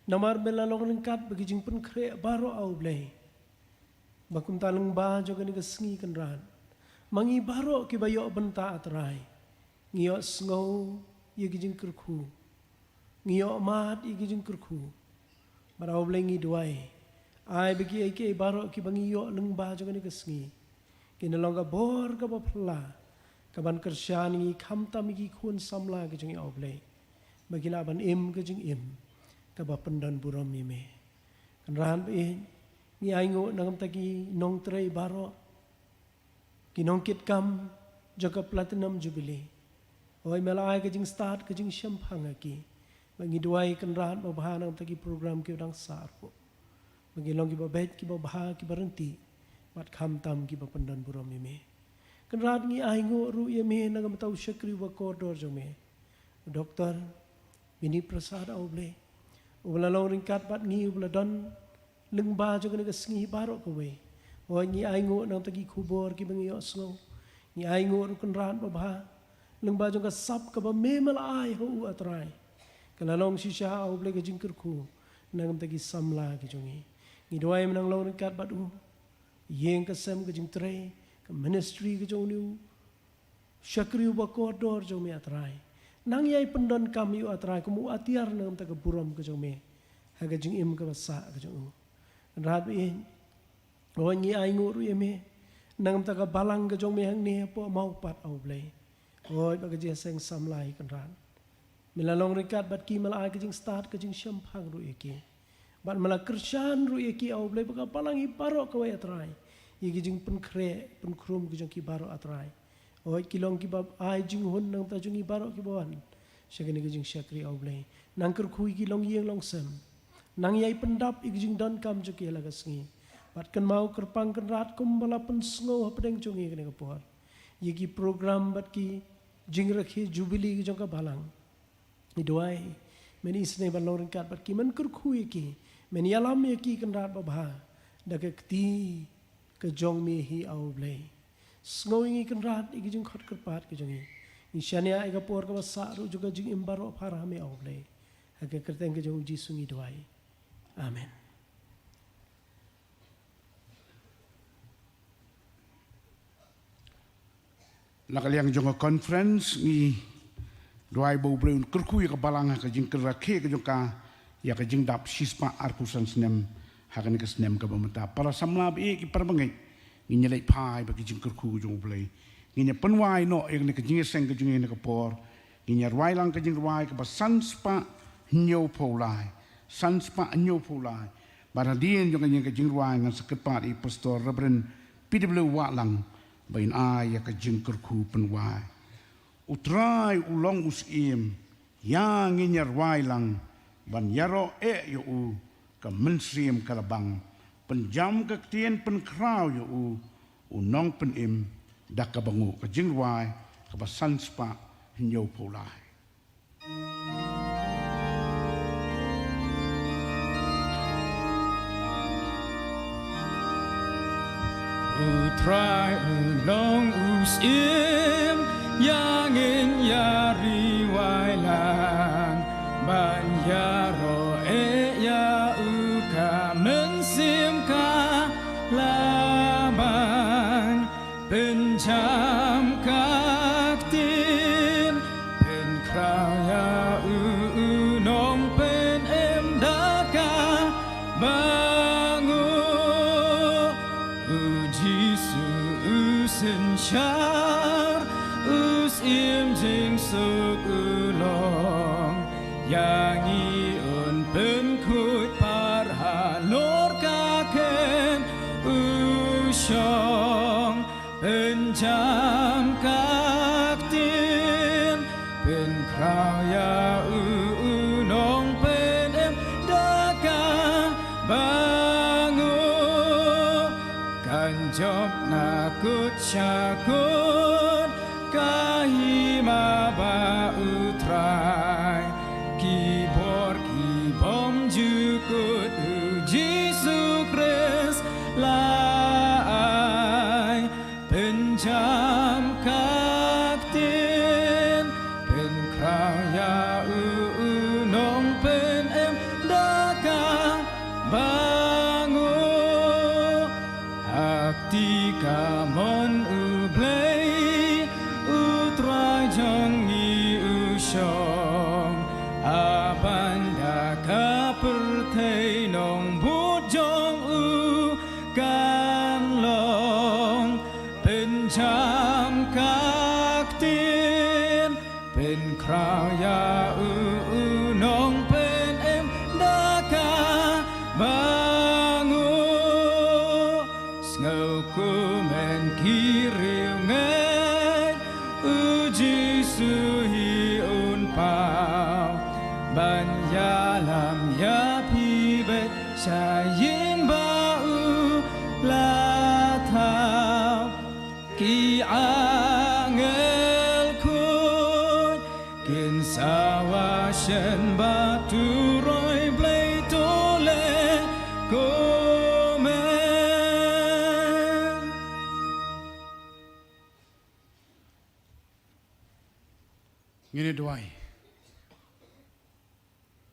namar me la long ryngkat bad ki jingpynkhreh baroh, A U Blei, ba kumta lyngba jong kane ka sngi Kynrad, ma ngi baroh kiba ïoh bynta, A Trai, ngi ïoh sngew ïa ki jingkyrkhu, ngi ïoh mad ïa ki jingkyrkhu. Bad A U Blei, ngi duwai, ai ba kiei kiei baroh kiba ngi ïoh lyngba jong kane ka sngi kin long ka bor kaba phylla, kaban kyrshan ïa ngi khamtam ïa ki khun samla ki jong ngi, A U Blei, ba kin lah ban im ka jingim kaba pyndonburom ïa me. Kynrad ba ïeit, ngi ainguh na ka bynta ki nongtrei baroh, ki nongkitkam jong ka Platinum Jubilee. Hooid, me la ai ka jingstad ka jingshemphang ha ki. Ba ngi duwai, Kynrad babha, na ka bynta ki program kiba dang sah ruh, ba kin long kiba beit, kiba bha, kiba ryntih, bad khamtam kiba pyndonburom ïa me. Kynrad, ngi ainguh ruh ïa me na ka bynta u shakri uba kordor jong me, u Doktor Bini Prasad, A U Blei, uba la long ryngkat bad ngi, uba la don lyngba jong kane ka sngi baroh kawei. Hooid, ngi ainguh na ka bynta ki khubor kiba ngi ïohsngew. Ngi ainguh ruh, Kynrad babha, lyngba jong ka sap kaba me me la ai ha u, A Trai, ka la long shisha, A U Blei, ka jingkyrkhu na ka bynta ki samla ki jong ngi. Ngi duwai me nang long ryngkat bad u, ïing ka sem, ka jingtrei, ka ministry ka jong une u shakri uba kordor jong me, A Trai. Nang ïai pyndonkam ïa u, A Trai, kum u atiar na ka bynta ka burom ka jong me ha ka jingim kaba sah ka jong u. Kynrad ba ïeit, hooid, ngi ainguh ruh ïa me na ka bynta ka balang ka jong me hangne hapoh Mawpat, A U Blei. Hooid, bad ka jingïaseng samla hi, Kynrad, me la long ryngkat bad ki, me la ai ka jingstad ka jingshemphang ruh ïa ki, bad me la kyrshan ruh ïa ki, A U Blei, bad ka balang hi baroh kawei, A Trai, ïa ki jingpynkhreh pynkhrum ki jong ki baroh, A Trai. Hooid, ki long kiba ai jinghun na ka bynta jong ngi baroh kiba wan sha kane ka jingshakri, A U Blei. Nang kyrkhu ïa ki longïing longsem, nang ïai pyndap ïa ki jingdonkam jong ki ha la ka sngi. Bad kynmaw kyrpang, Kynrad, kumba la pynsngew hapdeng jong ngi kane ka por, ïa ki program bad ki jingrakhe Jubilee ki jong ka balang. Ngi duwai men isynei ban long ryngkat bad ki, men kyrkhu ïa ki, men ïalam ïa ki, Kynrad babha, da ka kti ka jong me hi, A U Blei. Sngew ïa ngi, Kynrad, ïa ki jingkhot kyrpad ki jong ngi. Ngi shaniah ïa ka por kaba sah ruh jong ka jingim baroh phar ha me, A U Blei. Ha ka kyrteng ka jong u Jisu ngi duwai. Amen. Na ka liang jong ka conference ngi duwai ba U Blei un kyrkhu ïa ka balang ha ka jingkyrkhu ka jong ka ïa ka jingdap shispah arphew san snem ha kane ka snem kaba mynta. Para samla ba ïeit, ki para bangeit, ngin ïa leit phai bad ka jingkyrkhu ka jong U Blei. Ngin ïa pynwai noh ïa kane ka jingïaseng ka jong ngi ha kane ka por. Ngin ïa rwai lang ka jingrwai kaba san spah hynñiewphew lai. San spah hynñiewphew lai. Bad hadien jong kane ka jingrwai ngan sa kyrpad ïa i Pastor Reverend P W Wahlang ba in ai ïa ka jingkyrkhu pynwai. U Trai u long u Syiem, ïa ngin ïa rwai lang ban ïaroh eh ïa u, ka mynsiem ka la bang. Pynjam ka ktien pynkhraw ïa u, u nongpynim da kaba nguh. Ka jingrwai kaba san spah hynñiewphew lai. U Trai u long u Syiem, ïa ngin ïa rwai lang ban ïaroh eh ïa u, ka mynsiem ka la bang. Pynjam ka ktien pynkhraw ïa u, u nongpynim da kaba nguh. U Jisu u synshar, u Syiem jingsuk u long. Ïa ngi un pynkhuid par halor ka khynñiuh u shong. Pynjam ka ktien pynkhraw ïa u, u nongpynim da kaba nguh. Kan jop na kut sha kut ka hima ba U Trai. Ki bor ki bymjukut U Jisu Khrist la ai. Pynjam ka ktien pynkhraw ïa u, u nongpynim da kaba nguh. Ha kti kamon U Blei, U Trai jong ngi u shong. Ha ban da ka pyrthei nongbud jong u kan long. Pynjam ka ktien pynkhraw ïa u, u nongpynim da kaba nguh. Sngewkmen ki riewngeit, U Jisu hi un paw ban ïalam ïa phi beit sha ïing ba u la thaw. Ki angel khuid kin sawa shen ba turoi Blei to leh kumne. Ngin ïa duwai.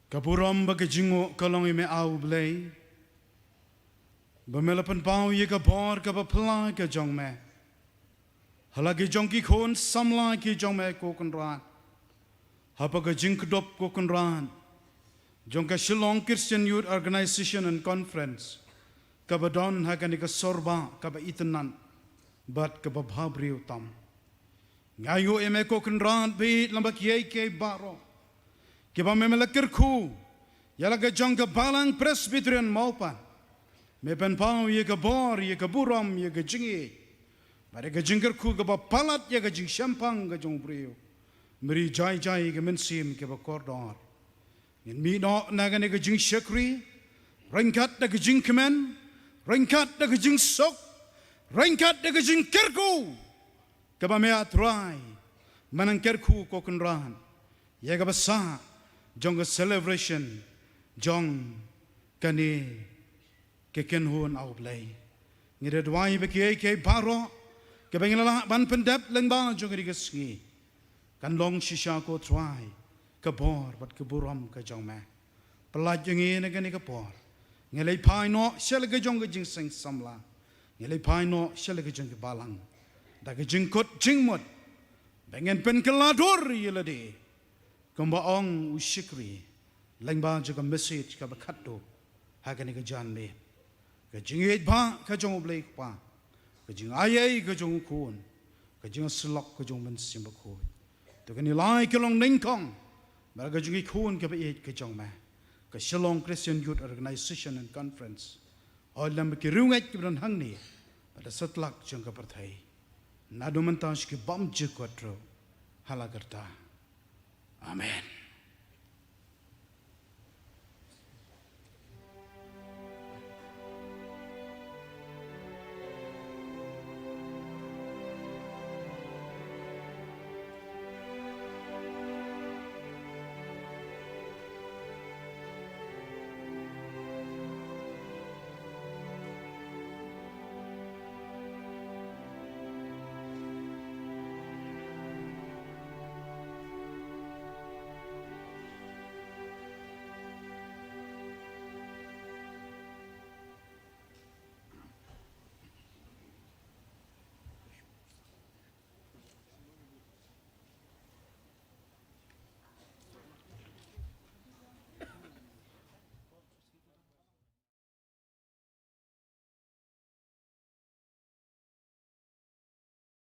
Ka burom bad ka jingnguh ka long ïa me, A U Blei, ba me la pynpaw ïa ka bor kaba phylla ka jong me ha la ki jong ki khun samla ki jong me, ko Kynrad. Haba ka jingkdup, ko Kynrad, jong ka Shillong Christian Youth Organization and Conference, kaba don ha kane ka sor bah kaba itynnad bad kaba bhabriew tam. Nga ïoh ïa me, ko Kynrad, bad lem bad kiei kiei baroh kiba me, me la kyrkhu ïa la ka jong ka Balang Presbyterian Mawpat. Me pynpaw ïa ka bor, ïa ka burom, ïa ka jingïeit bad ïa ka jingkyrkhu kaba palat ïa ka jingshemphang ka jong u briew. Me ri jai jai ïa ka mynsiem kaba kordor. Ngin mih noh na kane ka jingshakri ryngkat da ka jingkmen, ryngkat da ka jingsuk, ryngkat da ka jingkyrkhu kaba me, A Trai, me nang kyrkhu, ko Kynrad, ïa kaba sah jong ka celebration jong kane ka kynhun, A U Blei. Ngi da duwai ba kiei kiei baroh kiba ngi la lah ban pyndep lyngba jong kane ka sngi kan long shisha, ko Trai, ka bor bad ka burom ka jong me. Pyllait ïa ngi na kane ka por. Ngi leit phai noh sha la ka jong ka jingseng samla. Ngi leit phai noh sha la ka jong ka balang. Da ka jingkut jingmut ba ngin pynkylla dur ïa lade, kumba ong u shakri lyngba jong ka message kaba khatduh ha kane ka janmiet. Ka jingïeit ba ka jong U Blei Kpa, ka jingaiei ka jong U Khun, ka jingsyllok ka jong U Mynsiem Bakhuid. To kane lai ka long nyngkong bad ka jong ki khun kaba ïeit ka jong me, ka Shillong Christian Youth Organization and Conference, oi lem ki riewngeit kiba don hangne bad ha satlak jong ka pyrthei. Naduh mynta sha ki bymjukut ruh, ha la karta. Amen.